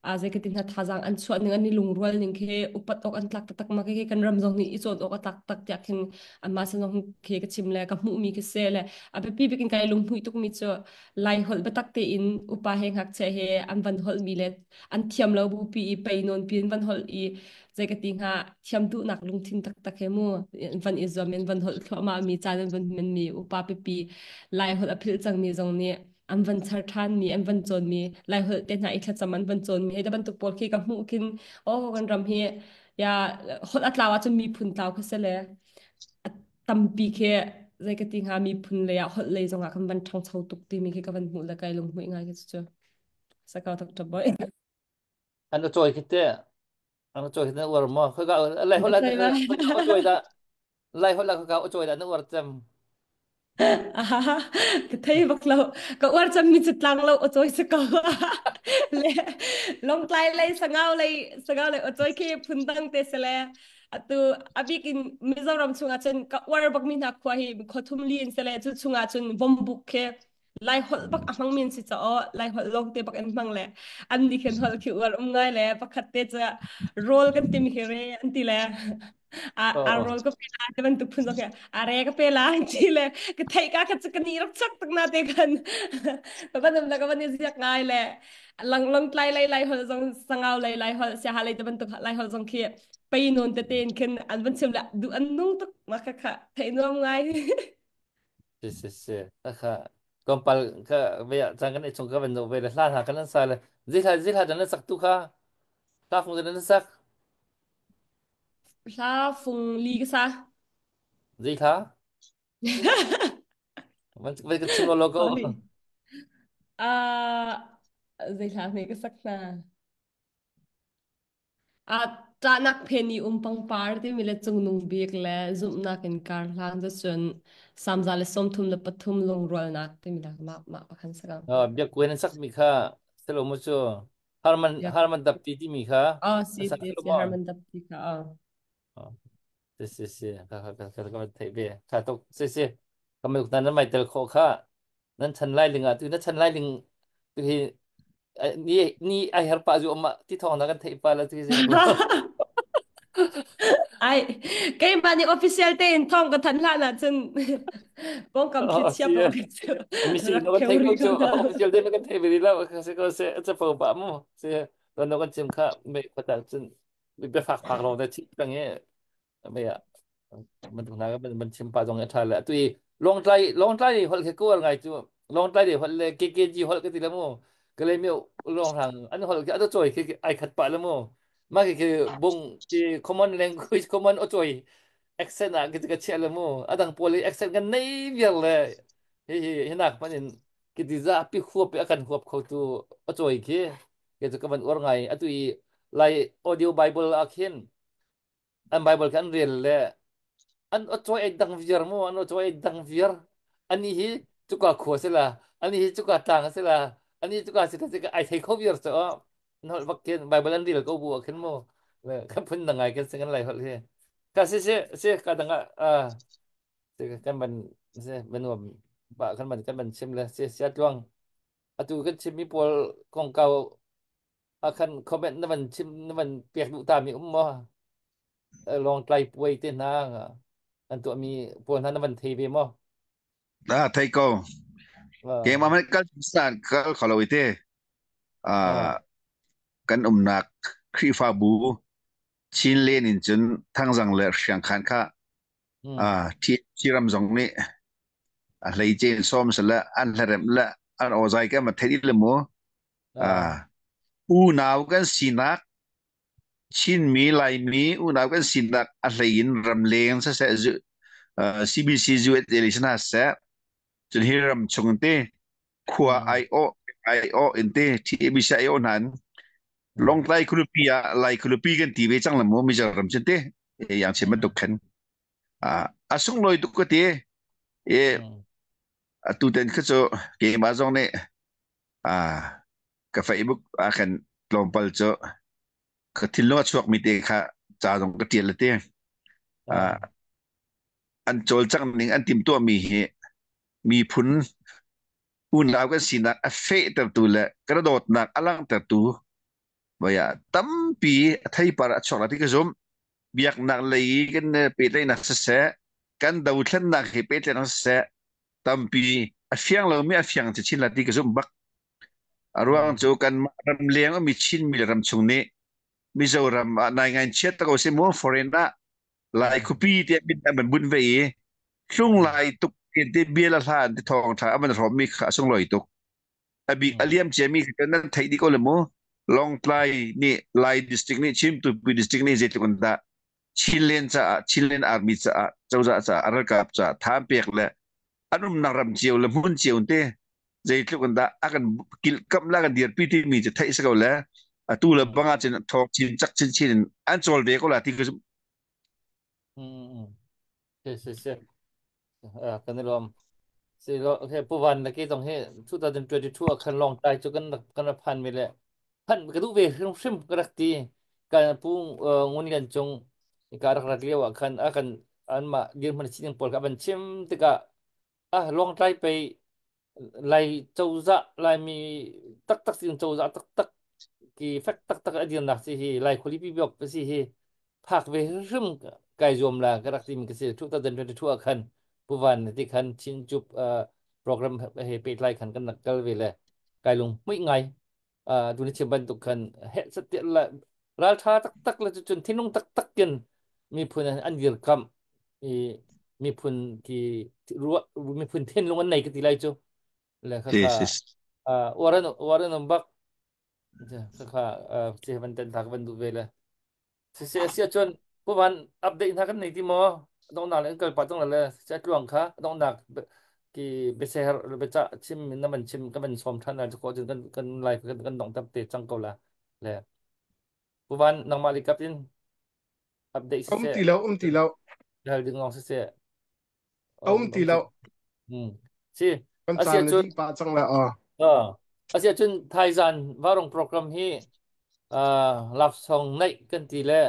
a zei ka ti hna thazaang an chuah ning an i lungrual ning khi upat awk an tlak taktak ma khi kan ram zong nih i cawn awk a tlak tak tiah khin anmah sin zong khi ka chim le ka hmuh mi khi se le a biapi bik in kai lunghmuih tuk mi cu Lai holh biatak tein upa he ngakchia he an van holh mi le an thiam lo bupi i pei nawn pin van holh i zei ka ti hnga thiam duhnak lungthin taktak he mu van i zuam in van holh thluahmah mi caan an van hman mi upa pipi Lai holh a philh cang mi zong nih an van char ṭhan mi an van cawn mi Lai holh te hna i thlacam an van cawn mi hei da bantuk pawl khi ka hmuh khin oh kan ram hi ya holh a tlau ahcun miphun tlau kha si le tampi khi zei ka ti hnga miphun lei ah holh lei zongah kan van ṭhangcho tuk timi khi ka van hmuh le kai lunghmuih ngai khi cu Sakau tak ṭap boy. An cawi khi te an cawi khi na uar maw khoi ka lai holh la cawi da lai holh la ka cawi da na uar cem. Ka thei bak lo. Ka uar cem mi cu tlang lo acawi si ko. Le Lawngtlai lei Sangau lei Sangau lei acawi khi phundang te se le atu abik in Mizoram chungah cun ka uar bak mi hna khua hi khua thum li in se le cu chungah cun Vombuk khi. Lai holh bak a hmang min si ca aw Lai holh lawng te bak an hmang le an nih khin holh khi uar um ngai le pakhat te cu rawl kan timi khi re an ti le a a rawl ka pe la ti bantuk phun zong khi a re ka pe la an ti le ka theih ka kha cu ka ni rak chak tak na te khan ka van um la ka van i ziak ngai le lang long tlai lai lai holh zong sangau lai lai holh siaha lai te bantuk lai holh zong khi pei non te ten khin an van chim le du an nung tuk ma kha kha theih nuam ngai. Si si si kha kompal ka ve cang kan i chung ka van no ve le hla hna kan an sa le zihla zihla dan sak tu kha hla fung dan sak. Hla fung li ka sa. Zihla van van ka chim lo ko. Ah, zei hla hme ka sak hna. A ṭahnak phen i um pangpar timi le cungnung bik le zumhnak in kar hlang cu cun samza le 33 lungrualnak timi la mah mah pakhan sakang. Biak kuen an sak mi kha selo mu cu Harman Biak Harman dapti timi kha ah si an sak si selo si mo. Harman dapti kha ah. Si si si ka ka ka ka ka thei ve tha tuk si si ka mai nan mai tel kho kha nan chan lai ling ah tu na chan lai ling tu hi ni ni ai har pa zu ama ti thong na kan thei pa la tu si Ai keimah nih official tein thong ka than hlan ah cun pawngkam thli Oh chia si paoh khi cu mi si rak no kan pheu thei ko rih ko chu hna. Official te kan thei ve la ka se ko se cha pau pa mu si to no kan chim kha me khata chun be fak fak lo da chi tang e me ya man na ka man chim pa zong e tha le tu i long tlai long tlai hol ke ko ngai chu long tlai hol le KKG hol ke ti le mu ka le mi long hang an hol ke ado choi ke ai khat pa le mu ma ke ke bung ti common language common o choi accent ah ke ka chia le mu adang pawl accent kan nei viar le hi hi hinak man in ki ti za pi khuap akan huap kho tu o choi khi ke chu ka van ur ngai atu i lai audio bible a khin an Bible khi an rel le an awcawi ai dang viar mu an awcawi ai dang viar ani hi cuka khua si la ani hi cuka tlang si la ani cuka si la ai thei kho viar cho an holh bak khin Bible an rel ko bu ah khin mu kan phun na ngai kan sing an lai holh hi ka si si si ka dang ah si kan ban si ban nuam ba kan ban kan ban chim le si sia tluang atu kan chim mi pawl kongkau ah khan comment na van chim na van pek duh ta mi um maw? Lawngtlai puai te hna an tuahmi pawl hna na van thei ve maw? Ah, thei ko. Keimah man kal san kal kholo ite. Ah, kan umnak Khrihfabu Chin len in cun Thangzang le Hriangkhan kha ah thi ram zong nih a hlei cen som se le an hlarem le an ozai ke ma thei le mu. Unau kan sinak Chinmi Laimi unau kan sinak a hlei in ramleng siseh CBC USA lei si hna seh cun hi ram chung te khua aiawh aiawh in te TABC aiawh hna in Lawngtlai khualipi ah Lai khualipi kan ti ve cang la mu Mizoram cun te yang chim bantuk khan a sunglawi tuk ka ti e atu ten kha cu keimah zong nih ka Facebook ah khan tlawmpal cu ka thinlung a chuakmi te kha ca zong ka ṭial te. An cawlcangh ning an timhtuahmi hi miphun unau kan sinak a fehtertu le kan dawtnak a langhtertu vaya tampi a theipar a chuak lai ti ka zumh. Biaknak lei i kan pehtlaihnak siseh, kan dothlennak he pehtlaihnak siseh, tampi a fiang lomi a fiang chin la ti ka zumh bak. A ruang cu kanmah ramleng ummi Chinmi le ramchung nih Mizoram ah nai ngai chiat tak si mu foreign ah Lai khuapi tiah min an van bunh ve i hlung lai tuk te bia la hla an ti thawng tha an van hrawm mi kha a sunglawi tuk. A bik a liam cia mi kha nan theih dih ko le mu. Lawngtlai nih Lai district nih Chimtupi district nih zeitluk in dah Chinland caah Chinland Army caah cozah caah a ralkap caah tha an pek le an umnak ram cio le hmun cio te zeitluk in dah a kan kilhkamh le a kan dirpi timi cu theih si ko le atu le bang ah cun thawk chin cak chin chin in an cawl ve ko la ti ka zumh. Si si si. Kan i lawm. Si lo okay Pu Van na ke zong hi 2022 ah khan long tai cu kan kan rak phan mi le phan ka duh ve hrim hrim ka rak ti kan pu ngun lian cung ka rak rat lio ah khan a kan an mah dirhmun sining pawl kha van chim tikah ah Lawngtlai pei Lai cozah Laimi taktak sin cozah taktak ki fek taktak a dirnak si hi Lai khualipi biak si hi phak ve hrim kai zuam la ka rak timi ka si. 2022 ah khan Puvan ti khan Chinchup program he pehtlai khan kan rak kal ve le kai lung hmuih ngai. Tu ni chim bantuk khan he satial la raltha taktak le cun thinlung taktak kin miphun an dirkamh i miphun ki miphun thinlung an nei ka ti lai cu le kha kha waran waran um bak kha kha che van ten thak van du ve le. Siseh a si ahcun puvan update hna kan nei ti maw? Donghnak le an kal pah cang le se tluang kha donghnak ki biaseher biacah chim na van chim ka van sawm than lai cu cun kan kan live kan kan dong tap te cang ko la le puvan nangmah li kap in update Um siseh ti lo, um ti lo. hal ding long siseh Um um ti um ti lo. Si Kan a si caan na ahcun dih pah cang la. A si ahcun thaizan varong program hi love song naih kan ti le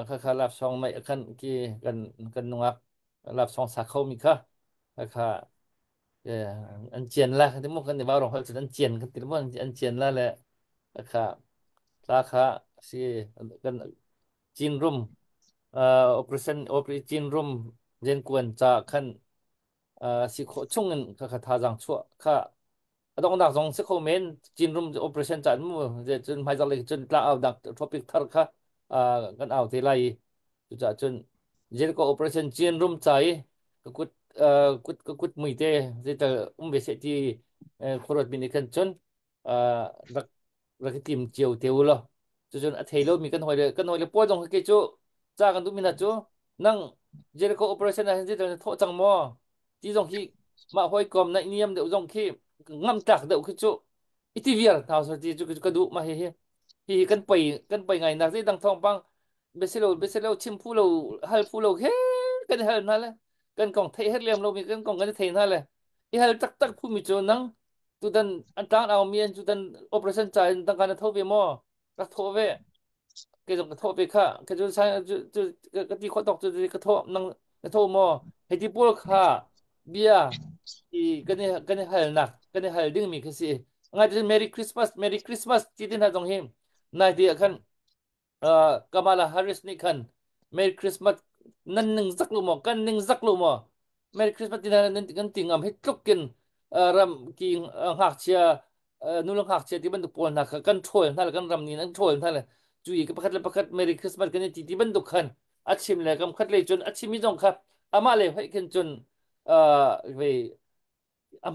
khakha love song naih khan ki kan kan nungak love song sa kho mi kha khakha an cian la kan ti mu kan varong hol cun an cian kan ti mu an cian la le khakha tla kha si kan Chin rum operation Chin rum jen kuan cha khan si khawh chung in khakha thazaang chuah kha a donghnak zong si kho men. Chin rum operation caan mu cun hmaizarh lei cun tla au dak topic thar kha kan au te lai i cucaah cun Jericho operation Chin rum ca i ka kut kut ka kut mui te zeital um ve seh ti khuaruat mi nih khan cun rak rak i tim cio te u law cucun a thei lomi kan hawile pawl zong khi cu ca kan duhmi hna cu nang Jericho operation ah hin zeital na thawh cang maw ti zong khi mah hawikom naih niam deuh zong khi ngamtlak deuh khi cu iti viar hna usih ti cu ka duh. Mah hihi hihi kan pei ngai nak zeidang thawngpang biasilo biasilo chim phu lo hal phu lo he kan i hal hna le kan kong theih her lem lomi kan kong kan i thei hna le i hal taktak phumi cu nang tutan an tlang au mi an tutan operation ca in tangka na tho ve maw, rak thawh ve, ke zong ka thawh ve kha ka cu sai cu ka ti khawh tawk cu ka thawh, nang na tho maw hei ti pawl kha bia i kan i halnak kan i hal ding mi khi si ngai te. Merry Christmas, Merry Christmas ti tin hna zong hi nai ti ah khan Kamala Harris nih khan Merry Christmas nan ning zak lu maw, kan ning zak lu maw, Merry Christmas ti nan kan ti ngam hi tluk in ram ki ngakchia nu le ngakchia ti bantuk pawl hna kha kan ṭhawl hna le kan ram nih an ṭhawl hna le cu i pakhat le pakhat Merry Christmas kan i ti ti bantuk khan a chim le kam khat lei cun a chim mi zong kha amah le hoih khin cun ve a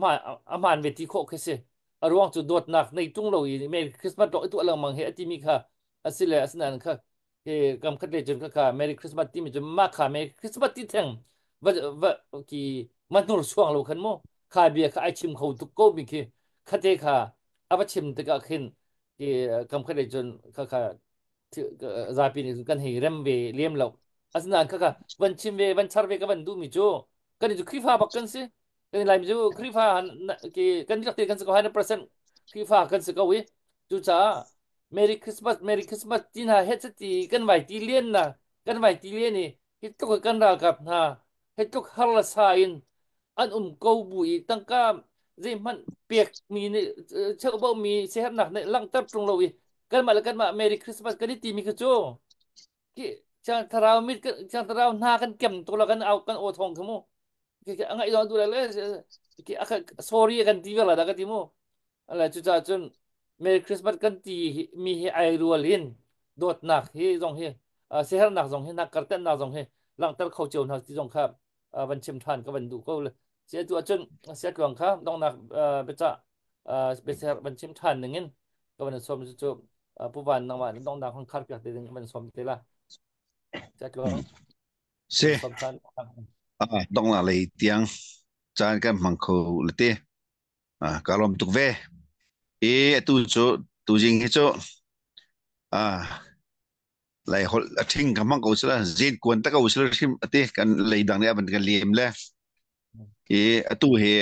hmaan ve ti khawh khi si. A ruang cu dawtnak nei tung lo i Merry Christmas rawh i tuah lengmang hi a timi kha a si le asinain kha he kam khat le cun kha kha Merry Christmas timi cu mah kha Merry Christmas ti theng va va ki ma hnur suang lo khan mu kha bia kha ai chim kho tuk ko mi khi khate kha a va chim tikah khin ki kam khat le cun kha kha zapi nih kan hei rem ve lem lo. Asinain kha kha van chim ve van char ve ka van duh mi cu kan cu Khrihfa bak kan si. Kan Laimi cu Khrihfa ki kan rak ti kan si ko, 100% Khrihfa kan si ko i cucaah Merry Christmas, Merry Christmas ti hna het ti kan vai ti lian na kan vai ti lian i hi tluk kan ralkap hna hi tluk har la sa in an um ko bu i tangka zeihmanh pek mi nih cheuhbo mi siaherhnak nih langhter ṭung lo i kanmah le kanmah Merry Christmas kan i timi khi cu ki thiang thlarau mit thiang thlarau hna kan kem tuk la kan au kan aw thong kha mu a ngaih dong tu le ki sorry kan ti ve la da ka ti mu ala cucaah cun Merry Christmas kan ti mi hi ai rual in dawtnak hi zong hi siaherhnak zong hi nak kartennak zong hi langhter kho cio hna ti zong kha van chim than ka van duh ko le sia tu ahcun sia tluang kha dongnak biacah biaser van chim than ning in ka van som cu pu van nangmah dongnak hong khar piak te ding van som te la sia tluang. Si dongnak lei tiang caan kan hmang kho le te ka lawm tuk ve e. Atu cu tuzing hi cu lai holh a ṭhing ka hmang ko sila zen kuan ta ko sila hrim ati kan lei dang nih a van kan lem le i atu hi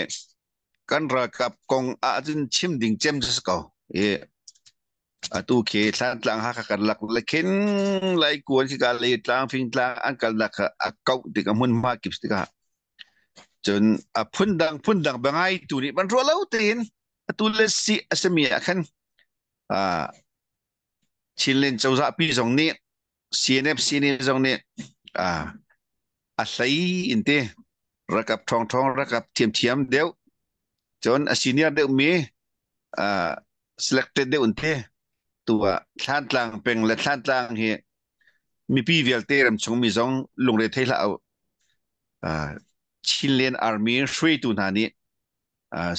kan ralkap kong ah cun chim ding cem cu si ko i atu khi Thlantlang Hakha kan lak le khin lai kuan khi ka lei tlang fing tlang an kalnak kha a kauh tik a hmunhma kip tikah. Cun a phundang phundang biangai tu nih ban ruah lo tein atu le si a simi ah khan Chinland cozah pi zong nih CNFC nih zong nih a hlei in ti rakap ṭhawng ṭhawng rakap thiamthiam deuh cun a senior deuh mi selected deuh in ti tu ah Thlantlang peng le Thlantlang hi mipi vialte ramchung mi zong lungre thei hlah u. Chinland Army hruaitu hna nih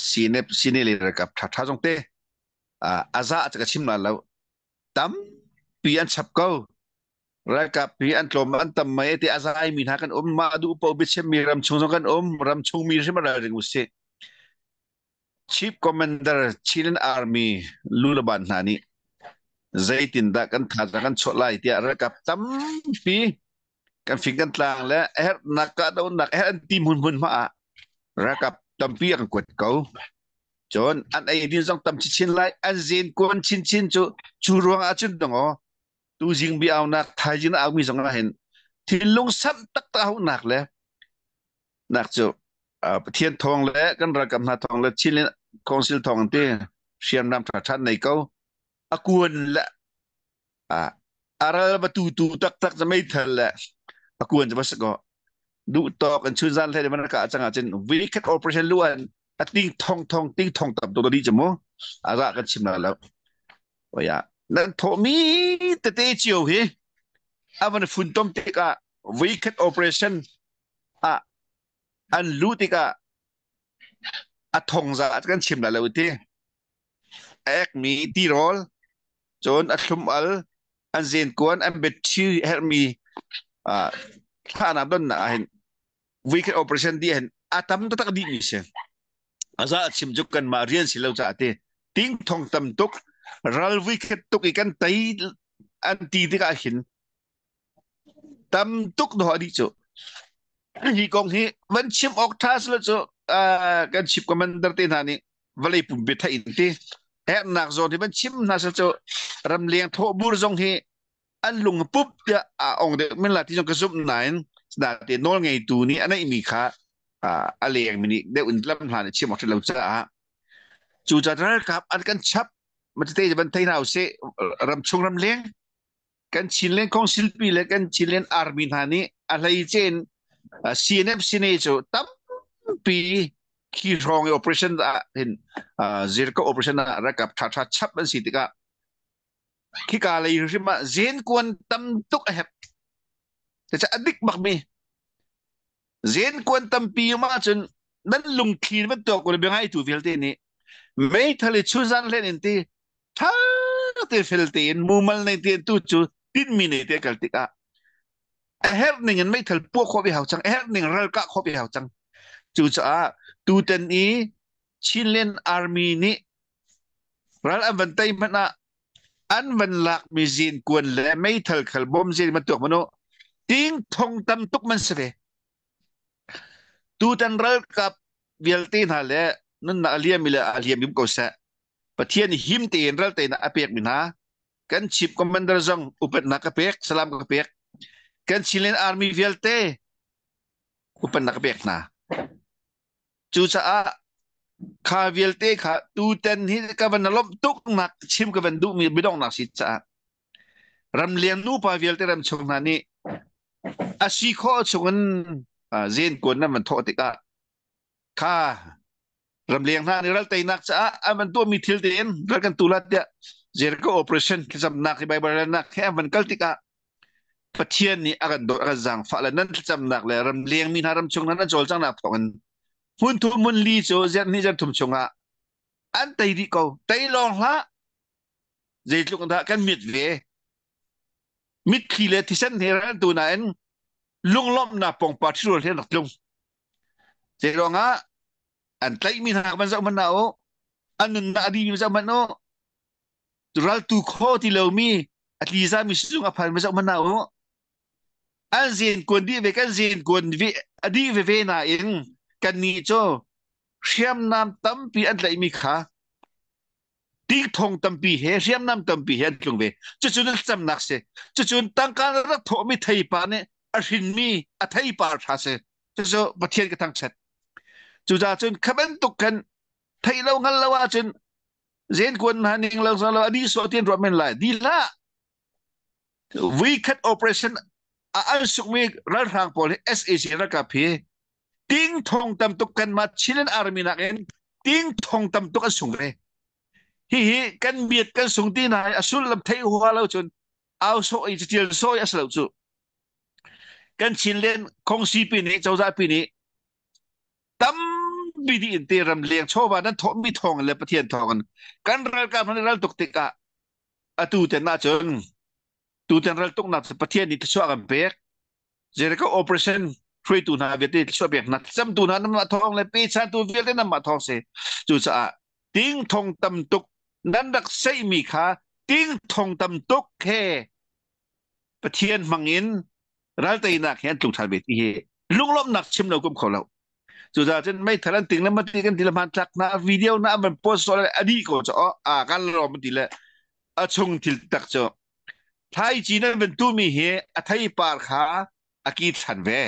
CNF CNA le rakap ṭhaṭha zong te a za cu ka chim la lo tampi an chap ko ralkap hi an tlawm an tam mai ti a zai mi hna kan um mah duh po biachim mi ram chung zong kan um ram chung mi hrim ral ring usih Chief Commander Chilean Army Lulaban hna nih zeitindah kan thazaang kan chuah lai tiah ralkap tampi kan fing kan tlang le a herhnak kahdohnak a herh an ti hmun hmun hma ah ralkap tampi an kuat ko. Cun an ei din zong tam chinchin lai an zen kuan chinchin cu cu ruang ah cun dong aw tu zing bi aunak thaizing au mi zong ah hin thinlung sam taktak haunak le nak cu Pathian thawng le kan ralkap hna thawng le Chinland Council thawng te hriamnam tha than nei ko a kuan le a ral va tu tu taktak cu meithal le a kuan cu va si ko duh tawk in chun zan hlei man ka chang ah cun weekend operation lu an a ting thong thong ting thong tam to di chu mu a za kan chim la lo oya nan tho mi tete cio hi avan fun tom tikah weekend operation a an lu tikah a thong za kan chim la lo ti a ekmi tirawl cun a thlum al an zenkuan an biaṭhi herhmi thlahnak donnak ah hin weekend operation dih hin a tam taktak dihmi si. A za a chim cu kanmah rian si lo caah ti ting thong tam tuk ral weekend tuk i kan tei an ti tikah hin tam tuk dawh a dih cu. Hi kong hi van chim awk ṭha si lo cu kan chip commander te hna nih vawlei pumpi theih in ti hernak zawn hi van chim hna sel cu ramleng thawhbur zong hi an lung pup tiah a ong deuh men la ti zong ka zumh nain te nawl ngeitu nih a neihmi kha a leng mi nih deuh in lam hlan i chim awk lo caah cu ca ralkap an kan chap matete van thei hna usih ramchung ramleng kan Chinland Council pi le kan Chinland Army hna nih a hleice in CNF CNA cu tampi khi hrawng i operation ah hin zirka operation ah rakap tha tha chap an si tikah khika lei hrim ah zen kuan tam tuk a hep te a dik bak mi zen kuan tampi ma cun nan lungthli bantuk ko bia ngai tu vialte nih meithal i chuzan hlen in ti tha te fel tein mumal nei te tu cu tinmi nei te kal tikah a herh ning in meithal puah khawh ve hau cang a herh ning ral kah khawh ve hau cang cucaah tutan i Chinland Army nih ral an van tei hmanh ah an van lak mi zin kuan le meithal khal bom zin bantuk manu ting thong tam tuk man si ve tutan ralkap vialte hna le nunnak a liam mi le a liam im ko seh Pathian him tein ral teinak a pekmi hna kan chief commander zong upatnak ka pek salam ka pek kan Chinland Army vialte upatnak ka pek hna cucaah kha vialte kha tutan hi ka van lawmh tuk nak chim ka van duhmi bidonghnak si caah ramleng nupa vialte ram chung hna nih a si khawh chungin zen kuan nan van thawh tikah kha ramleng hna nih ral teinak caah an van tuahmi thil tein ral kan tu la tiah Jericho operation thlacamnak hi Bible relnak he an van kal tikah Pathian nih a kan dawt a kan zaangfah le nan thlacamnak le ramleng mi hna ramchung hna nan cawlcanghnak thawngin hmun thum hmun li cu zerhnih zerthum chungah an tei dih ko tei lawng hlah zeitluk dah kan mit ve mitthli le thisen he ral tu nain lunglawmhnak pongpa ṭhirual he rak tlung Zeiruangah an tlaihmi hna van zoh hmanh hna u, an nunnak a dihmi zoh hmanh u, raltu kho ti lomi a tlizami sizung a phanmi zoh hmanh hna u. An zen kuan dih ve kan zen kuan ve a dih veve nain kannih cu hriamnam tampi an tlaihmi kha Tingthong tampi he hriamnam tampi he an tlung ve. Cucun an camnak si. Cucun tangka na rak thawhmi theipa nih a hrinmi a theipar ṭha si. Cucu Pathian ka thangṭhat. Cucaah cun kha bantuk khan theih lo hngal lo ahcun zen kuan hna ning lo lo a dih sawh ti an ruah men lai. Di hlah. Vuikhat operation a an sukmi ralhrang pawl hi SAC ralkap hi ting thong tam tuk kanmah Chilean Army nakin ting thong tam tuk an sung ve. Hihi kan biat kan sung ti na a sullam theih hua lo cun au sawh i catial sawi a si lo cu. Kan Chinland Kongsi pi nih cozah pi nih tampi dih in te ram leng chawva nan thawhmi thawng le Pathian thawng in kan ralkap nan ral tuk tikah atu ten ahcun tuten ral tuknak cu Pathian nih thluachuah kan pek. Jericho operation hruaitu hna vialte thluachuah pek hna thlacamtu hna nanmah thawng le pechantu vialte nanmah thawng si. Cucaah ting thong tam tuk nan rak seihmi kha ting thong tam tuk he Pathian hmang in ralteinak he an tlung ṭhan ve ti hi lunglawmhnak chim lo kum kho lo. Cucaah cun meithal an ting le mati kan ti le hmantlak hna video na an van post le a dih ko cu a kan lawm ti le a chung thil tak cu thlaici nan van tuhmi hi a theipar kha a ki ṭhan ve.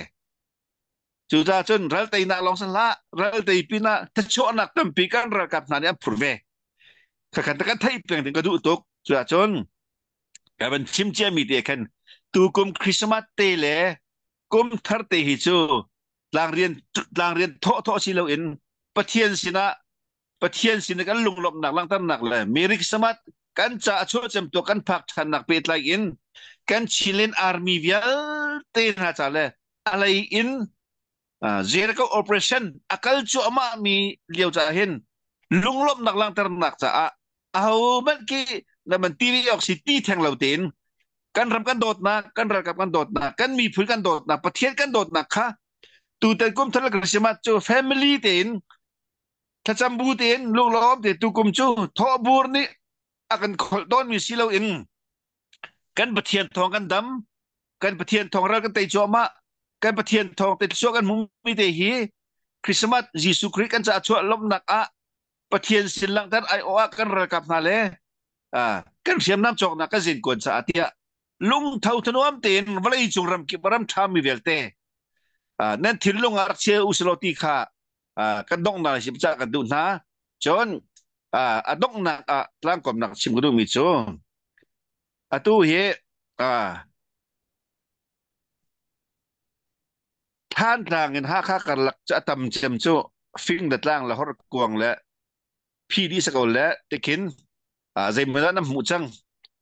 Cucaah cun ral teinak lawng si hlah, ral tei pinah thachuahnak tampi kan ralkap hna nih an phur ve. Khakhan kan theih peng ding ka duh tuk. Cucaah cun ka van chim ciami te khan tukum Christmas te le kum thar te hi cu tlangrian tlangrian thawh thawh si loin Pathian sinah Pathian sin kan lunglawmhnak langhternak le Merry Christmas kan ca a chuah cem kan phak ṭhannak pehtlai in kan Chinland Army vialte hna ca le a lei in Jericho operation a kal cuahmah mi lio ca hin lunglawmhnak langhternak caah ahohmanh khi na man ti awk si ti theng lo tein kan ram kan dawtnak kan ralkap kan dawtnak kan miphun kan dawtnak Pathian kan dawtnak kha tutan kum thar Christmas cu family tein thlacam bu tein lunglawm te tukum cu thawhbur nih a kan kholh tawnmi si loin kan Pathian thawng kan dam kan Pathian thawng ral kan tei cuahmah kan Pathian thawng te thluachuah kan hmumi te hi Christmas Jesuh Khrih kan caah chuah lawmhnak ah Pathian sin langhter ai awh ah kan ralkap hna le kan hriamnam cawknak kan zinkuan caah tiah lungtho thanuam tein vawlei cung ram kip ram ṭhami vialte nan thinlung ah rak chia usilo ti kha kan donghnak si ca kan duh hna. Cun a donghnak ah tlangkawmnak chim ka duhmi cu atu hi Thantlang in Hakha karlak cu a tam cem cu fing le tlang le horkuang le phi dih si ko le tikhin zeimaw nan hmuh cang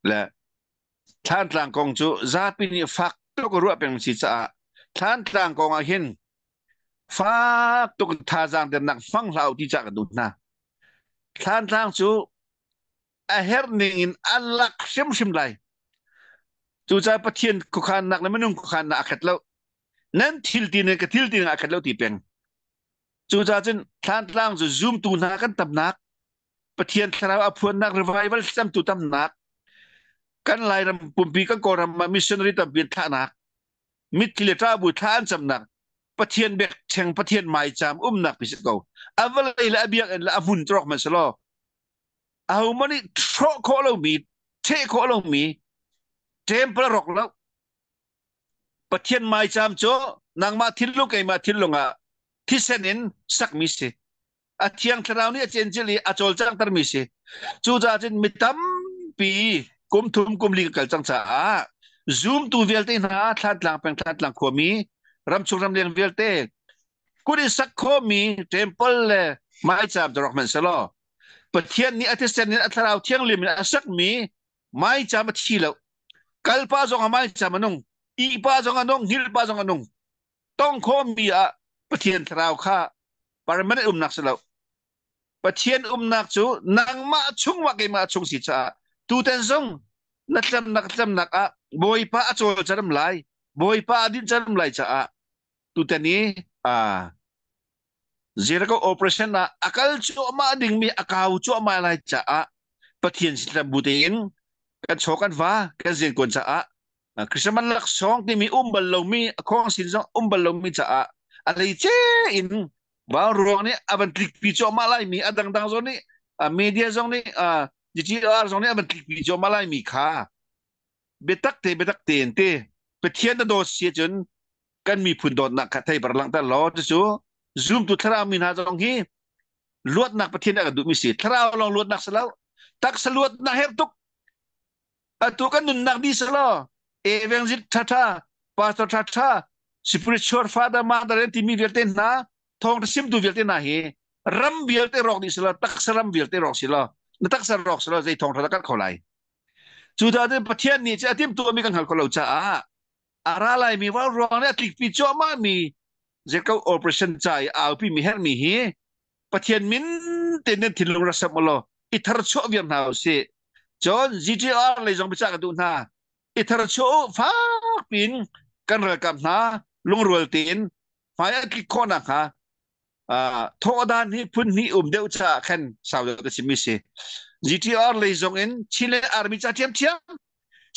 le Thlantlang kong cu zapi nih fak tuk ruah peng si caah Thlantlang kong ah hin fak tuk thazaang dernak hmang hlah u ti ca kan duh hna. Thlantlang cu a herh ning in an lak hrimhrim lai. Cucaah Pathian khuakhannak le minung khuakhannak a khat lo. Nan thil ti ning ka thil ti ning a khat lo ti peng. Cucaah cun Thlantlang cu zumtu hna kan tamnak, Pathian thlarau a phuannak revival tlamtu tamnak, kan Lairam pumpi kan Kawlram ah missionary tampi an thlahnak, mitthli le ṭahbu thla an camnak, Pathian biakṭheng, Pathian maicaam umnak pi si ko. A vawlei le a biakinn le a hmun cu rawk hmanh selaw, ahohmanh nih hrawh khawh lomi, ṭheh khawh lomi temple a rawk lo. Pathian maicaam cu nangmah thinlung keimah thinlung ah thisen in sakmi si. A thiang thlarau nih a cencil i a cawlcanghtermi si. Cucaah cun mi tampi kum thum kum li ka kal cang caah zumtu vialte hna Thlantlang peng Thlantlang khuami ramchung ramleng vialte kut in sak khawhmi temple le maicaam cu rak hmanh selaw Pathian nih a thisen in a thlarau thianghlim in a sakmi maicaam a thi lo. Kalpa zong a maicaam a nung, ihpa zong a nung, hngilhpa zong a nung. Tong khawhmi ah Pathian thlarau kha permanent umnak si lo. Pathian umnak cu nangmah chung wa keimah chung si caah tuten zong na tlamnak tlamnak ah Bawipa a cawl caram lai, Bawipa a din caram lai caah tutan i Jericho operation ah a kal cuahmah dingmi a kau cuahmah lai caah Pathian sin bu tein kan chaw kan va kan zenkuan caah Christmas laksawng timi um bal lomi a khong sin zong um bal lomi caah a leice in ruang nih a van tlikpi cuahmah laimi a dangdang zong nih media zong nih GGR zong nih a van tlikpi cuahmah laimi kha biatak te biatak tein te Pathian na dawt si cun kan miphun dawtnak kha thei bar langhter law cucu. Zumtu thlarau mi hna zong hi luatnak Pathian a kan duhmi si. Thlarau lawng luatnak si lo. Taksa luatnak herh tuk. Atu kan nunnak di selaw evangelist ṭhaṭha, pastor ṭhaṭha, spiritual father mother an timi vialte hna, thawngṭha chimtu vialte hna hi ram vialte rawk dih selaw taksa ram vialte rawk selaw na taksa rawk selaw zei thawngṭha dah kan kho lai. Cucaah cun Pathian nih cu a timhtuahmi kan hngal kho lo caah a ra laimi val ruang nih a tlikpi cuahmah mi Jacob operation ca i aupi mi herhmi hi Pathian min te nan thinlung rak sam ulaw i tharchuah viar hna usih. Cun GTR lei zong biacah ka duh hna. I tharchuah u fak piin kan ralkap hna lungrual tein hmai a tlik khawh nakhnga thawhdan hi phun hnih um deuh caah khan sau deuh ka chimmi si. GTR lei zong in Chile Army ca ṭhiamṭhiam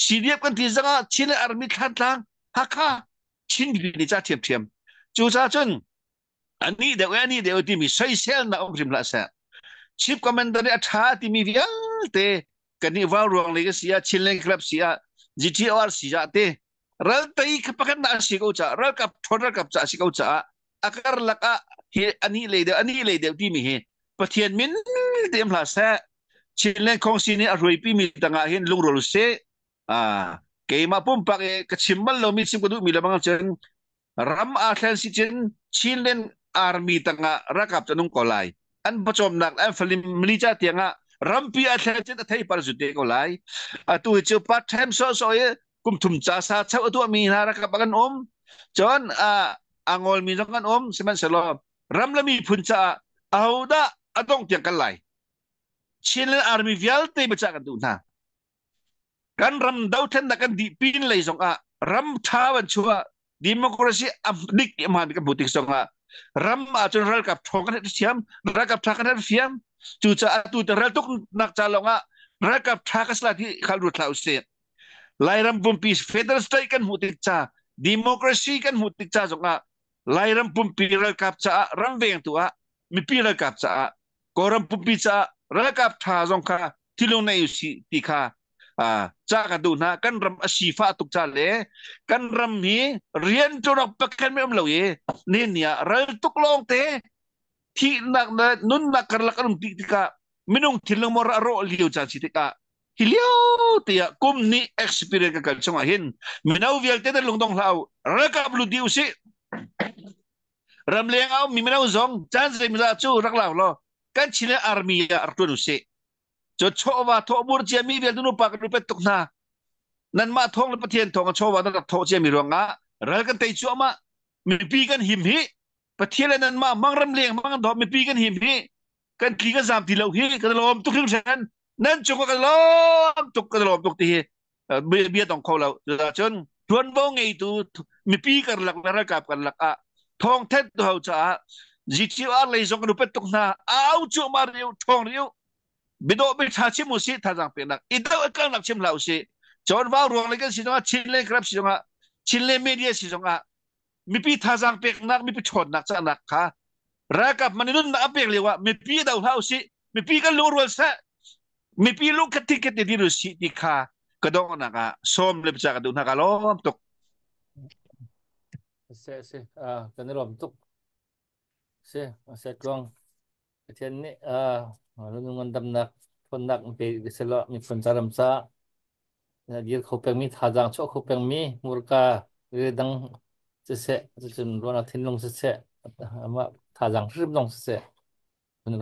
CDF kan ti zongah Chile Army Thlantlang Hakha Chin mipi ca ṭhiamṭhiam. Cucaah cun anih deuh anih deuh timi soiselnak um hrim hlah seh. Chief Commander nih a ṭha timi vialte kan i vau ruang lei ka si ah Chinland Club si ah GTOR si ah te ral tei kha pakhat na si ko caah ralkap ṭhawn ralkap ca si ko caah a karlak ah hi anih lei deuh anih lei deuh timi hi Pathian min te hlah seh Chinland Khongsi nih a hruaipi mi tangah hin lungrual usih keimah pumpak i ka chim bal lomi chim ka duhmi le bang cun ram aa thlen si cun Chinland Army tangah ralkap cu an um ko lai an pawcawmnak an falim mali ca tiangah rampi a thlen cun a theipar zu te ko lai atu hi cu part time so so i kum thum ca sa cheu a tuahmi hna ralkap an um cun a ngolmi zong an um sihmanhsehlaw ram le miphun caah ahodah a dong tiang kan lai Chinland Army vialte biacah kan duh hna kan ram dothlennak kan dih pin lei zong ah ram tha van chuah democracy a dik hmaan kan hmuh tik zong ah ram ahcun ralkap ṭhawng kan thiam ralkap ṭha kan fiam cucaah atu te ral tuk nak ca lawng ah ralkap ṭha ka sala ti khal rut hlah usih Lairam pumpi federal state kan hmuh tik ca democracy kan hmuh tik ca zong ah Lairam pumpi ralkap caah ramvengtu ah mipi ralkap caah Kawlram pumpi caah ralkap ṭha zong kha thilung nei usih ti kha ca ka duh hna. Kan ram a sifah tuk ca le kan ram hi rian ṭuan pakhat mi um lo i nihin ni ah ral tuk lawng te thihnak le nunnak karlak an um tik tikah minung thinlung mor a rawh lio caan si tikah hi lio te ah kum nih experience ka kal chungah hin mino vialte nan lungdong hlah u ralkap lut dih usih Ramleng a ummi mino zong caan zeimawzah cu rak lau law kan Chin army ah rak ṭuan usih. Cu chawva thawhbur ciami vialte nupa kan upet tuk hna. Nanmah thawng le Pathian thawng a chawva nan rak thawh ciami ruangah ral kan tei cuahmah. Mipi kan him hi Pathian le nanmah hmang ramleng hmang kan dawt mipi kan him hi kan tli kan zaam ti lo hi kan lawm tuk hringhran nan cung ah kan lawm tuk kan lawm tuk ti hi bia dong kho lo cun tuanvo ngeitu mipi karlak le ralkap karlak ah thawngthen tu ho caah GTR lei zong kan upat tuk hna au cuahmah riu thawng riu bidawh bi tha chim usih thazaang peknak i do kalnak chim hlah usih cun vau ruang le kan si zongah Chin le Krab si zongah Chin le media si zongah mipi thazaang peknak mipi ṭhawnnak cahnak kha ralkap man nunnak a pek lio ah mipi do hlah usih mipi kan lungrual seh mipi lung khat thi khat ti usih ti kha ka donghnak ah sawm le bica ka duh hna ka lawm tuk. Se se kan i lawm tuk se se tluang Pathian nih lung ngandamnak ṭhawnnak in pe selaw miphun caram ca dir kho pengmi thazaang chuah kho pengmi hmurka dang siseh cucun ruahnak thinlung siseh amah thazaang hrim zong siseh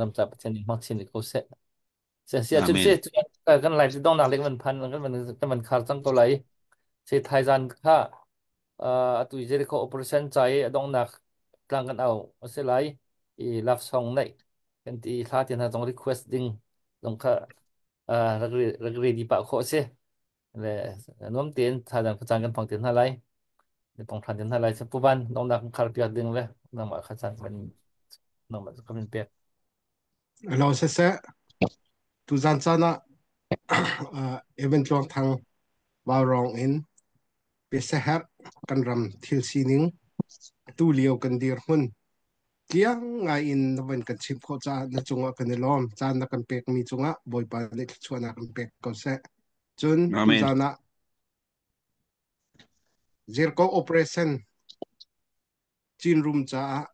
ram ca Pathian nih hmang chin ko seh. Sia cun Amen. se kan live dongnak le kan van phan kan van khar cang ko lai. Se thaizan kha atu Jericho operation ca i a donghnak tlang kan au a si lai i love song neih kan ti hla ti hna zong request ding zong kha rak rak ready pah khawh a si le nuam tein thaizan khuacaan kan hmang te hna lai tong than te hna lai puvan donghnak kan khar piak ding le nangmah kha caan kan nangmah kan in pek. Alo siseh tuzan caan ah Evan Tluang Thang Vaurawng in biaseherh kan ram thil sining atu lio kan dirhmun tliang ngai in na van kan chimh khawh caah na cungah kan i lawm. Caan na kan pekmi cungah Bawipa nih thluachuahnak in pek ko seh. Cun Amen. tuzan ah Zirko Operation Chin Room caah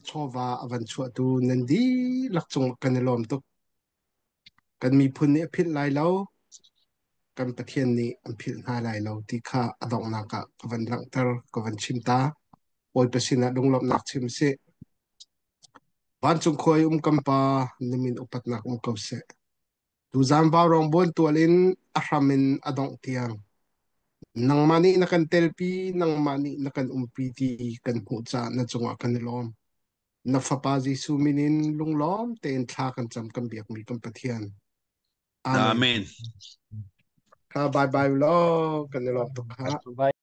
chawva a van chuahtu nan dihlak cung kan i lawm tuk. Kan miphun nih a philh lai lo, kan Pathian nih an philh hna lai lo ti kha a donghnak ah ka van langhter, ka van chim ta. Bawipa sinah lunglawmhnak chim sih. Vancung khua i um kan Pa, na min upatnak um ko seh. Tuzaan vaurawng buantual in a hram in a dongh tiang nangmah nih na kan telpi, nangmah nih na kan umpi ti kan hmuh caah na cungah kan i lawm. Na Fapa Jesuh min in lunglawm tein thla kan cam kan biakmi kan Pathian. Amen. Amen. Kha bye bye law kan i lawm tuk kha. Bye.